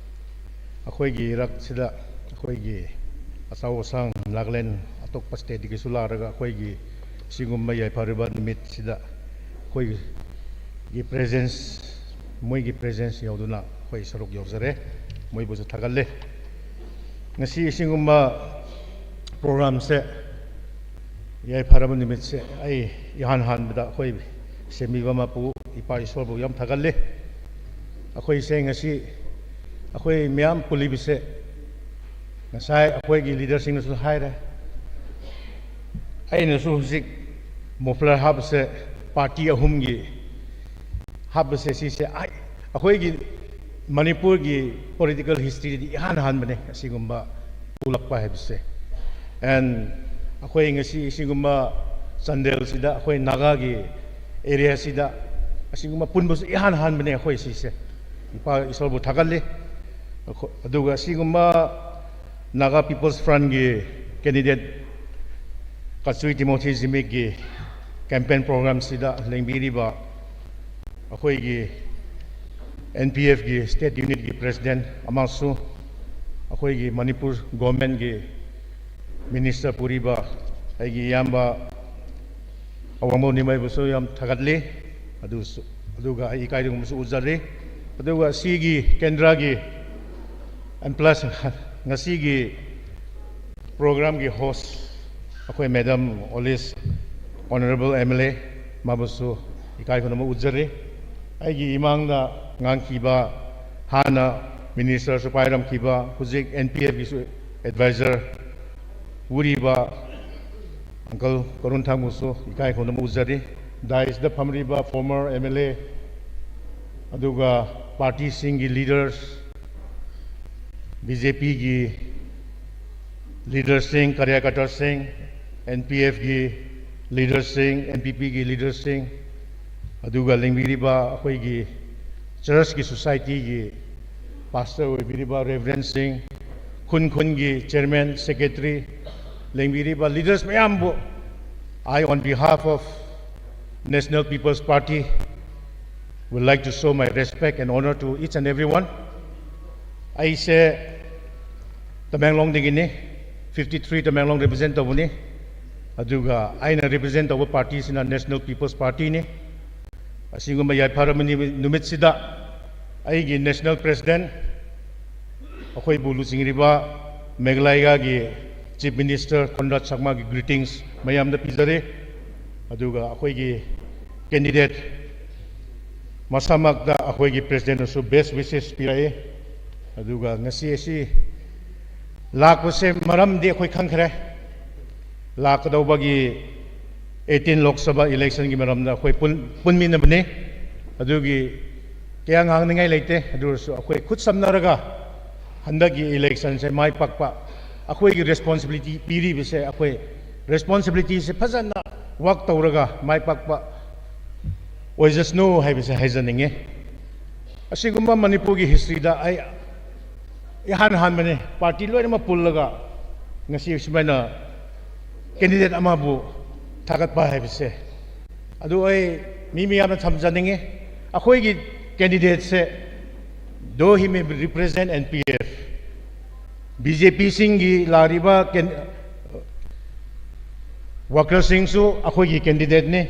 ꯑꯩꯈꯣꯏꯒꯤ ꯏꯔꯛꯁꯤꯗ ꯑꯩꯈꯣꯏꯒꯤ ꯑꯆꯧ ꯑꯁꯥꯡ ꯅꯥꯒꯥꯂꯦꯟ, ꯑꯇꯣꯞꯄ stateꯇꯒꯤꯁꯨ ꯂꯥꯛꯂꯒ ꯑꯩꯈꯣꯏꯒꯤ ꯁꯤꯒꯨꯝꯕ ꯌꯥꯏꯐꯔꯕ ꯅꯨꯃꯤꯠꯁꯤꯗ ꯑꯩꯈꯣꯏꯒꯤ presence, ꯃꯣꯏꯒꯤ presence ꯌꯥꯎꯗꯨꯅ ꯑꯩꯈꯣꯏ ꯁꯔꯨꯛ ꯌꯥꯎꯖꯔꯦ꯫ ꯃꯣꯏꯕꯨꯁꯨ ꯊꯥꯒꯠꯂꯦ꯫ ꯉꯁꯤ ꯑꯁꯤꯒꯨꯝꯕ programꯁꯦ, ꯌꯥꯏꯐꯔꯕ ꯅꯨꯃꯤꯠꯁꯦ ꯑꯩ ꯏꯍꯥꯟ ꯍꯥꯟꯕꯗ ꯑꯩꯈꯣꯏ ꯁꯦꯝꯕꯤꯕ ꯃꯄꯨ ꯏꯄꯥ ꯏꯁꯣꯔꯕꯨ ꯌꯥꯝ ꯊꯥꯒꯠꯂꯦ꯫ ꯑꯩꯈꯣꯏꯁꯦ ꯉꯁꯤ, ꯑꯩꯈꯣꯏ ꯃꯌꯥꯝ ꯄꯨꯜꯂꯤꯕꯁꯦ, ꯉꯁꯥꯏ ꯑꯩꯈꯣꯏꯒꯤ leaderꯁꯤꯡꯅꯁꯨ ꯍꯥꯏꯔꯦ, ꯑꯩꯅꯁꯨ ꯍꯧꯖꯤꯛ muffler ꯍꯥꯞꯄꯁꯦ, party ꯑꯍꯨꯝꯒꯤ ꯍꯥꯞꯄꯁꯦ, ꯁꯤꯁꯦ ꯑꯩ, ꯑꯩꯈꯣꯏꯒꯤ ꯃꯅꯤꯄꯨꯔꯒꯤ political historyꯗꯗꯤ ꯏꯍꯥꯟ ꯍꯥꯟꯕꯅꯦ ꯑꯁꯤꯒꯨꯝꯕ ꯄꯨꯂꯛꯄ ꯍꯥꯏꯕꯁꯦ꯫ And ꯑꯩꯈꯣꯏ ꯉꯁꯤ ꯑꯁꯤꯒꯨꯝꯕ ꯆꯥꯟꯗꯦꯜꯁꯤꯗ, ꯑꯩꯈꯣꯏ ꯅꯥꯒꯥꯒꯤ areaꯁꯤꯗ ꯑꯁꯤꯒꯨꯝꯕ ꯄꯨꯟꯕꯁꯨ ꯏꯍꯥꯟ ꯍꯥꯟꯕꯅꯦ ꯑꯩꯈꯣꯏ ꯁꯤꯁꯦ꯫ ꯏꯄꯥ ꯏꯁꯣꯔꯕꯨ ꯊꯥꯒꯠꯂꯤ꯫ ꯑꯩꯈꯣꯏ, ꯑꯗꯨꯒ ꯑꯁꯤꯒꯨꯝꯕ Naga People's Frontꯀꯤ candidate ꯀꯥꯆꯨꯏ ꯇꯤꯃꯣꯊꯤ ꯖꯤꯃꯤꯛꯀꯤ campaign programꯁꯤꯗ ꯂꯦꯡꯕꯤꯔꯤꯕ ꯑꯩꯈꯣꯏꯒꯤ NPFꯀꯤ state unitꯀꯤ president ꯑꯃꯁꯨ ꯑꯩꯈꯣꯏꯒꯤ ꯃꯅꯤꯄꯨꯔ governmentꯀꯤ minister ꯄꯨꯔꯤꯕ ꯑꯩꯒꯤ ꯏꯌꯥꯝꯕ ꯑꯋꯥꯡꯕꯝ ꯅꯤꯃꯩꯕꯨꯁꯨ ꯌꯥꯝ ꯊꯥꯒꯠꯂꯤ꯫ ꯑꯗꯨꯁꯨ, ꯑꯗꯨꯒ ꯑꯩ ꯏꯀꯥꯏꯗꯒꯨꯝꯕꯁꯨ ꯎꯠꯆꯔꯤ꯫ ꯑꯗꯨꯒ ꯁꯤꯒꯤ ꯀꯦꯟꯗ꯭ꯔꯒꯤ and plus ꯉꯁꯤꯒꯤ programꯒꯤ host ꯑꯩꯈꯣꯏ madam ꯑꯣꯂꯤꯁ, honourable MLA, ꯃꯥꯕꯨꯁꯨ ꯏꯀꯥꯏ ꯈꯨꯝꯅꯕ ꯎꯠꯆꯔꯤ꯫ ꯑꯩꯒꯤ ꯏꯃꯥꯡꯗ ꯉꯥꯡꯈꯤꯕ, ꯍꯥꯟꯅ ministerꯁꯨ ꯄꯥꯏꯔꯝꯈꯤꯕ, ꯍꯧꯖꯤꯛ NPFꯀꯤꯁꯨ advisor ꯎꯔꯤꯕ uncle ꯀꯔꯨꯟ ꯊꯥꯡꯕꯨꯁꯨ ꯏꯀꯥꯏ ꯈꯨꯝꯅꯕ ꯎꯠꯆꯔꯤ꯫ Daisꯇ ꯐꯝꯂꯤꯕ former MLA, ꯑꯗꯨꯒ partyꯁꯤꯡꯒꯤ leaders, BJPꯒꯤ leaderꯁꯤꯡ, ꯀꯥꯔꯌꯥꯀꯔꯇꯥꯁꯤꯡ, NPFꯒꯤ leaderꯁꯤꯡ, NPPꯒꯤ leaderꯁꯤꯡ, ꯑꯗꯨꯒ ꯂꯦꯡꯕꯤꯔꯤꯕ ꯑꯩꯈꯣꯏꯒꯤ churchꯀꯤ societyꯒꯤ pastor ꯑꯣꯏꯕꯤꯔꯤꯕ reverendꯁꯤꯡ, ꯈꯨꯟ ꯈꯨꯟꯒꯤ chairman, secretary, ꯂꯦꯡꯕꯤꯔꯤꯕ leaders ꯃꯌꯥꯝꯕꯨ, I, on behalf of National People's Party, would like to show my respect and honor to each and everyone. ꯑꯩꯁꯦ ꯇꯃꯦꯡꯂꯣꯡꯗꯒꯤꯅꯤ, fifty three ꯇꯃꯦꯡꯂꯣꯡ represent ꯇꯧꯕꯅꯤ꯫ ꯑꯗꯨꯒ ꯑꯩꯅ ꯔꯤꯄ꯭ꯔꯖꯦꯟ ꯇꯧꯕ ꯄꯥꯔꯇꯤꯁꯤꯅ ꯅꯦꯁꯅꯦꯜ ꯄꯤꯄꯜꯁ ꯄꯥꯔꯇꯤꯅꯤ꯫ ꯑꯁꯤꯒꯨꯝꯕ ꯌꯥꯏꯐꯔꯕ ꯅꯨꯃꯤꯠ ꯅꯨꯃꯤꯠꯁꯤꯗ ꯑꯩꯒꯤ ꯅꯦꯁꯅꯦꯜ ꯄ꯭ꯔꯦꯁꯤꯗꯦꯟ, ꯑꯩꯈꯣꯏꯕꯨ ꯂꯨꯆꯤꯡꯂꯤꯕ ꯃꯦꯘꯥꯂꯌꯥꯒꯤ ꯆꯤꯐ ꯃꯤꯅꯤꯁꯇꯔ ꯀꯣꯟꯔꯥꯗ ꯁꯪꯃꯥꯒꯤ ꯒ꯭ꯔꯤꯇꯤꯡꯁ ꯃꯌꯥꯝꯗ ꯄꯤꯖꯔꯤ꯫ ꯑꯗꯨꯒ ꯑꯩꯈꯣꯏꯒꯤ ꯀꯦꯟꯗꯤꯗꯦꯠ ꯃꯁꯥꯃꯛꯇ ꯑꯩꯈꯣꯏꯒꯤ ꯄ꯭ꯔꯦꯁꯤꯗꯦꯟꯅꯁꯨ ꯕꯦꯁ ꯋꯤꯁꯦꯁ ꯄꯤꯔꯛꯏ꯫ ꯑꯗꯨꯒ ꯉꯁꯤ ꯑꯁꯤ ꯂꯥꯛꯄꯁꯦ ꯃꯔꯝꯗꯤ ꯑꯩꯈꯣꯏ ꯈꯪꯈ꯭ꯔꯦ꯫ ꯂꯥꯛꯀꯗꯧꯕꯒꯤ ꯑꯩꯠꯇꯤꯟ ꯂꯣꯛ ꯁꯚꯥ ꯏꯂꯦꯛꯁꯟꯒꯤ ꯃꯔꯝꯗ ꯑꯩꯈꯣꯏ ꯄꯨꯟ- ꯄꯨꯟꯃꯤꯟꯅꯕꯅꯤ꯫ ꯑꯗꯨꯒꯤ ꯀꯌꯥ ꯉꯥꯡꯅꯤꯡꯉꯥꯏ ꯂꯩꯇꯦ꯫ ꯑꯗꯨ ꯑꯣꯏꯔꯁꯨ ꯑꯩꯈꯣꯏ ꯈꯨꯠ ꯁꯝꯅꯔꯒ ꯍꯟꯗꯛꯀꯤ ꯏꯂꯦꯛꯁꯟꯁꯦ ꯃꯥꯏ ꯄꯥꯛꯄ, ꯑꯩꯈꯣꯏꯒꯤ ꯔꯦꯁꯄꯣꯟꯁꯤꯕꯤꯂꯤꯇꯤ ꯄꯤꯔꯤꯕꯁꯦ, ꯑꯩꯈꯣꯏ ꯔꯦꯁꯄꯣꯟꯁꯤꯕꯤꯂꯤꯇꯤꯁꯦ ꯐꯖꯅ ꯋꯥꯛ ꯇꯧꯔꯒ ꯃꯥꯏ ꯄꯥꯛꯄ ꯑꯣꯏꯖꯁꯅꯨ ꯍꯥꯏꯕꯁꯦ ꯍꯥꯏꯖꯅꯤꯡꯉꯤ꯫ ꯑꯁꯤꯒꯨꯝꯕ ꯃꯅꯤꯄꯨꯔꯒꯤ ꯍꯤꯁꯇ꯭ꯔꯤꯗ ꯑꯩ ꯏꯍꯥꯟ ꯍꯥꯟꯕꯅꯤ, ꯄꯥꯔꯇꯤ ꯂꯣꯏꯅꯃꯛ ꯄꯨꯜꯂꯒ ꯉꯁꯤ ꯁꯨꯃꯥꯏꯅ ꯀꯦꯟꯗꯤꯗꯦꯠ ꯑꯃꯕꯨ ꯊꯥꯒꯠꯄ ꯍꯥꯏꯕꯁꯦ꯫ ꯑꯗꯨ ꯑꯩ ꯃꯤ ꯃꯌꯥꯝꯅ ꯊꯝꯖꯅꯤꯡꯉꯤ꯫ ꯑꯩꯈꯣꯏꯒꯤ ꯀꯦꯟꯗꯤꯗꯦꯠꯁꯦ, though he may represent N P F, B J P ꯁꯤꯡꯒꯤ ꯂꯥꯛꯂꯤꯕ ꯀꯦꯟ- ꯋꯥꯀꯔꯁꯤꯡꯁꯨ ꯑꯩꯈꯣꯏꯒꯤ ꯀꯦꯟꯗꯤꯗꯦꯠꯅꯤ꯫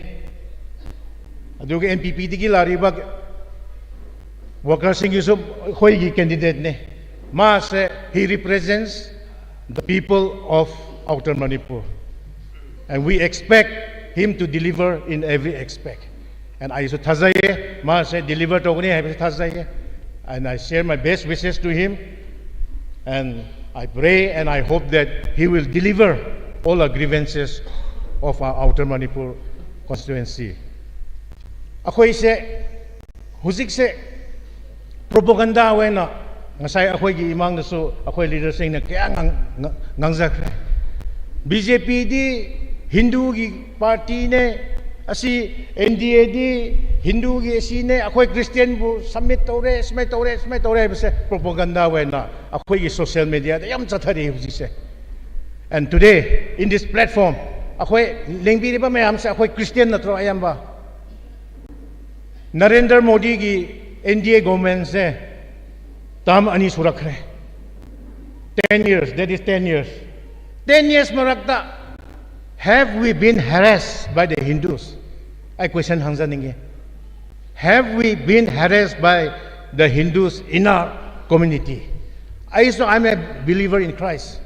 ꯑꯗꯨꯒ N P P ꯗꯒꯤ ꯂꯥꯛꯂꯤꯕ ꯋꯥꯀꯔꯁꯤꯡꯒꯤꯁꯨ ꯑꯩꯈꯣꯏꯒꯤ ꯀꯦꯟꯗꯤꯗꯦꯠꯅꯤ꯫ ꯃꯥꯁꯦ, he represents the people of Outer Manipur, and we expect him to deliver in every aspect. And ꯑꯩꯁꯨ ꯊꯥꯖꯩꯌꯦ, ꯃꯥꯁꯦ ꯗꯤꯂꯤꯚꯔ ꯇꯧꯒꯅꯤ ꯍꯥꯏꯕꯁꯦ ꯊꯥꯖꯩꯌꯦ꯫ And I share my best wishes to him, and I pray and I hope that he will deliver all our grievances of our Outer Manipur constituency. ꯑꯩꯈꯣꯏꯁꯦ ꯍꯧꯖꯤꯛꯁꯦ ꯄ꯭ꯔꯣꯄꯒꯟꯗꯥ ꯑꯣꯏꯅ ꯉꯁꯥꯏ ꯑꯩꯈꯣꯏꯒꯤ ꯏꯃꯥꯡꯗꯁꯨ ꯑꯩꯈꯣꯏ ꯂꯤꯗꯔꯁꯤꯡꯅ ꯀꯌꯥ ꯉꯥꯡ- ꯉꯥꯡ- ꯉꯥꯡꯖꯈ꯭ꯔꯦ꯫ ꯕꯤ ꯖꯦ ꯄꯤꯗꯤ ꯍꯤꯟꯗꯨꯒꯤ ꯄꯥꯔꯇꯤꯅꯦ, ꯑꯁꯤ N D A ꯗꯤ ꯍꯤꯟꯗꯨꯒꯤ ꯑꯁꯤꯅꯦ, ꯑꯩꯈꯣꯏ ꯈ꯭ꯔꯤꯁꯇꯤꯌꯟꯕꯨ ꯁꯕꯃꯤꯠ ꯇꯧꯔꯦ, ꯁꯨꯃꯥꯏꯅ ꯇꯧꯔꯦ, ꯁꯨꯃꯥꯏꯅ ꯇꯧꯔꯦ ꯍꯥꯏꯕꯁꯦ ꯄ꯭ꯔꯣꯄꯒꯟꯗꯥ ꯑꯣꯏꯅ ꯑꯩꯈꯣꯏꯒꯤ ꯁꯣꯁꯤꯌꯦꯜ ꯃꯦꯗꯤꯌꯥꯗ ꯌꯥꯝ ꯆꯠꯊꯔꯤ ꯍꯧꯖꯤꯛꯁꯦ꯫ And today, in this platform, ꯑꯩꯈꯣꯏ ꯂꯦꯡꯕꯤꯔꯤꯕ ꯃꯌꯥꯝꯁꯦ ꯑꯩꯈꯣꯏ ꯈ꯭ꯔꯤꯁꯇꯤꯌꯟ ꯅꯠꯇ꯭ꯔꯣ ꯑꯌꯥꯝꯕ? ꯅꯔꯦꯟꯗ꯭ꯔ ꯃꯣꯗꯤꯒꯤ N D A ꯒꯣꯚꯔꯟꯃꯦꯟꯁꯦ ꯇꯔꯝ ꯑꯅꯤ ꯁꯨꯔꯛꯈ꯭ꯔꯦ꯫ Ten years, that is ten years. Ten years ꯃꯔꯛꯇ Have we been harassed by the Hindus? ꯑꯩ question ꯍꯪꯖꯅꯤꯡꯉꯤ꯫ Have we been harassed by the Hindus in our community? ꯑꯩꯁꯨ, I'm a believer in Christ.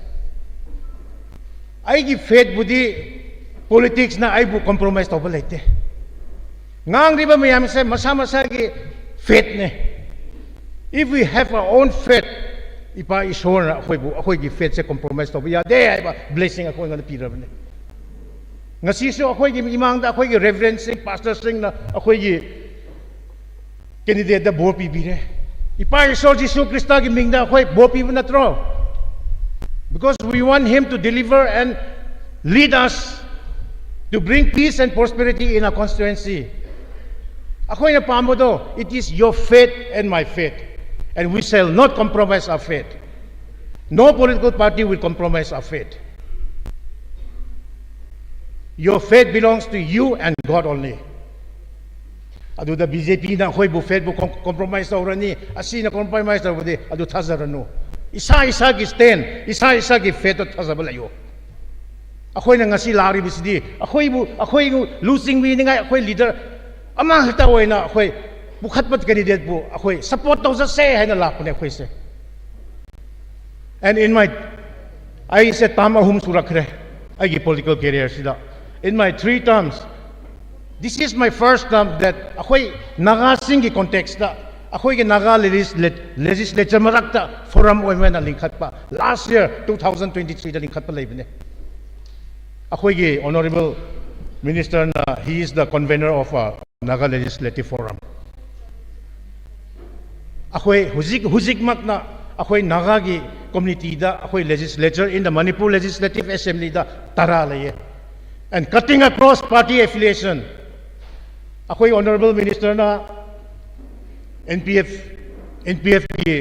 ꯑꯩꯒꯤ faithꯕꯨꯗꯤ politicsꯅ ꯑꯩꯕꯨ compromise ꯇꯧꯕ ꯂꯩꯇꯦ꯫ ꯉꯥꯡꯂꯤꯕ ꯃꯌꯥꯝꯁꯦ ꯃꯁꯥ ꯃꯁꯥꯒꯤ faithꯅꯦ꯫ If we have our own faith, ꯏꯄꯥ ꯏꯁꯣꯔꯅ ꯑꯩꯈꯣꯏꯕꯨ, ꯑꯩꯈꯣꯏꯒꯤ faithꯁꯦ compromise ꯇꯧꯕ ꯌꯥꯗꯦ ꯍꯥꯏꯕ blessing ꯑꯩꯈꯣꯏꯉꯣꯟꯗ ꯄꯤꯔꯕꯅꯦ꯫ ꯉꯁꯤꯁꯨ ꯑꯩꯈꯣꯏꯒꯤ ꯏꯃꯥꯡꯗ ꯑꯩꯈꯣꯏꯒꯤ reverendꯁꯤꯡ, pastorꯁꯤꯡꯅ ꯑꯩꯈꯣꯏꯒꯤ candidateꯇ ꯕꯣꯔ ꯄꯤꯕꯤꯔꯦ꯫ ꯏꯄꯥ ꯏꯁꯣꯔ ꯖꯤꯁꯨ ꯈ꯭ꯔꯤꯁꯇꯒꯤ ꯃꯤꯡꯗ ꯑꯩꯈꯣꯏ ꯕꯣꯔ ꯄꯤꯕ ꯅꯠꯇ꯭ꯔꯣ? Because we want him to deliver and lead us to bring peace and prosperity in our constituency. ꯑꯩꯈꯣꯏꯅ ꯄꯥꯝꯕꯗꯣ, it is your faith and my faith, and we shall not compromise our faith. No political party will compromise our faith. Your faith belongs to you and God only. ꯑꯗꯨꯗ BJPꯅ ꯑꯩꯈꯣꯏꯕꯨ faithꯕꯨ com-, compromise ꯇꯧꯔꯅꯤ, ꯑꯁꯤꯅ compromise ꯇꯧꯕꯗꯤ ꯑꯗꯨ ꯊꯥꯖꯔꯅꯨ꯫ ꯏꯁꯥ ꯏꯁꯥꯒꯤ stand, ꯏꯁꯥ ꯏꯁꯥꯒꯤ faithꯇ ꯊꯥꯖꯕ ꯂꯩꯌꯨ꯫ ꯑꯩꯈꯣꯏꯅ ꯉꯁꯤ ꯂꯥꯛꯂꯤꯕꯁꯤꯗꯤ ꯑꯩꯈꯣꯏꯕꯨ, ꯑꯩꯈꯣꯏꯕꯨ ꯂꯨꯆꯤꯡꯕꯤꯅꯤꯡꯉꯥꯏ ꯑꯩꯈꯣꯏ leader ꯑꯃꯈꯛꯇ ꯑꯣꯏꯅ ꯑꯩꯈꯣꯏ ꯄꯨꯈꯠꯄ candidateꯄꯨ ꯑꯩꯈꯣꯏ support ꯇꯧꯖꯁꯦ ꯍꯥꯏꯅ ꯂꯥꯛꯄꯅꯦ ꯑꯩꯈꯣꯏꯁꯦ꯫ And in my, ꯑꯩꯁꯦ term ꯑꯍꯨꯝ ꯁꯨꯔꯛꯈ꯭ꯔꯦ ꯑꯩꯒꯤ political careerꯁꯤꯗ꯫ In my three terms, this is my first term that ꯑꯩꯈꯣꯏ ꯅꯥꯒꯥꯁꯤꯡꯒꯤ contextꯇ, ꯑꯩꯈꯣꯏꯒꯤ ꯅꯥꯒꯥ legislat-, legislature ꯃꯔꯛꯇ forum ꯑꯣꯏꯅ ꯂꯤꯡꯈꯠꯄ, last year two thousand twenty-threeꯗ ꯂꯤꯡꯈꯠꯄ ꯂꯩꯕꯅꯦ꯫ ꯑꯩꯈꯣꯏꯒꯤ honourable ministerꯅ, he is the convener of a Naga Legislative Forum꯫ ꯑꯩꯈꯣꯏ ꯍꯧꯖꯤꯛ, ꯍꯧꯖꯤꯛꯃꯛꯅ ꯑꯩꯈꯣꯏ ꯅꯥꯒꯥꯒꯤ communityꯗ ꯑꯩꯈꯣꯏ legislature in the Manipur Legislative Assemblyꯗ ꯇꯔꯥ ꯂꯩꯌꯦ꯫ And cutting across party affiliation, ꯑꯩꯈꯣꯏ honourable ministerꯅ NPF, NPFꯀꯤ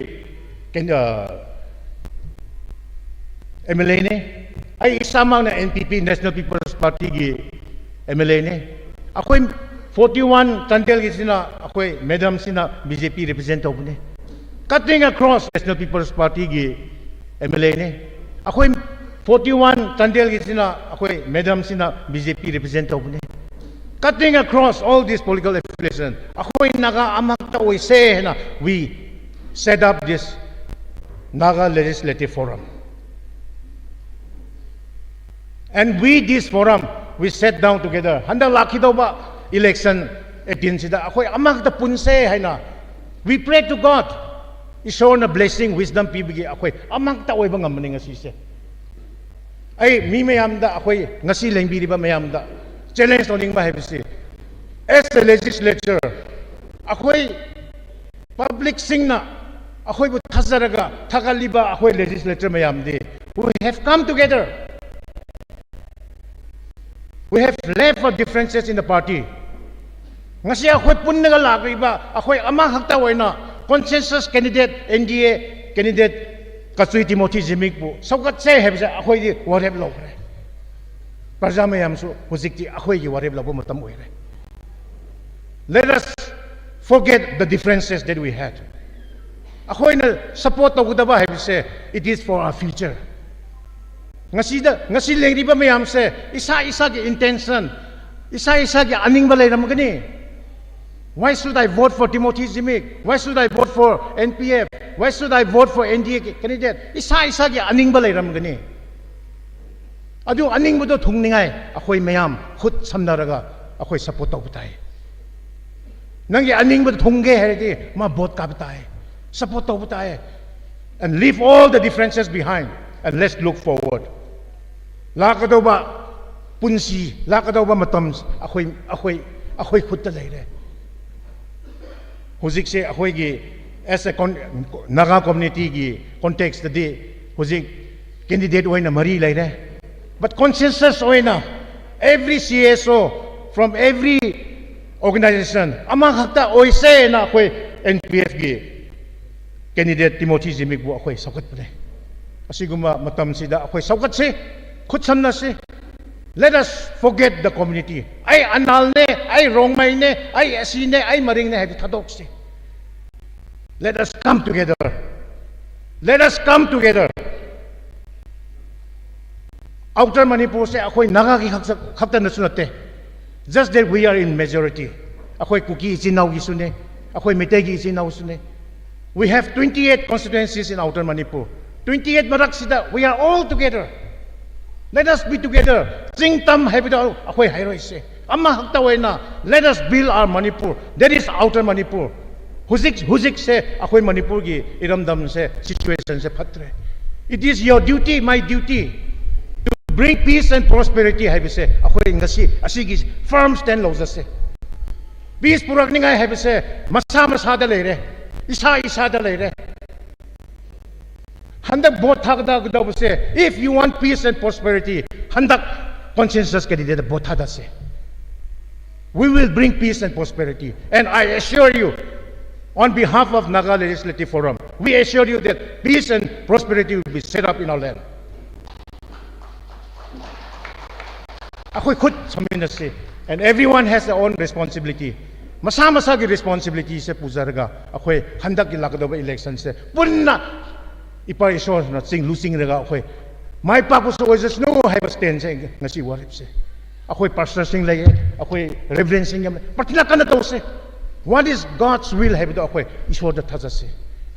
ꯀꯩꯅꯣ, MLAꯅꯦ꯫ ꯑꯩ ꯏꯁꯥꯃꯛꯅ NPP, National People's Partyꯒꯤ MLAꯅꯦ꯫ ꯑꯩꯈꯣꯏ forty-one Chandelꯒꯤꯁꯤꯅ ꯑꯩꯈꯣꯏ madamꯁꯤꯅ BJP represent ꯇꯧꯕꯅꯦ꯫ Cutting across, National People's Partyꯒꯤ MLAꯅꯦ꯫ ꯑꯩꯈꯣꯏ Forty one Chandelꯒꯤꯁꯤꯅ ꯑꯩꯈꯣꯏ ꯃꯦꯗꯥꯝꯁꯤꯅ BJP represent ꯇꯧꯕꯅꯤ꯫ Cutting across all this political affiliation, ꯑꯩꯈꯣꯏ ꯅꯥꯒꯥ ꯑꯃꯈꯛꯇ ꯑꯣꯏꯁꯦ ꯍꯥꯏꯅ we set up this Naga Legislative Forum. And we, this forum, we sat down together. ꯍꯟꯗꯛ ꯂꯥꯛꯈꯤꯗꯧꯕ election eighteenꯁꯤꯗ ꯑꯩꯈꯣꯏ ꯑꯃꯈꯛꯇ ꯄꯨꯟꯁꯦ ꯍꯥꯏꯅ we pray to God. ꯏꯁꯣꯔꯅ blessing, wisdom ꯄꯤꯕꯒꯤ ꯑꯩꯈꯣꯏ ꯑꯃꯈꯛꯇ ꯑꯣꯏꯕ ꯉꯝꯕꯅꯤ ꯉꯁꯤꯁꯦ꯫ ꯑꯩ ꯃꯤ ꯃꯌꯥꯝꯗ, ꯑꯩꯈꯣꯏ ꯉꯁꯤ ꯂꯦꯡꯕꯤꯔꯤꯕ ꯃꯌꯥꯝꯗ challenge ꯇꯧꯅꯤꯡꯕ ꯍꯥꯏꯕꯁꯤ, as a legislature, ꯑꯩꯈꯣꯏ publicꯁꯤꯡꯅ ꯑꯩꯈꯣꯏꯕꯨ ꯊꯥꯖꯔꯒ ꯊꯥꯒꯠꯂꯤꯕ ꯑꯩꯈꯣꯏ legislature ꯃꯌꯥꯝꯗꯤ, we have come together. We have left our differences in the party. ꯉꯁꯤ ꯑꯩꯈꯣꯏ ꯄꯨꯟꯅꯒ ꯂꯥꯛꯂꯤꯕ ꯑꯩꯈꯣꯏ ꯑꯃꯈꯛꯇ ꯑꯣꯏꯅ consensus candidate, NDA candidate ꯀꯆꯨꯏ ꯇꯤꯃꯣꯊꯤ ꯖꯤꯃꯤꯛꯄꯨ ꯁꯧꯒꯠꯁꯦ ꯍꯥꯏꯕꯁꯦ ꯑꯩꯈꯣꯏꯗꯤ ꯋꯥꯔꯦꯞ ꯂꯧꯈ꯭ꯔꯦ꯫ ꯄ꯭ꯔꯖꯥ ꯃꯌꯥꯝꯁꯨ ꯍꯧꯖꯤꯛꯇꯤ ꯑꯩꯈꯣꯏꯒꯤ ꯋꯥꯔꯦꯞ ꯂꯧꯕ ꯃꯇꯝ ꯑꯣꯏꯔꯦ꯫ Let us forget the differences that we had. ꯑꯩꯈꯣꯏꯅ support ꯇꯧꯒꯗꯕ ꯍꯥꯏꯕꯁꯦ, it is for our future. ꯉꯁꯤꯗ, ꯉꯁꯤ ꯂꯩꯔꯤꯕ ꯃꯌꯥꯝꯁꯦ ꯏꯁꯥ ꯏꯁꯥꯒꯤ intention, ꯏꯁꯥ ꯏꯁꯥꯒꯤ ꯑꯅꯤꯡꯕ ꯂꯩꯔꯝꯒꯅꯤ꯫ Why should I vote for Timothy Zimik? Why should I vote for NPF? Why should I vote for NDA candidate? ꯏꯁꯥ ꯏꯁꯥꯒꯤ ꯑꯅꯤꯡꯕ ꯂꯩꯔꯝꯒꯅꯤ꯫ ꯑꯗꯨ ꯑꯅꯤꯡꯕꯗꯣ ꯊꯨꯡꯅꯤꯡꯉꯥꯏ ꯑꯩꯈꯣꯏ ꯃꯌꯥꯝ ꯈꯨꯠ ꯁꯝꯅꯔꯒ ꯑꯩꯈꯣꯏ support ꯇꯧꯕ ꯇꯥꯏ꯫ ꯅꯪꯒꯤ ꯑꯅꯤꯡꯕꯗꯣ ꯊꯨꯡꯒꯦ ꯍꯥꯏꯔꯗꯤ ꯃꯥ vote ꯀꯥꯕ ꯇꯥꯏ, support ꯇꯧꯕ ꯇꯥꯏ꯫ And leave all the differences behind and let's look forward. ꯂꯥꯛꯀꯗꯧꯕ ꯄꯨꯟꯁꯤ, ꯂꯥꯛꯀꯗꯧꯕ ꯃꯇꯝ ꯑꯩꯈꯣꯏ, ꯑꯩꯈꯣꯏ, ꯑꯩꯈꯣꯏ ꯈꯨꯠꯇ ꯂꯩꯔꯦ꯫ ꯍꯧꯖꯤꯛꯁꯦ ꯑꯩꯈꯣꯏꯒꯤ as a con-, Naga communityꯒꯤ contextꯇꯗꯤ ꯍꯧꯖꯤꯛ candidate ꯑꯣꯏꯅ ꯃꯔꯤ ꯂꯩꯔꯦ꯫ But consensus ꯑꯣꯏꯅ every CSO from every organization ꯑꯃꯈꯛꯇ ꯑꯣꯏꯁꯦꯅ ꯑꯩꯈꯣꯏ NPFꯀꯤ candidate Timothy ꯖꯤꯃꯤꯛꯕꯨ ꯑꯩꯈꯣꯏ ꯁꯧꯒꯠꯄꯅꯦ꯫ ꯑꯁꯤꯒꯨꯝꯕ ꯃꯇꯝꯁꯤꯗ ꯑꯩꯈꯣꯏ ꯁꯧꯒꯠꯁꯤ, ꯈꯨꯠꯁꯝꯅꯁꯤ꯫ Let us forget the community. ꯑꯩ ꯑꯅꯥꯜꯅꯦ, ꯑꯩ ꯔꯣꯡꯃꯩꯅꯦ, ꯑꯩ ꯑꯁꯤꯅꯦ, ꯑꯩ ꯃꯔꯤꯡꯅꯦ ꯍꯥꯏꯕꯗꯨ ꯊꯥꯗꯣꯛꯁꯤ꯫ Let us come together. Let us come together. Outer Manipur ꯁꯦ ꯑꯩꯈꯣꯏ ꯅꯥꯒꯥꯒꯤ ꯈꯛꯇ ꯈꯛꯇꯅꯁꯨ ꯅꯠꯇꯦ꯫ Just that we are in majority. ꯑꯩꯈꯣꯏ ꯀꯨꯀꯤ ꯏꯆꯤꯟ ꯏꯅꯥꯎꯒꯤꯁꯨꯅꯦ, ꯑꯩꯈꯣꯏ ꯃꯩꯇꯩꯒꯤ ꯏꯆꯤꯟ ꯏꯅꯥꯎꯁꯨꯅꯦ. We have twenty-eight constituencies in Outer Manipur. Twenty-eight ꯃꯔꯛꯁꯤꯗ we are all together. Let us be together. ꯆꯤꯡ ꯇꯝ ꯍꯥꯏꯕꯗꯣ ꯑꯩꯈꯣꯏ ꯍꯥꯏꯔꯣꯏꯁꯦ, ꯑꯃꯈꯛꯇ ꯑꯣꯏꯅ. Let us build our Manipur. That is Outer Manipur. ꯍꯧꯖꯤꯛ ꯍꯧꯖꯤꯛꯁꯦ ꯑꯩꯈꯣꯏ ꯃꯅꯤꯄꯨꯔꯒꯤ ꯏꯔꯝꯗꯝꯁꯦ, situation ꯁꯦ ꯐꯠꯇ꯭ꯔꯦ. It is your duty, my duty, to bring peace and prosperity ꯍꯥꯏꯕꯁꯦ ꯑꯩꯈꯣꯏ ꯉꯁꯤ ꯑꯁꯤꯒꯤ firm stand ꯂꯧꯖꯁꯦ. Peace ꯄꯨꯔꯛꯅꯤꯡꯉꯥꯏ ꯍꯥꯏꯕꯁꯦ ꯃꯁꯥ ꯃꯁꯥꯗ ꯂꯩꯔꯦ, ꯏꯁꯥ ꯏꯁꯥꯗ ꯂꯩꯔꯦ. ꯍꯟꯗꯛ vote ꯊꯥꯒꯗꯧꯕꯁꯦ, if you want peace and prosperity, ꯍꯟꯗꯛ consensus candidate vote ꯊꯥꯗꯁꯦ. We will bring peace and prosperity. And I assure you, on behalf of Naga Legislative Forum, we assure you that peace and prosperity will be set up in our land. ꯑꯩꯈꯣꯏ ꯈꯨꯠ ꯁꯝꯃꯤꯟꯅꯁꯤ. And everyone has their own responsibility. ꯃꯁꯥ ꯃꯁꯥꯒꯤ responsibility ꯁꯦ ꯄꯨꯖꯔꯒ ꯑꯩꯈꯣꯏ ꯍꯟꯗꯛꯀꯤ ꯂꯥꯛꯀꯗꯧꯕ election ꯁꯦ ꯄꯨꯟꯅ ꯏꯄꯥ ꯏꯁꯣꯔꯅ ꯆꯤꯡ ꯂꯨꯆꯤꯡꯔꯒ ꯑꯩꯈꯣꯏ ꯃꯥꯏ ꯄꯥꯛꯄꯁꯨ ꯑꯣꯏꯖꯁꯅꯨ ꯍꯥꯏꯕ stand ꯁꯦ ꯉꯁꯤ ꯋꯥꯔꯦꯞꯁꯦ. ꯑꯩꯈꯣꯏ pastor ꯁꯤꯡ ꯂꯩꯌꯦ, ꯑꯩꯈꯣꯏ reverend ꯁꯤꯡ ꯌꯥꯝ ꯂꯩ, ꯄ꯭ꯔꯊꯅꯥ ꯀꯟꯅ ꯇꯧꯁꯦ. What is God's will ꯍꯥꯏꯕꯗꯣ ꯑꯩꯈꯣꯏ ꯏꯁꯣꯔꯗ ꯊꯥꯖꯁꯦ.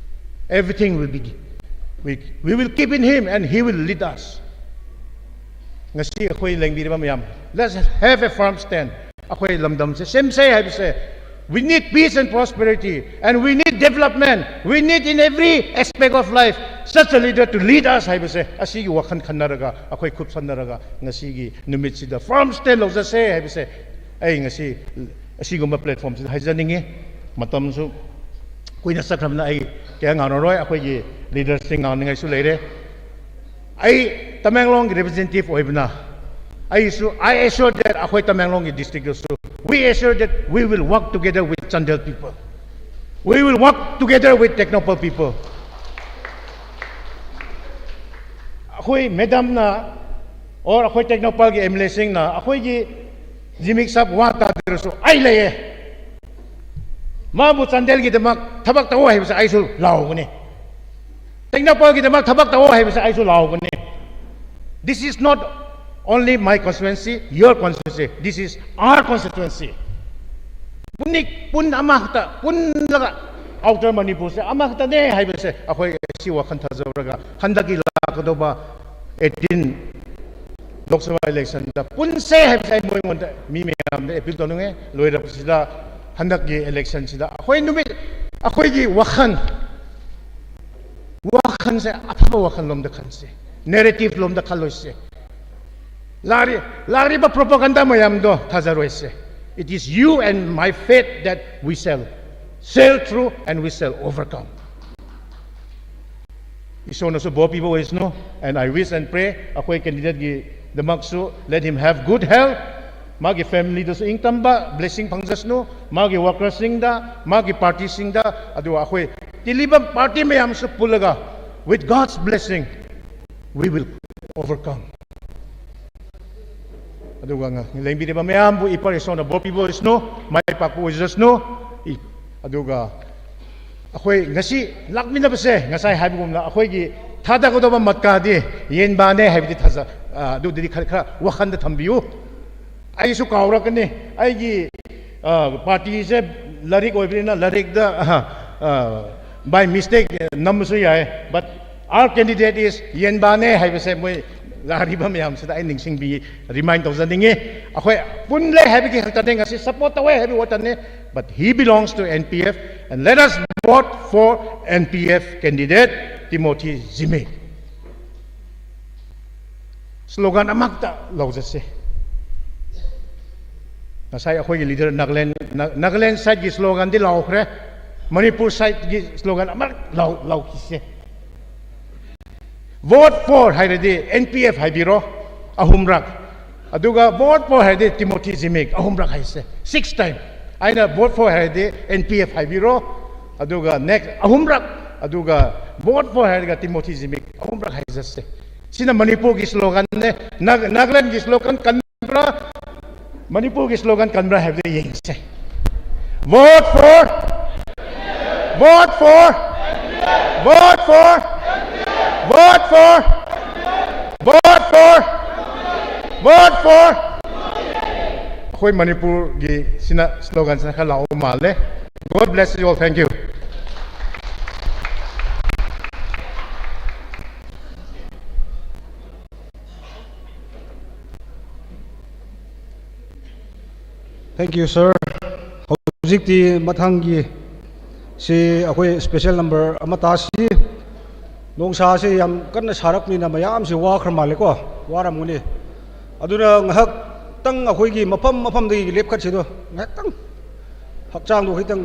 Everything will be, we, we will keep in Him and He will lead us. ꯉꯁꯤ ꯑꯩꯈꯣꯏ ꯂꯦꯡꯕꯤꯔꯤꯕ ꯃꯌꯥꯝ, let's have a firm stand. ꯑꯩꯈꯣꯏ ꯂꯝꯗꯝꯁꯦ ꯁꯦꯝꯁꯦ ꯍꯥꯏꯕꯁꯦ, we need peace and prosperity, and we need development. We need in every aspect of life such a leader to lead us ꯍꯥꯏꯕꯁꯦ, ꯑꯁꯤꯒꯤ ꯋꯥꯈꯜ ꯈꯟꯅꯔꯒ, ꯑꯩꯈꯣꯏ ꯈꯨꯠꯁꯝꯅꯔꯒ ꯉꯁꯤꯒꯤ ꯅꯨꯃꯤꯠꯁꯤꯗ firm stand ꯂꯧꯖꯁꯦ ꯍꯥꯏꯕꯁꯦ ꯑꯩ ꯉꯁꯤ ꯑꯁꯤꯒꯨꯝꯕ platform ꯁꯤꯗ ꯍꯥꯏꯖꯅꯤꯡꯉꯤ꯫ ꯃꯇꯝꯁꯨ ꯀꯨꯏꯅ ꯆꯠꯈ꯭ꯔꯕꯅꯤꯅ ꯑꯩ ꯀꯌꯥ ꯉꯥꯡꯉꯔꯣꯏ, ꯑꯩꯈꯣꯏꯒꯤ leader ꯁꯤꯡ ꯉꯥꯡꯅꯤꯡꯉꯥꯏꯁꯨ ꯂꯩꯔꯦ꯫ ꯑꯩ ꯇꯃꯦꯡꯂꯣꯡꯒꯤ representative ꯑꯣꯏꯕꯅ ꯑꯩꯁꯨ, I assure that ꯑꯩꯈꯣꯏ ꯇꯃꯦꯡꯂꯣꯡꯒꯤ district ꯇꯁꯨ, we assure that we will work together with Chandel people. We will work together with Tengnoupal people. ꯑꯩꯈꯣꯏ madam ꯅ or ꯑꯩꯈꯣꯏ Tengnoupal ꯒꯤ MLA ꯁꯤꯡꯅ ꯑꯩꯈꯣꯏꯒꯤ ꯖꯤꯃꯤꯛ ꯁꯥꯕ ꯋꯥ ꯇꯥꯗ꯭ꯔꯁꯨ ꯑꯩ ꯂꯩꯌꯦ꯫ ꯃꯥꯕꯨ ꯆꯥꯟꯗꯦꯜꯒꯤꯗꯃꯛ ꯊꯕꯛ ꯇꯧ ꯍꯥꯏꯕꯁꯦ ꯑꯩꯁꯨ ꯂꯥꯎꯒꯅꯤ꯫ ꯇꯦꯡꯅꯧꯄꯜꯒꯤꯗꯃꯛ ꯊꯕꯛ ꯇꯧ ꯍꯥꯏꯕꯁꯦ ꯑꯩꯁꯨ ꯂꯥꯎꯒꯅꯤ꯫ This is not only my constituency, your constituency. This is our constituency. ꯄꯨꯟꯅꯤ, ꯄꯨꯟ ꯑꯃꯈꯛꯇ, ꯄꯨꯜꯂꯒ ꯑꯥꯎꯇꯔ ꯃꯅꯤꯄꯨꯔꯁꯦ ꯑꯃꯈꯛꯇꯅꯦ ꯍꯥꯏꯕꯁꯦ ꯑꯩꯈꯣꯏ ꯁꯤ ꯋꯥꯈꯜ ꯊꯥꯖꯔꯒ ꯍꯟꯗꯛꯀꯤ ꯂꯥꯛꯀꯗꯧꯕ eighteen ꯂꯣꯛ ꯁꯚꯥ ꯏꯂꯦꯛꯁꯟꯗ ꯄꯨꯟꯁꯦ ꯍꯥꯏꯕꯁꯦ ꯑꯩ ꯃꯣꯏꯉꯣꯟꯗ, ꯃꯤ ꯃꯌꯥꯝꯗ ꯑꯦꯄꯤꯜ ꯇꯧꯅꯤꯡꯉꯦ꯫ ꯂꯣꯏꯔꯛꯄꯁꯤꯗ ꯍꯟꯗꯛꯀꯤ ꯏꯂꯦꯛꯁꯟꯁꯤꯗ ꯑꯩꯈꯣꯏ ꯅꯨꯃꯤꯠ, ꯑꯩꯈꯣꯏꯒꯤ ꯋꯥꯈꯜ, ꯋꯥꯈꯜꯁꯦ ꯑꯐꯕ ꯋꯥꯈꯜꯂꯣꯝꯗ ꯈꯟꯁꯦ, ꯅꯦꯔꯦꯇꯤꯚ ꯂꯣꯝꯗ ꯈꯜꯂꯣꯏꯁꯦ꯫ ꯂꯥꯛꯔꯤ-, ꯂꯥꯛꯔꯤꯕ ꯄ꯭ꯔꯣꯄꯥꯒꯟꯗꯥ ꯃꯌꯥꯝꯗꯣ ꯊꯥꯖꯔꯣꯏꯁꯦ꯫ It is you and my faith that we shall sail through and we shall overcome. ꯏꯁꯣꯔꯅꯁꯨ ꯕꯣꯔ ꯄꯤꯕ ꯑꯣꯏꯁꯅꯨ꯫ And I wish and pray ꯑꯩꯈꯣꯏ ꯀꯦꯟꯗꯤꯗꯦꯠꯀꯤꯗꯃꯛꯁꯨ, let him have good health, ꯃꯥꯒꯤ ꯐꯦꯃꯤꯂꯤꯗꯁꯨ ꯏꯪꯇꯝꯕ ꯕ꯭ꯂꯦꯁꯤꯡ ꯐꯪꯖꯁꯅꯨ, ꯃꯥꯒꯤ ꯋꯥꯔꯀꯔꯁꯤꯡꯗ, ꯃꯥꯒꯤ ꯄꯥꯔꯇꯤꯁꯤꯡꯗ, ꯑꯗꯨꯒ ꯑꯩꯈꯣꯏ ꯇꯤꯜꯂꯤꯕ ꯄꯥꯔꯇꯤ ꯃꯌꯥꯝꯁꯨ ꯄꯨꯜꯂꯒ, with God's blessing we will overcome. ꯑꯗꯨꯒ ꯉ-, ꯂꯦꯡꯕꯤꯔꯤꯕ ꯃꯌꯥꯝꯕꯨ ꯏꯄꯥ ꯏꯁꯣꯔꯅ ꯕꯣꯔ ꯄꯤꯕ ꯑꯣꯏꯁꯅꯨ, ꯃꯥꯏ ꯄꯥꯛꯄ ꯑꯣꯏꯖꯁꯅꯨ꯫ ꯏ-, ꯑꯗꯨꯒ ꯑꯩꯈꯣꯏ ꯉꯁꯤ ꯂꯥꯛꯃꯤꯟꯅꯕꯁꯦ, ꯉꯁꯥꯏ ꯍꯥꯏꯕꯒꯨꯝꯅ ꯑꯩꯈꯣꯏꯒꯤ ꯊꯥꯗꯒꯗꯧꯕ ꯃꯠꯀꯥꯗꯤ ꯌꯦꯟꯕꯥꯅꯦ ꯍꯥꯏꯕꯗꯤ ꯊꯥꯖ-, ꯑ, ꯑꯗꯨꯗꯤ ꯈꯔ, ꯈꯔ ꯋꯥꯈꯜꯗ ꯊꯝꯕꯤꯌꯨ꯫ ꯑꯩꯁꯨ ꯀꯥꯎꯔꯛꯀꯅꯤ꯫ ꯑꯩꯒꯤ, ꯑ, ꯄꯥꯔꯇꯤꯁꯦ ꯂꯥꯏꯔꯤꯛ ꯑꯣꯏꯕꯅꯤꯅ ꯂꯥꯏꯔꯤꯛꯇ, ꯑ, ꯑ, by mistake ꯅꯝꯕꯁꯨ ꯌꯥꯏ꯫ But our candidate is ꯌꯦꯟꯕꯥꯅꯦ ꯍꯥꯏꯕꯁꯦ ꯃꯣꯏ ꯂꯥꯛꯂꯤꯕ ꯃꯌꯥꯝꯁꯤꯗ ꯑꯩ ꯅꯤꯡꯁꯤꯡꯕꯤ, remind ꯇꯧꯖꯅꯤꯡꯉꯤ꯫ ꯑꯩꯈꯣꯏ ꯄꯨꯟꯂꯦ ꯍꯥꯏꯕꯒꯤ ꯈꯛꯇꯅꯦ, ꯉꯁꯤ support ꯇꯧꯋꯦ ꯍꯥꯏꯕꯒꯤ ꯋꯥꯇꯅꯦ, but he belongs to N P F and let us vote for N P F candidate Timothy Zimik꯫ Slogan ꯑꯃꯈꯛꯇ ꯂꯧꯖꯁꯦ꯫ ꯉꯁꯥꯏ ꯑꯩꯈꯣꯏꯒꯤ leader ꯅꯥꯒꯥꯂꯦꯟ, ꯅꯥ-, ꯅꯥꯒꯥꯂꯦꯟ sideꯀꯤ sloganꯗꯤ ꯂꯥꯎꯈ꯭ꯔꯦ, ꯃꯅꯤꯄꯨꯔ sideꯀꯤ slogan ꯑꯃꯔꯛ ꯂꯥꯎ-, ꯂꯥꯎꯈꯤꯁꯦ꯫ Vote for ꯍꯥꯏꯔꯗꯤ N P F ꯍꯥꯏꯕꯤꯔꯣ ꯑꯍꯨꯝꯔꯛ, ꯑꯗꯨꯒ vote for ꯍꯥꯏꯔꯗꯤ Timothy Zimik ꯑꯍꯨꯝꯔꯛ ꯍꯥꯏꯁꯦ, six time꯫ ꯑꯩꯅ vote for ꯍꯥꯏꯔꯗꯤ N P F ꯍꯥꯏꯕꯤꯔꯣ, ꯑꯗꯨꯒ next ꯑꯍꯨꯝꯔꯛ, ꯑꯗꯨꯒ vote for ꯍꯥꯏꯔꯒ Timothy Zimik ꯑꯍꯨꯝꯔꯛ ꯍꯥꯏꯖꯁꯦ꯫ ꯁꯤꯅ ꯃꯅꯤꯄꯨꯔꯒꯤ sloganꯅꯦ꯫ ꯅꯥꯒ-, ꯅꯥꯒꯥꯂꯦꯟꯒꯤ slogan ꯀꯟꯕ꯭ꯔꯥ, ꯃꯅꯤꯄꯨꯔꯒꯤ slogan ꯀꯟꯕ꯭ꯔꯥ ꯍꯥꯏꯕꯗꯨ ꯌꯦꯡꯁꯦ꯫ Vote for, vote for, vote for, vote for, vote for Vote for ꯑꯩꯈꯣꯏ ꯃꯅꯤꯄꯨꯔꯒꯤ ꯁꯤꯅ slogan ꯁꯤꯅ ꯈꯔ ꯂꯥꯎꯕ ꯃꯥꯜꯂꯦ꯫ God bless you all. Thank you. Thank you, sir. ꯍꯧꯖꯤꯛꯇꯤ ꯃꯊꯪꯒꯤ ꯁꯤ ꯑꯩꯈꯣꯏ special number ꯑꯃ ꯇꯥꯁꯤ꯫ ꯅꯣꯡꯁꯥꯁꯦ ꯌꯥꯝ ꯀꯟꯅ ꯁꯥꯔꯛꯄꯅꯤꯅ ꯃꯌꯥꯝꯁꯦ ꯋꯥꯈ꯭ꯔ ꯃꯥꯜꯂꯦꯀꯣ, ꯋꯥꯔꯝꯒꯅꯤ꯫ ꯑꯗꯨꯅ ꯉꯥꯏꯍꯥꯛꯇꯪ ꯑꯩꯈꯣꯏꯒꯤ ꯃꯐꯝ ꯃꯐꯝꯗꯒꯤ ꯂꯦꯞꯈꯠꯁꯤꯗꯣ, ꯉꯥꯏꯍꯥꯛꯇꯪ ꯍꯛꯆꯥꯡꯗꯣ ꯈꯤꯇꯪ